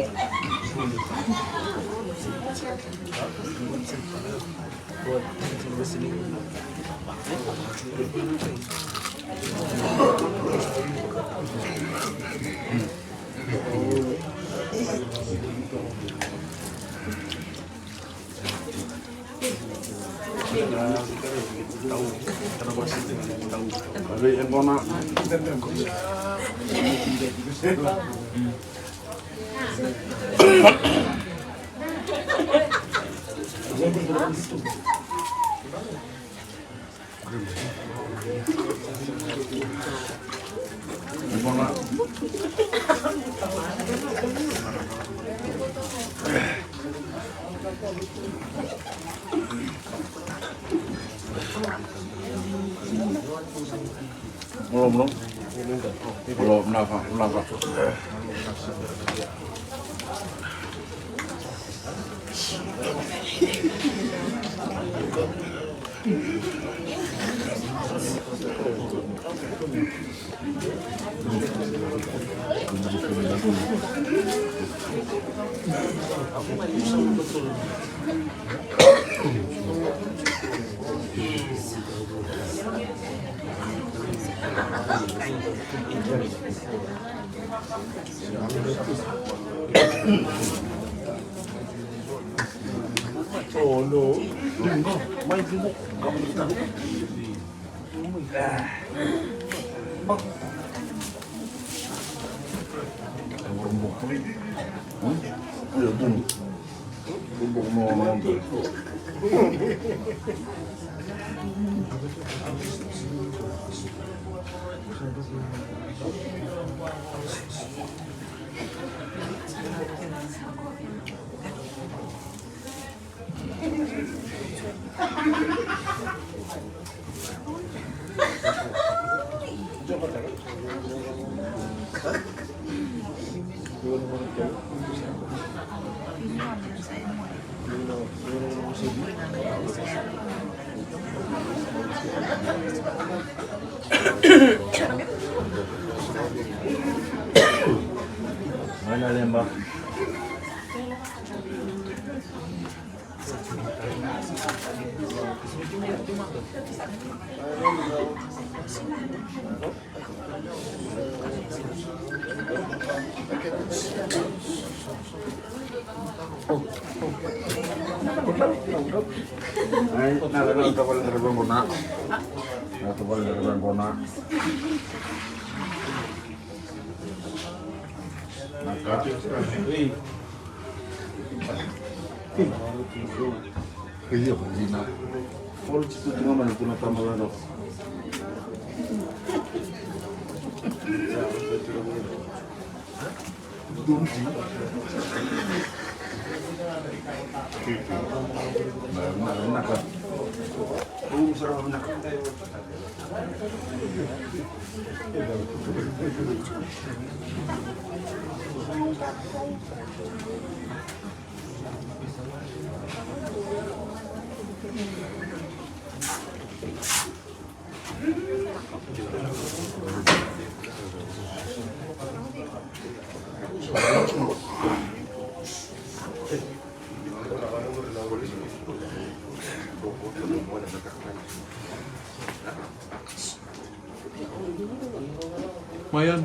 Malo, malo. Malo, vinaka, vinaka. Mayan.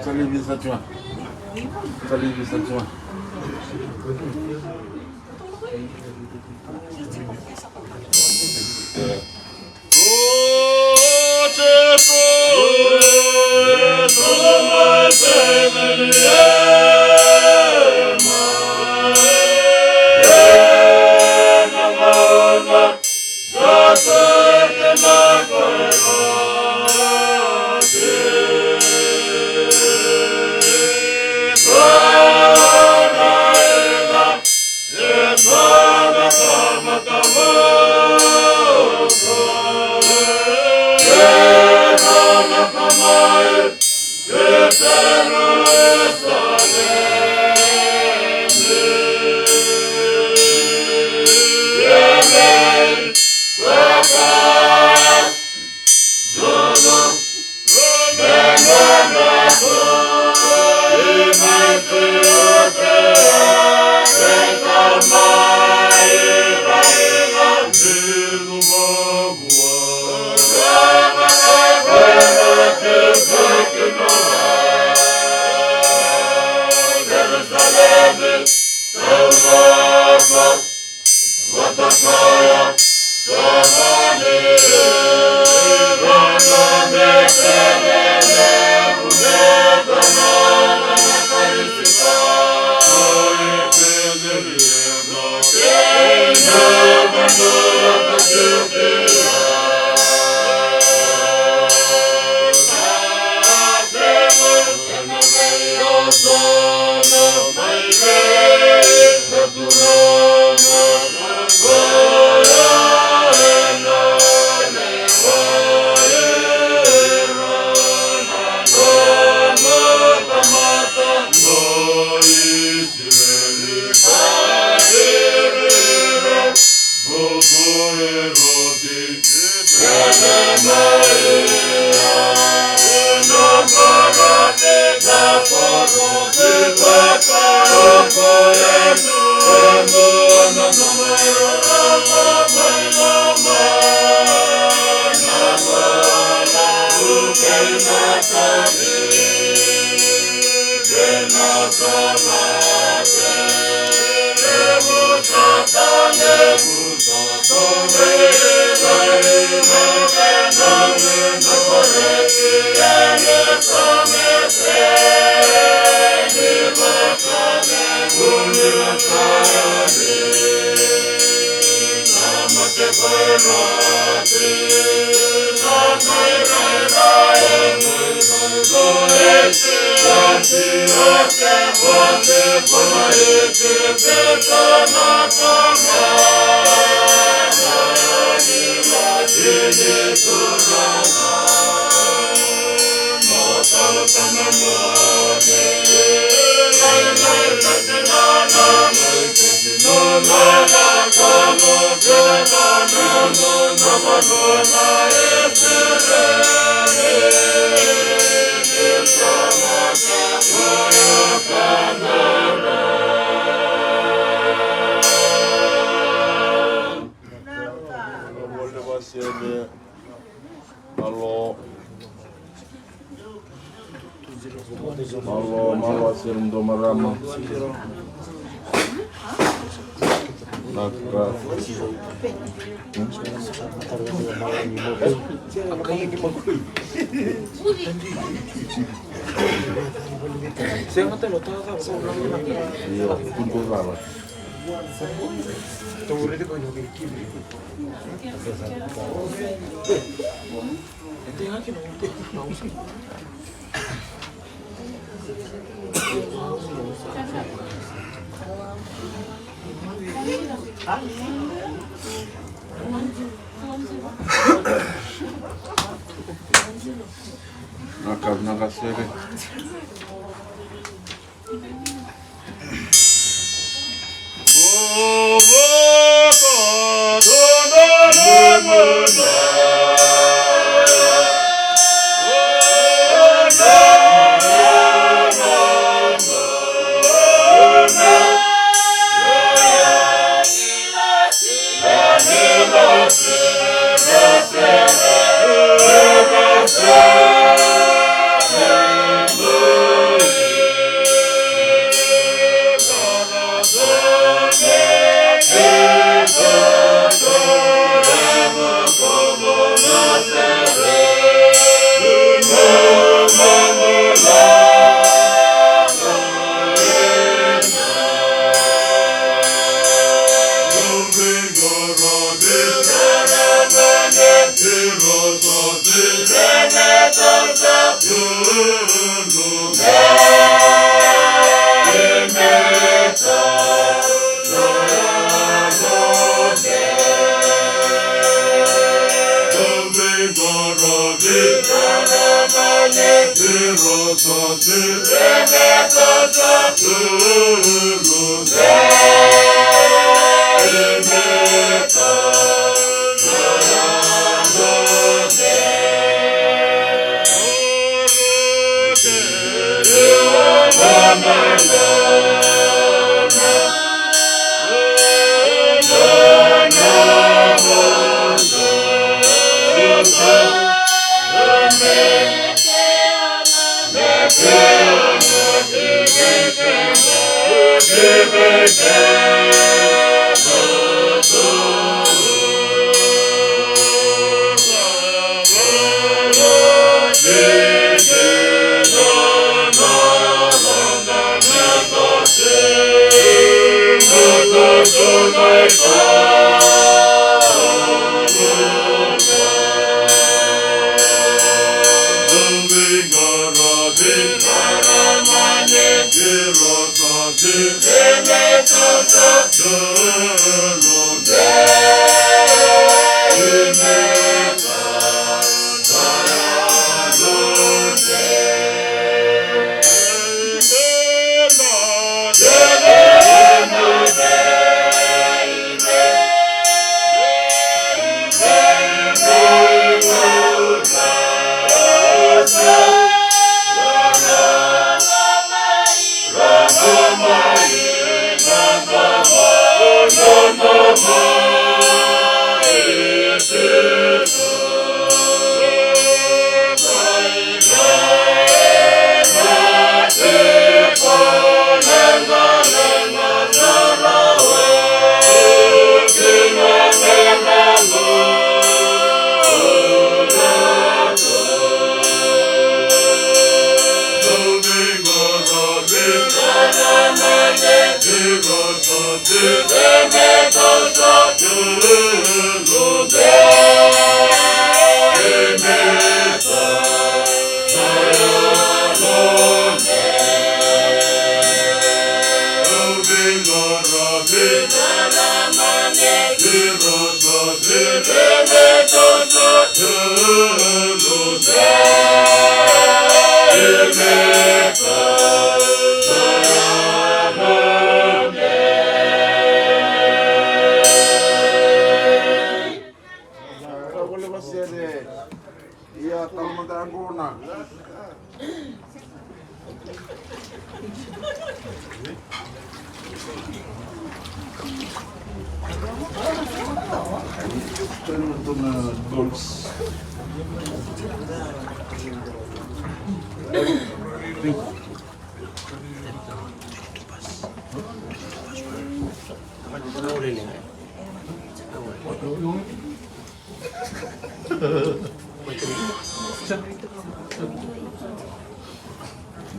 Sa levu sa tsuwa. Sa levu sa tsuwa. Alo. Alo, malo a sere dua marama. Naka. Ia, tudo bem. Naka, naka sere.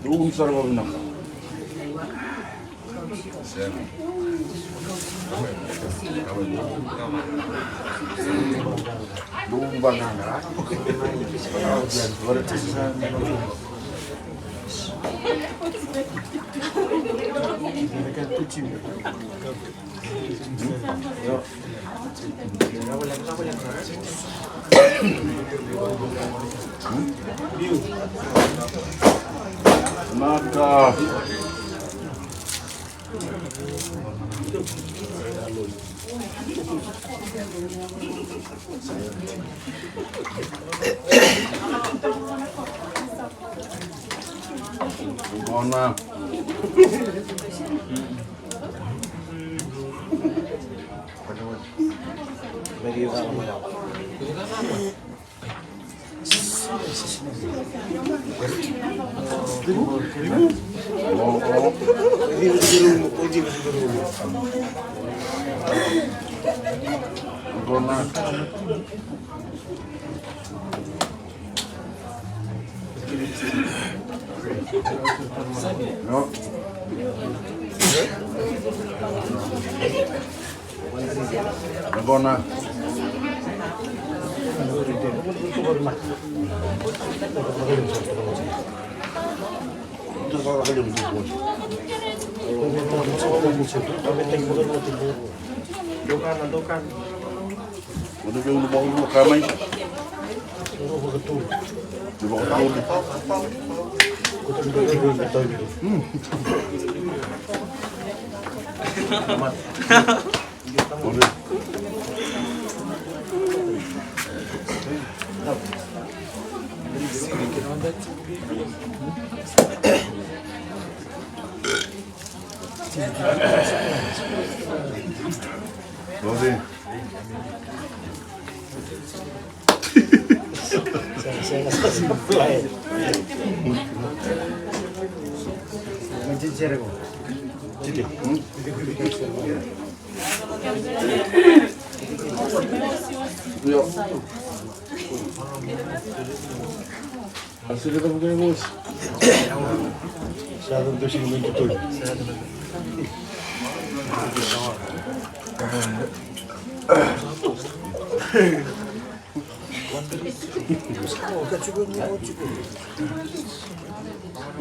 Dou sara vavinaka. Dou vavinaka. Naka. Bona. Bona. Dou kana, dou kana. Unu vei unu vakarua ka mai. Ni vakatolu. Ori. Io. Así le damos de voz. Sa dau dua siga mai Tutui.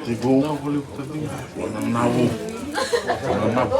Tiko. Wana navu. Wana navu.